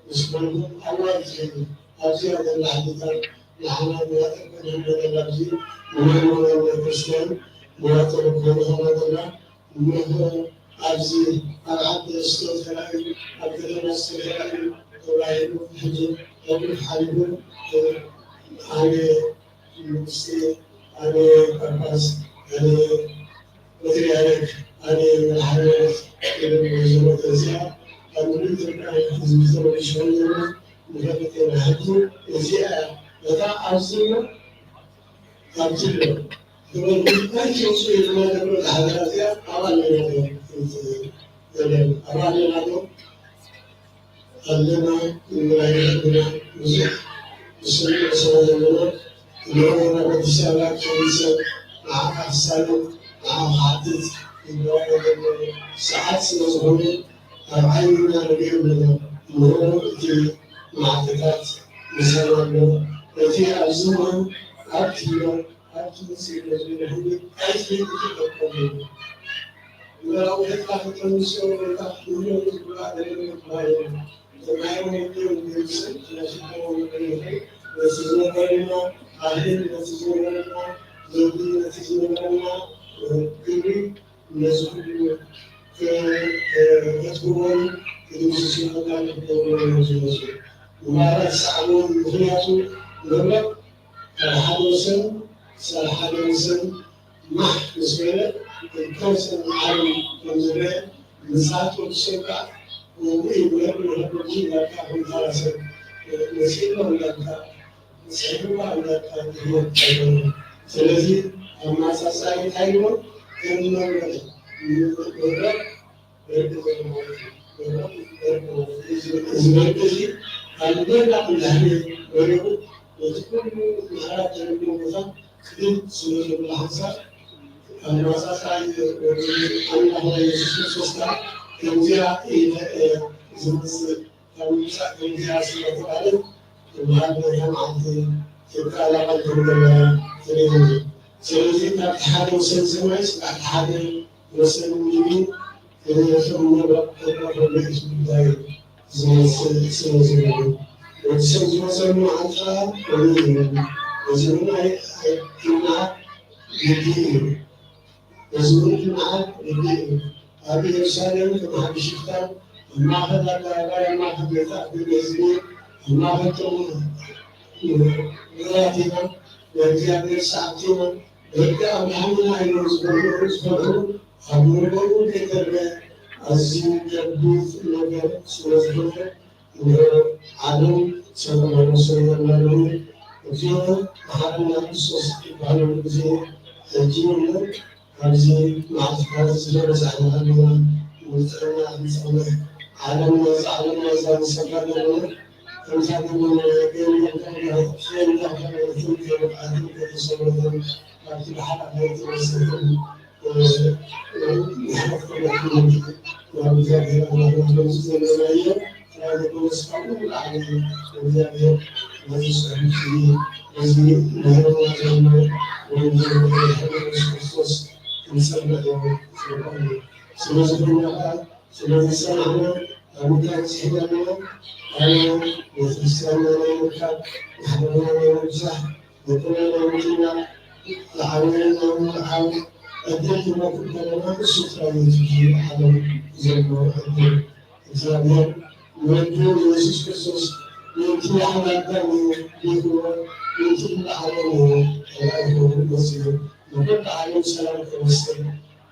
ምስ በልኩም፣ ኣብኡ ኣይትኸዱ። ኣብዚኣ ዘላ ሕጊታት ንዓና ንዋጠ ኮይና ዘላ፣ ኣብዚ ንመእመናን ክርስትያን ንዋጠ ኮይና ዘላ፣ እንሆ፣ ኣብዚ ኣብ ዓዲ ዝተራእዩ፣ ኣብ ከተማ ዝተራእዩ ተባሂሉ፣ ሕጂ ሕሉፍ ሓሊፉ፣ ኣነ ንጉስ፣ ኣነ ጳጳስ፣ ኣነ ፓትርያርክ፣ ኣነ መራሒ ሃይማኖት ክብል ዝመጸ እዚኣ፣ ኣብ ምሉእ ኢትዮጵያ ህዝቢ ተረቢሹ ከም ዘሎ ንፈልጥ ኢና። ሕጂ እዚኣ እታ ኣብዚ ኣብቲ ኣሎ። ክብር እንታይ ትወጽኡ ኢልና ንብሎ እታ ሃገር እዚኣ ኣብኣ ኣለና ዶ? የለን። ኣብኣ ኣለና ዶ? ኣለና፣ እንብላ ኢና። ብዙሕ ንሰምዕ ስለ ዘለና፣ ኖረ በዲሻላ ከኒሰ፣ ዐ አክሳሉ፣ ዐ ሐቲት፣ ሰዓት ስለዝሆነ፣ ኣብ ዓይንና ርግእ ብለና፣ ኖረ እቲ ማዕተታት ንሰማሎ፣ እቲ ኣብዝሞ፣ ኣብቲ፣ ኣብቲ ምስል ለዝብለ ህዝቢ፣ ኣይትህል ትጠቀሙ። ምክንያቱ መብረቅ ካብ ሓደ ወሰን ክሳብ ሓደ ወሰን ማሕ ምስ በለ፣ እከሰ ዓለም ከም ዝረአ፣ ምጽኣት ወዲ ሰብ ከኣ ከምኡ እዩ። ምበር ንኸብጂ እንዳልካ፣ ከምታ ሰብ መጺእዎ እንዳልካ፣ ጽሒፍዎ እንዳልካ ትህይወት ኣይኮነን። ስለዚ ኣመጻጽኣይ እንታይ ይብሎ? ከም መብረቕ፣ መብረቕ በርቅ ዘሎ ማለት እዩ። መብረቕ በርቅ ማለት እዩ። እዚ፣ እዚ በርቅ እዚ ኣብ ሜዳ እንዳህለ በሪቑ፣ ነቲ ኩሉ ማዕራት ዘለዎ ቦታ ክድን ስለ ዘብሎ ሓንሳብ፣ ኣመጻጽኣይ ወዲ ኣምላኽና የሱስ ክርስቶስ ከኣ ከምዚኣ ኢለ እየ ዝመጽእ፣ ካብ ምምጻእ ከምዚኣ ስለ ተባህለት፣ ትበሃል ናይታ መዓልቲ ትቃላቐል ከም ዘላ ትርእዩ። ስለዚ ካብቲ ሓደ ወሰን ሰማይ እስካብ ሓደ ወሰን ምድሪ፣ ከም መብረቕ ከም መብረቕ ጉዳይ ዝመጽእ ስለ ዘሎ፣ ወዲ ሰብ ዝመጸሉ መዓልቲ ከኣ ከምኡ እዩ። በዚ እውን ኣይ-፣ ኣይ-፣ ክነዓቕ ግዲ እዩ። በዚ እውን ክነዓቕ ግዲ እዩ። ኣብ ኢየሩሳሌም ከም ሓድሽ ፍታን፣ ኣብ ማእከል ኣደባባይ፣ ኣብ ማእከል ቤት ኣቦይ ህዝቢ፣ ኣብ ማእከል ጥሙር ውዑያት ኢና፣ ናይ እግዚኣብሔር ሰዓብቲ ኢና፣ ደቂ ኣብርሃም ኢና ኢሎም ዝፈኽሩ፣ ዝፈኽሩ፣ ኣብ መንጎኡ ከይተርፈ ኣዝዩ ከቢድ ነገር ስለ ዝኾነ፣ እንሆ ዓለም ሰላም ስለ ዘላሉ፣ እግዚኦ መሓረነ ክርስቶስ ይባሃለሉ ግዜ ሕጂ እዩ። ኣብዚ መዓልትታት ዝበረታዕና ኣለና። ንጥዕና ክንጸንሕ፣ ዓለምና፣ እዛ ዓለምና እዛ ንሰፍራ ዘለና፣ ከምዛ ዘለና ገይርና፣ ከይተሰበረትን፣ ካብቲ ብሓላፍ ዘይተወሰደትን፣ ንሕና ክኾና፣ ናብ እግዚኣብሔር ኣምላኽና ከምዚ ዘለናዮ፣ ጥራይ ዘይኮነስ፣ ካብኡ ንላዕሊ እግዚኣብሔር ነዚ ጽሑፍ እዚ፣ ነዚ ምህርና ዘሎ ወንጌል መድሓኒና የሱስ ክርስቶስ ክንሰምዕ ይግባእ እዩ። ስለ ዝኾነ ከኣ፣ ስለ ዝሰማዕና፣ ኣብ ምንታይ በጺሕና ኣለና? ኣብ ቤተክርስትያንና ናይ ምርካብ፣ ማሕበርና ናይ ምብዛሕ፣ ደቅና ናይ ምጥያቕ፣ ዝዓበየ ናይ ምምዕዓው ዕድል ክንረክብ ከለና፣ እሱ ጥራይ እዩ እቲ ዓለም ዘለዎ ዕድል። እግዚኣብሔር ንወዱ ንየሱስ ክርስቶስ ምእንቲ ሓደ ኣዳም እዩ ሊእኽዎ፣ ምእንቲ ኩሉ ዓለም እዩ ተላኢኹ መጺኡ። ንኹሉ ዓለም ሰላም ከብስር፣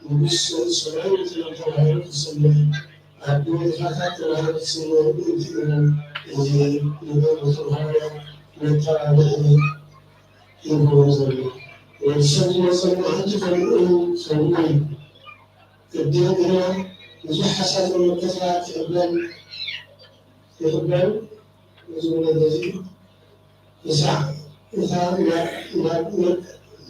ንጉስ ሰማይ ምድርን ተባሂሉ ክስመ፣ ኣቦ ድኻታት ተባሂሉ ክስመ ምእንቲ እዩ። እዚ ንብረቱ ሃዋርያ መተባብዒ ይብሎ ዘሎ። ወዲ ሰብ ዝመጸሉ መዓልቲ ከምኡ እዩ፣ ከምኡ እዩ። ቅድም ግና ብዙሕ ሓሳት መመከትታት ይቕበል፣ ይቕበል። እዚ ወለዶ እዚ ክሳዕ እታ ናብ፣ ናብ፣ ናብ፣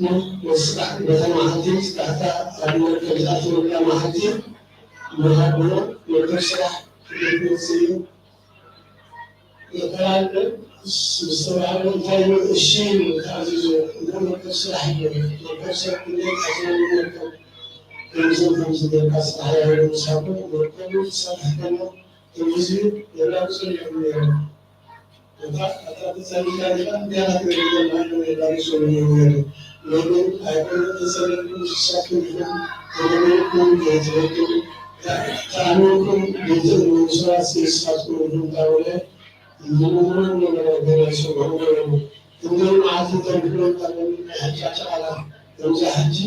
ናብ ወስራሕ በታ መዓልቲ ስጋዕታ ኣብ መርከብ ዝኣተወላ መዓልቲ ምሃብ ብሎ መርከብ ስራሕ ክብል ክመጽእ እዩ። መከራ ምስ ተባህለ እንታይ ኢሉ? እሺ ኢሉ ተኣዚዙ። እንዶ መርከብ ስራሕ ኢሉ። መርከብ ሰብ ክንደይ ተኣዚዙ መርከብ ከምዚ ከምዚ ጌርካ ስራሕ ኢሉ ምስ ሃቦ መርከቡ ክሰርሕ ከሎ ከምዚ የላብሶ ነይሩ። እታ፣ እታ ተጸሊላ ኢኻ እንዲያ ትብል ዘላ የላብሶ ነይሩ። ለምን ኣይኮነ ተጸሊልኩም ንስኻትኩም ኢኹም ተመሪቕኩም ዘይትፈልጡ፣ ተኣሚንኩም ዘይትእመኑ ሰባት ንስኻትኩም ኢኹም እንዳበለ ዝምርምሮም ነበረ፣ ገለ ይሰምዑ ነበሩ። ክንደይ መዓልቲ ተንፍሎ ነበሩ ናይ ሕጫ ጨቓላ። ከምዛ ሕጂ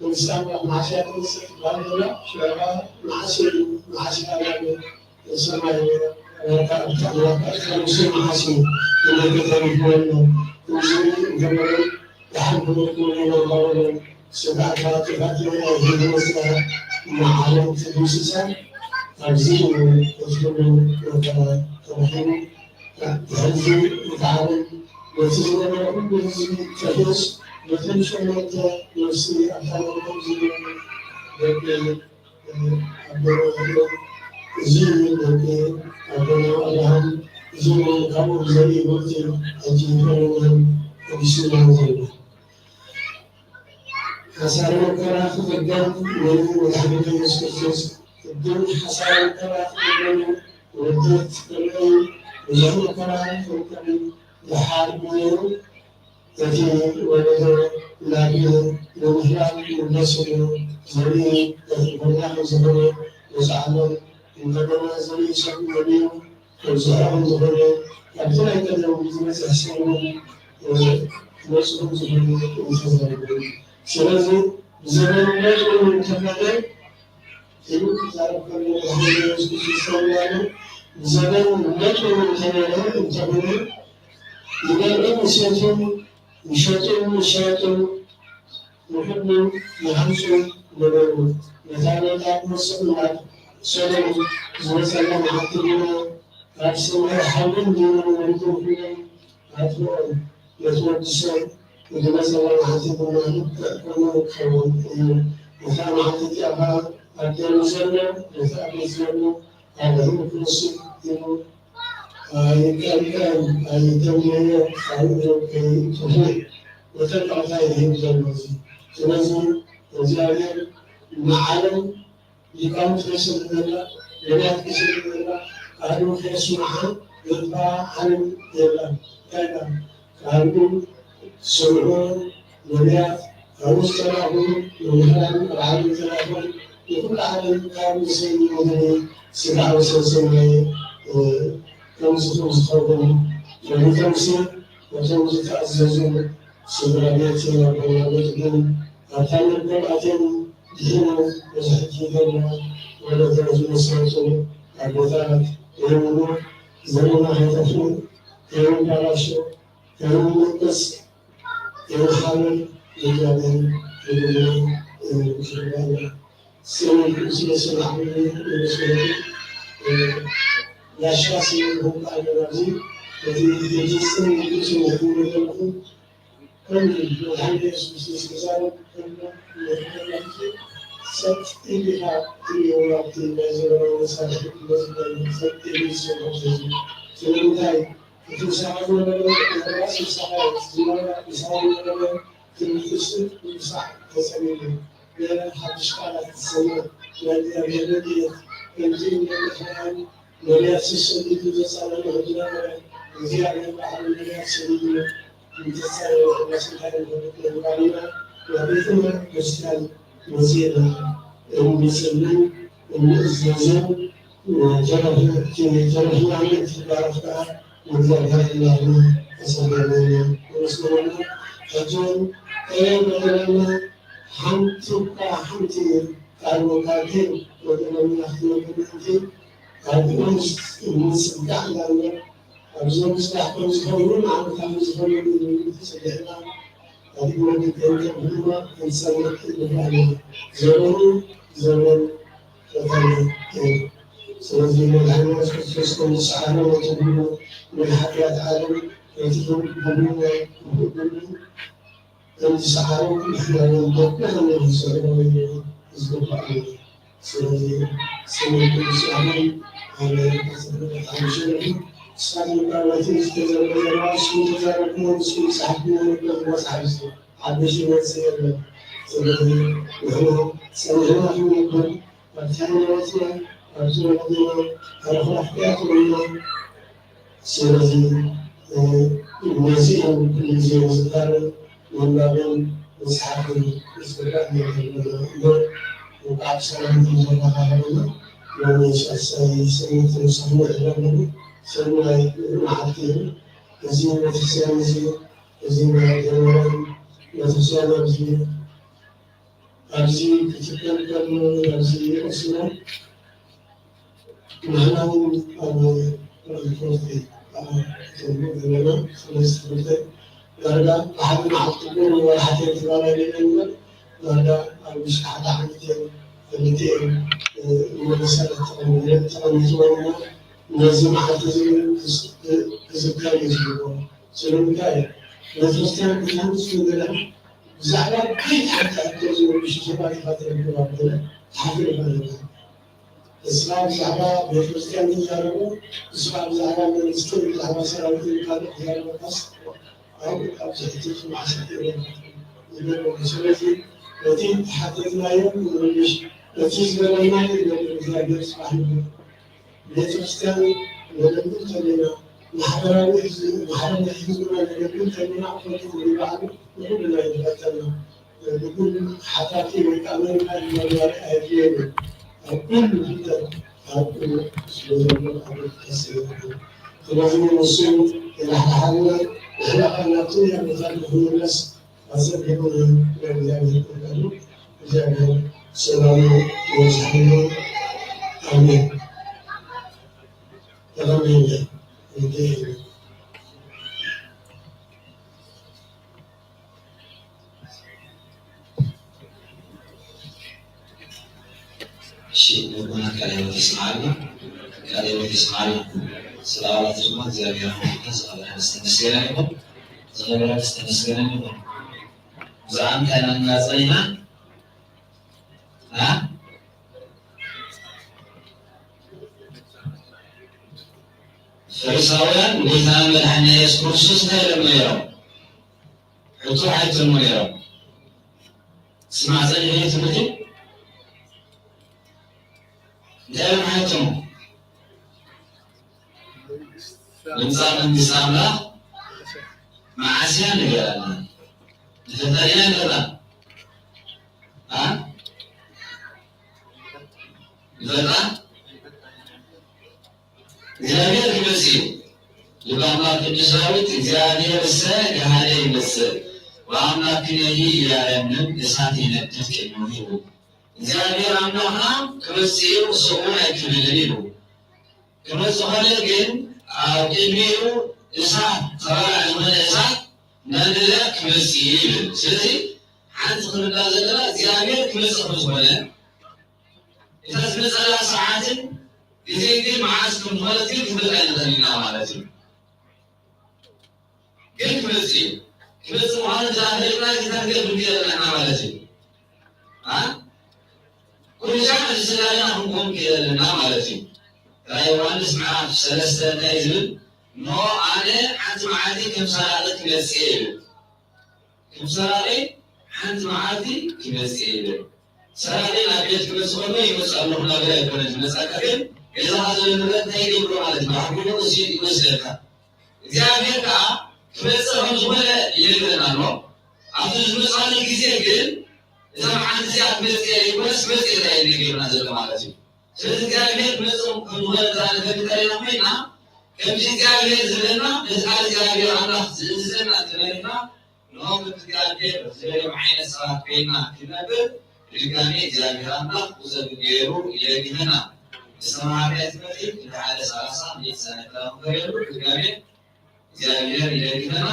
መንግስቲ ኣምላኽ መዓስ እያ ትመጽእ ትበሃል ዘላ፣ ሽዑ ከኣ መዓስ እዩ፣ መዓስ እዩ ኣምላኽ ሰማይ ወርቃ ኣብቲ ኣምላኽ ኣስታውሱ መዓስ እዩ፣ ክንደይ ተሪፍዎ ኣሎ። ከምዚ እንተበሉ ደሓን ክመልኩ ነይሮም እናበሉ ስጋኣት ተባቲሩ ናይ ህዝቢ መስርያ ንዓለም ትድምስሳ ኣብዚ እዩ እቲ ኩሉ መከራ ተባሂሉ። ሕዚ እቲ ዓለም በትዝመረ ሁሉ ህዝብ ተፌስ በተምሸመተ ነፍሲ አካል ወደም ዝም በቀል አበረ እዚህ በቀል አበረ አብርሃም እዚህ ካሙ ዘይ ወቅት አጂ ፈረናን ቅዱስ ይላል። ሐሳረ መከራ ክፈገም ወልዱ ወመድኃኒነ ኢየሱስ ክርስቶስ፣ ቅድም ሐሳረ መከራ ክፈገም ወልዱ ትከለይ ብዙ መከራ ክፈገም ለሐርብ ወልዱ፣ እት ወለደ ላግል ለምህላል ይልበሱ ዘርኢ እት በላም ዝሆነ ወዘዓለም እንደገና ዘርኢ ሰብ ነቢዩ ከብዝሖም ዝሆነ፣ ካብቲ ናይ ቀደም ዝመጽእ ሰው፣ እ፣ መጽኡ ዝሆነ ይተዛረቡ። ስለዚህ ዘመን መጥኡ እንተሆነ፣ ይህን ዛሬ ከሆነ ኢየሱስ ክርስቶስ ነው። ዘመን መጥኡ እንተሆነ፣ እንተሆነ፣ ይበልዑ ይሰትዩ፣ ይሸጡ ይሸጡ፣ ንኹሉ ይሃንጹ ነበሩ። መታን ጣት መስሉ ሰለሙ ዝመጸለ መዓልቲ ድማ፣ ካብ ሰማይ ሓውን ዲኑ ወሪዱ ኩሎም ኣጥፍኦም። ለትወድሰ ዝመጸለ መዓልቲ ድማ ልክዕ ከምኡ ክኸውን እዩ። እታ መዓልቲ እቲኣ ኸኣ ኣብ ቅድሚ ዘሎ፣ ነቲ ኣብ ቤት ዘሎ፣ ኣብ ሕሉፍ ንሱ ኢሉ ኣይቀልቀል፣ ኣይተምየዮ፣ ኣይእረብ ከይጥፉእ መጠንቀቕታ ይህብ ዘሎ እዚ። ስለዚ እግዚኣብሔር ንዓለም ሊቃውንት ከይሰድደላ፣ ነቢያት ከይሰድደላ፣ ቃሉ ከየስመዐ ዘጥፋ ዓለም የላም። እንታይ ኢላ? ቃሉ ሰምዖ፣ ነቢያት፣ ካብ ውስጥ ተላእኹ፣ መምህራን፣ ካብ ዓለም ተላእኹ፣ ንኹሉ ዓለም ካብ ንሰይ ምድሪ ስጋ ወሰን ሰማይ፣ እ፣ ከምዚ ከም ዝኸውን ፈሊጦምሲ፣ ነቶም ዝተኣዘዙ ስድራ ቤት ኣቦና ግን ኣብታ መርከብ ኣትዮም ድሒኖም፣ እዚ ሕጂ ድማ ወደ ተረፉ መሰረቱ ኣቦታት የምኑ ዘመና ከይጠፍኡ፣ ከይባላሾ፣ ከይነቅጽ፣ ከይሓምም፣ የእግዚኣብሔር ይግብር፣ እ፣ ይግባና። ስም ቅዱስ ስም አሁን ይመስገን። እ፣ ያሻ ስም ሁሉ አገባዚ፣ በዚህ ጊዜ ስም ቅዱስ ስም ሁሉ ይመስገን። ነቢያት ሲሰደዱ ተጻረሩ ዝነበረ፣ እግዚአብሔር በአሁኑ ነቢያት ሰደዱ እንተጻረሩ በስልጣን ይሆንብናልና፣ ወደ ቤተ ክርስቲያን መጽኤና እንጸልይ፣ እንእዘዝን፣ ተረፍ-፣ ተረፍናን ትባረክ በዓል ወእግዚአብሔር ይላሉ። ተሰደደና ወመስሎና፣ አጆን፣ ኤ፣ በደለና፣ ሓንቲ እኳ ሓንቲ ቃል ወካልቴ ወደ መምለኽቲ ወደ ምእንቲ፣ ኣብ እምስ-፣ እምስጋዕ ላለ፣ ኣብ ዘምስጋዕ ከም ዝኸውን፣ ኣብ ከም ዝኸውን ተሰደዕና፣ ኣብ ወዲ ከንተ ድማ እንሰምዕ ይግባና። ዘመኑ ዘመን ፈተና እዩ። ስለዚህ መድኃኒዓለም ኢየሱስ ክርስቶስ ከም ዝሰዓረ ወትብሉ ናይ ሓጢኣት ዓለም፣ እቲ ሁሉ፣ ሁሉ፣ ከም ዝሰዓረ ንሕና እውን በብኸመይ ክንሰርዖ ዝግባእ እዩ። ስለዚ ስም ቅዱስ ኣምላክ ኣነ ኣዘንብዕ ሓሙሽተ ነጥቢ፣ ንስኻትኩም ከኣ ነቲ ዝተዘርበ ዘረባ ንስኹም ተዛረብኩሞ፣ ንስኹም ዝጸሓፍኩሞ ነበር መጽሓፍ እዩ። ሓድሽ ይመጽእ የለን። ስለዚ ንሕና ጸኒሕና ክንነብር ኣብቲ ሃይማኖትና፣ ኣብቲ ወለድና፣ ኣብ ርኽራኽ ክያት ኮይና፣ ስለዚ፣ እ፣ ነዚ እዩ ኩሉ ግዜ ምዝካርን ምንባብን ምጽሓፍን ዝግባእ ነገር እምበር፣ እንቋዕ ብሰላም ተራኻኸብና፣ ሎሚ ሳልሳይ ሰንበት ንሰንበት ኣለና፣ ሰናይ መዓልቲ እዩ። እዚ ቤተክርስትያን እዚ፣ እዚ ናይ ደብረ ቤተክርስትያን ኣብዚ ኣብዚ ክትከል ከሎ፣ ኣብዚ ርእስና ንሕና እውን ኣብ ሪፖርት፣ አ፣ ዘለና፣ ስለዚ ትምህርተይ ዳርጋ ብሓደ መዓልቲ እውን ወላሓተ ተባባሪ ነበር፣ ዳርጋ ኣብ ውሽጢ ሓደ ዓመት ክልቲኤን፣ እ፣ መሰረት ተቐሚጠ፣ ተቐሚጥወን እሞ፣ ነዚ መዓልቲ እዚ ክዝ-፣ ክዝከር እዩ ዝግብኦ። ስለምንታይ? ቤተክርስቲያን ብትሃንጽ ንገላ ብዛዕባ ከይት ሓታ ተዝሩ ብሽሸባት ይፋተል ግባብ ገለ ተሓፍር ይፋተል። እስኻ ብዛዕባ ቤተክርስቲያን ትዛረቡ፣ እስኻ ብዛዕባ መንግስትን ብዛዕባ ሰራዊትን ካልእ ትዛረቡ፣ ቀስ ኣብ፣ ኣብ ትሕቲ ማዕሰ ይበሉ። ስለዚ እቲ ተሓተትናዮ ንምልሽ፣ እቲ ዝበለና ይገብር እግዚኣብሔር ጽባሕ ንግሆ። ቤተክርስቲያን ነገልግል ተሊና፣ ማሕበራዊ ህዝብ፣ ማሕበራዊ ህዝብና ነገልግል ተሊና፣ ፈሊጥ ንባዕሉ ንኹልና ይፈተና። ንኹሉ ሓታቲ ወይ ከኣ መምሃሪ መምሃሪ ኣየድልየንን። ኣብ ኩሉ ፍልጠት፣ ኣብ ኩሉ ስለ ዘሎ ኣብ ተስፋ። ስለዚ ንሱ የላሕላሓልና፣ ንሕና ከኣ ናብቲ ያመታል ንኽንምለስ ኣጸቢቑ ንእግዚኣብሔር ጸጋ፣ እግዚኣብሔር ሰላሙ የብዝሓልና። ኣሜን። ተቐበለ። እሺ፣ ልቦና ቃለ ሕይወት ይስማዓልና። ቃለ ሕይወት ይስማዓልና። ስለ ቃላት ድማ እግዚኣብሔር ኣምላኽ ዝኸበረ ዝተመስገነ ይኹን። ዝኸበረ ዝተመስገነ ይኹን። ብዛዕባ እንታይ ኢና እንናጸይና? አ? ፈሪሳውያን ጌታና መድሓኒና ኢየሱስ ክርስቶስ እንታይ ኢሎም ነይሮም? ሕቶ ሓቲቶም ነይሮም። ስማዕ ጸኒሑ ትምህርቲ እንታይ ኢሎም ሓቲቶም? ምምጻእ መንግስቲ ኣምላኽ መዓስ እያ ንገረና። ንፈልጣ ዲና ንፈልጣ? አ? ንፈልጣ? እግዚኣብሔር ክመጽእ እዩ። ልበ ኣምላክ ቅዱስ ዳዊት፣ እግዚኣብሔርሰ ገሃደ ይመጽእ ወአምላክነሂ ኢያረምም፣ እሳት ይነድድ ቅድሜሁ ይብል። እግዚኣብሔር ኣምላኽና ክመጽእ እዩ፣ ስቕ እውን ኣይክብልን እዩ። ክመጽእ ከሎ ግን ኣብ ቅድሚኡ እሳት፣ ተባዕ ዝኾነ እሳት እናነደደ ክመጽእ እዩ ይብል። ስለዚ ሓንቲ ክንርዳ ዘለና እግዚኣብሔር ክመጽእ ከም ዝኾነ፣ እታ ዝመጸላ ሰዓትን ግዜን ግን መዓስ ከም ዝኾነት ግን ክንፈልጥ ኣይንኽእልን ኢና ማለት እዩ። ግን ክመጽእ እዩ። ክመጽእ ምዃኑ እንተ ፈሊጥና እንታይ ክንገብር ኣለና ማለት እዩ? አ? ኩሉ ሻዕ ዝሰላልና ክንኮን ኣለና ማለት እዩ። ራእይ ዮሃንስ ምዕራፍ ሰለስተ እንታይ ዝብል? እነሆ ኣነ ሓንቲ መዓልቲ ከም ሰራቒ ክመጽእ እየ ይብል። ከም ሰራቒ ሓንቲ መዓልቲ ክመጽእ እየ ይብል። ሰራቒ ናብ ቤት ክመጽእ ከሎ ይመጽእ ኣለኹ እናበለ ኣይኮነን ዝመጽኣካ፣ ግን ገዛኻ ዘሎ ንብረት እንታይ ይገብሮ ማለት እዩ? ብሓቂ እውን እዚ ይመስለካ። እግዚኣብሔር ከኣ ክመጽእ ከም ዝኾነ ይነግረና ኣሎ። ኣብቲ ዝመጽኣሉ ግዜ ግን እዛ መዓልቲ እዚኣ ክመጽእ እየ ዘይኮነስ ክመጽእ እየ እዩ ዝነግረና ዘሎ ማለት እዩ። ስለዚ እግዚኣብሔር ክመጽእ ከም ዝኾነ እንተ ንፈልጥ እንተደሊና ኮይና፣ ከምዚ እግዚኣብሔር ዝብለና፣ በዚ ቃል እግዚኣብሔር ኣምላኽ ዝእዝዘና እንተነቢርና፣ ንሆ፣ ከም እግዚኣብሔር ዝበሎም ዓይነት ሰባት ኮይንና ክንነብር፣ ብድጋሜ እግዚኣብሔር ኣምላኽ ብዘብል ገይሩ ይደግፈና። ዝተማሃርናዮ ትምህርቲ ክንዲ ሓደ ሰላሳ ሚእቲ ሰነድ ተረኽበ ገይሩ ብድጋሜ እግዚኣብሔር ይደግፈና።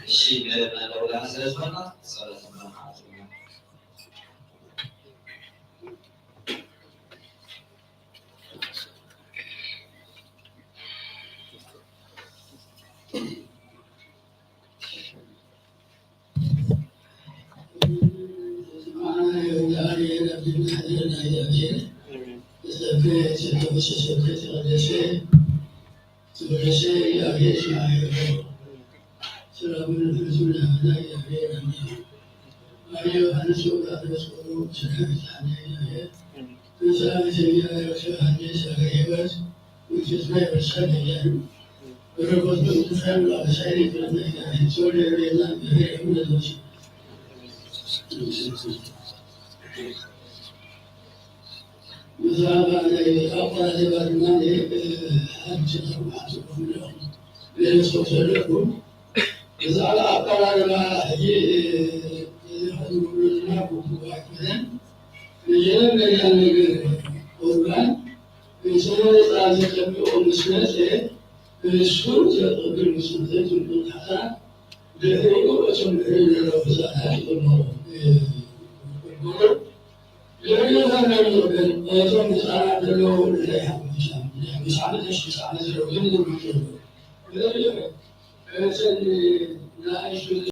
እሺ፣ መደብና እንደውላና ስለ ዝኾንና፣ ጸሎት ንሓትም። ብዛዕባ ናይ ኣቆራርባ ድማ፣ እ፣ ሓንቲ ኣርባዕተ ቁም ነገር ልወስድ ዘለኹ። ብዛዕባ ኣቀራርባ ሕጂ፣ እ፣ እዚ ሕዚ ንብሎ ዘለና ግቡእ ኣይኮነን። መጀመርያ ነገር ቁርባን ብሰማይ ጣል ተጠሚቑ ምስ መጸ፣ እሱ ዘቕብል ምስ መጸ፣ ዝብሉ ሓሳብ ድሕሪኡ እቶም ድሕሪኡ ዘለዉ ሕዛእታት ይቕበሉ፣ እ፣ ይቕበሉ። ድሕሪኡ ከመይ ይቕበል? እቶም ህጻናት ዘለዉ እንታይ ይሓቁ? ምስ ዓመት፣ ምስ ዓመት፣ ምስ ዓመት ዘለዉ ግን ይቕበሉ። ስለዚህ Özel, e, ya, iş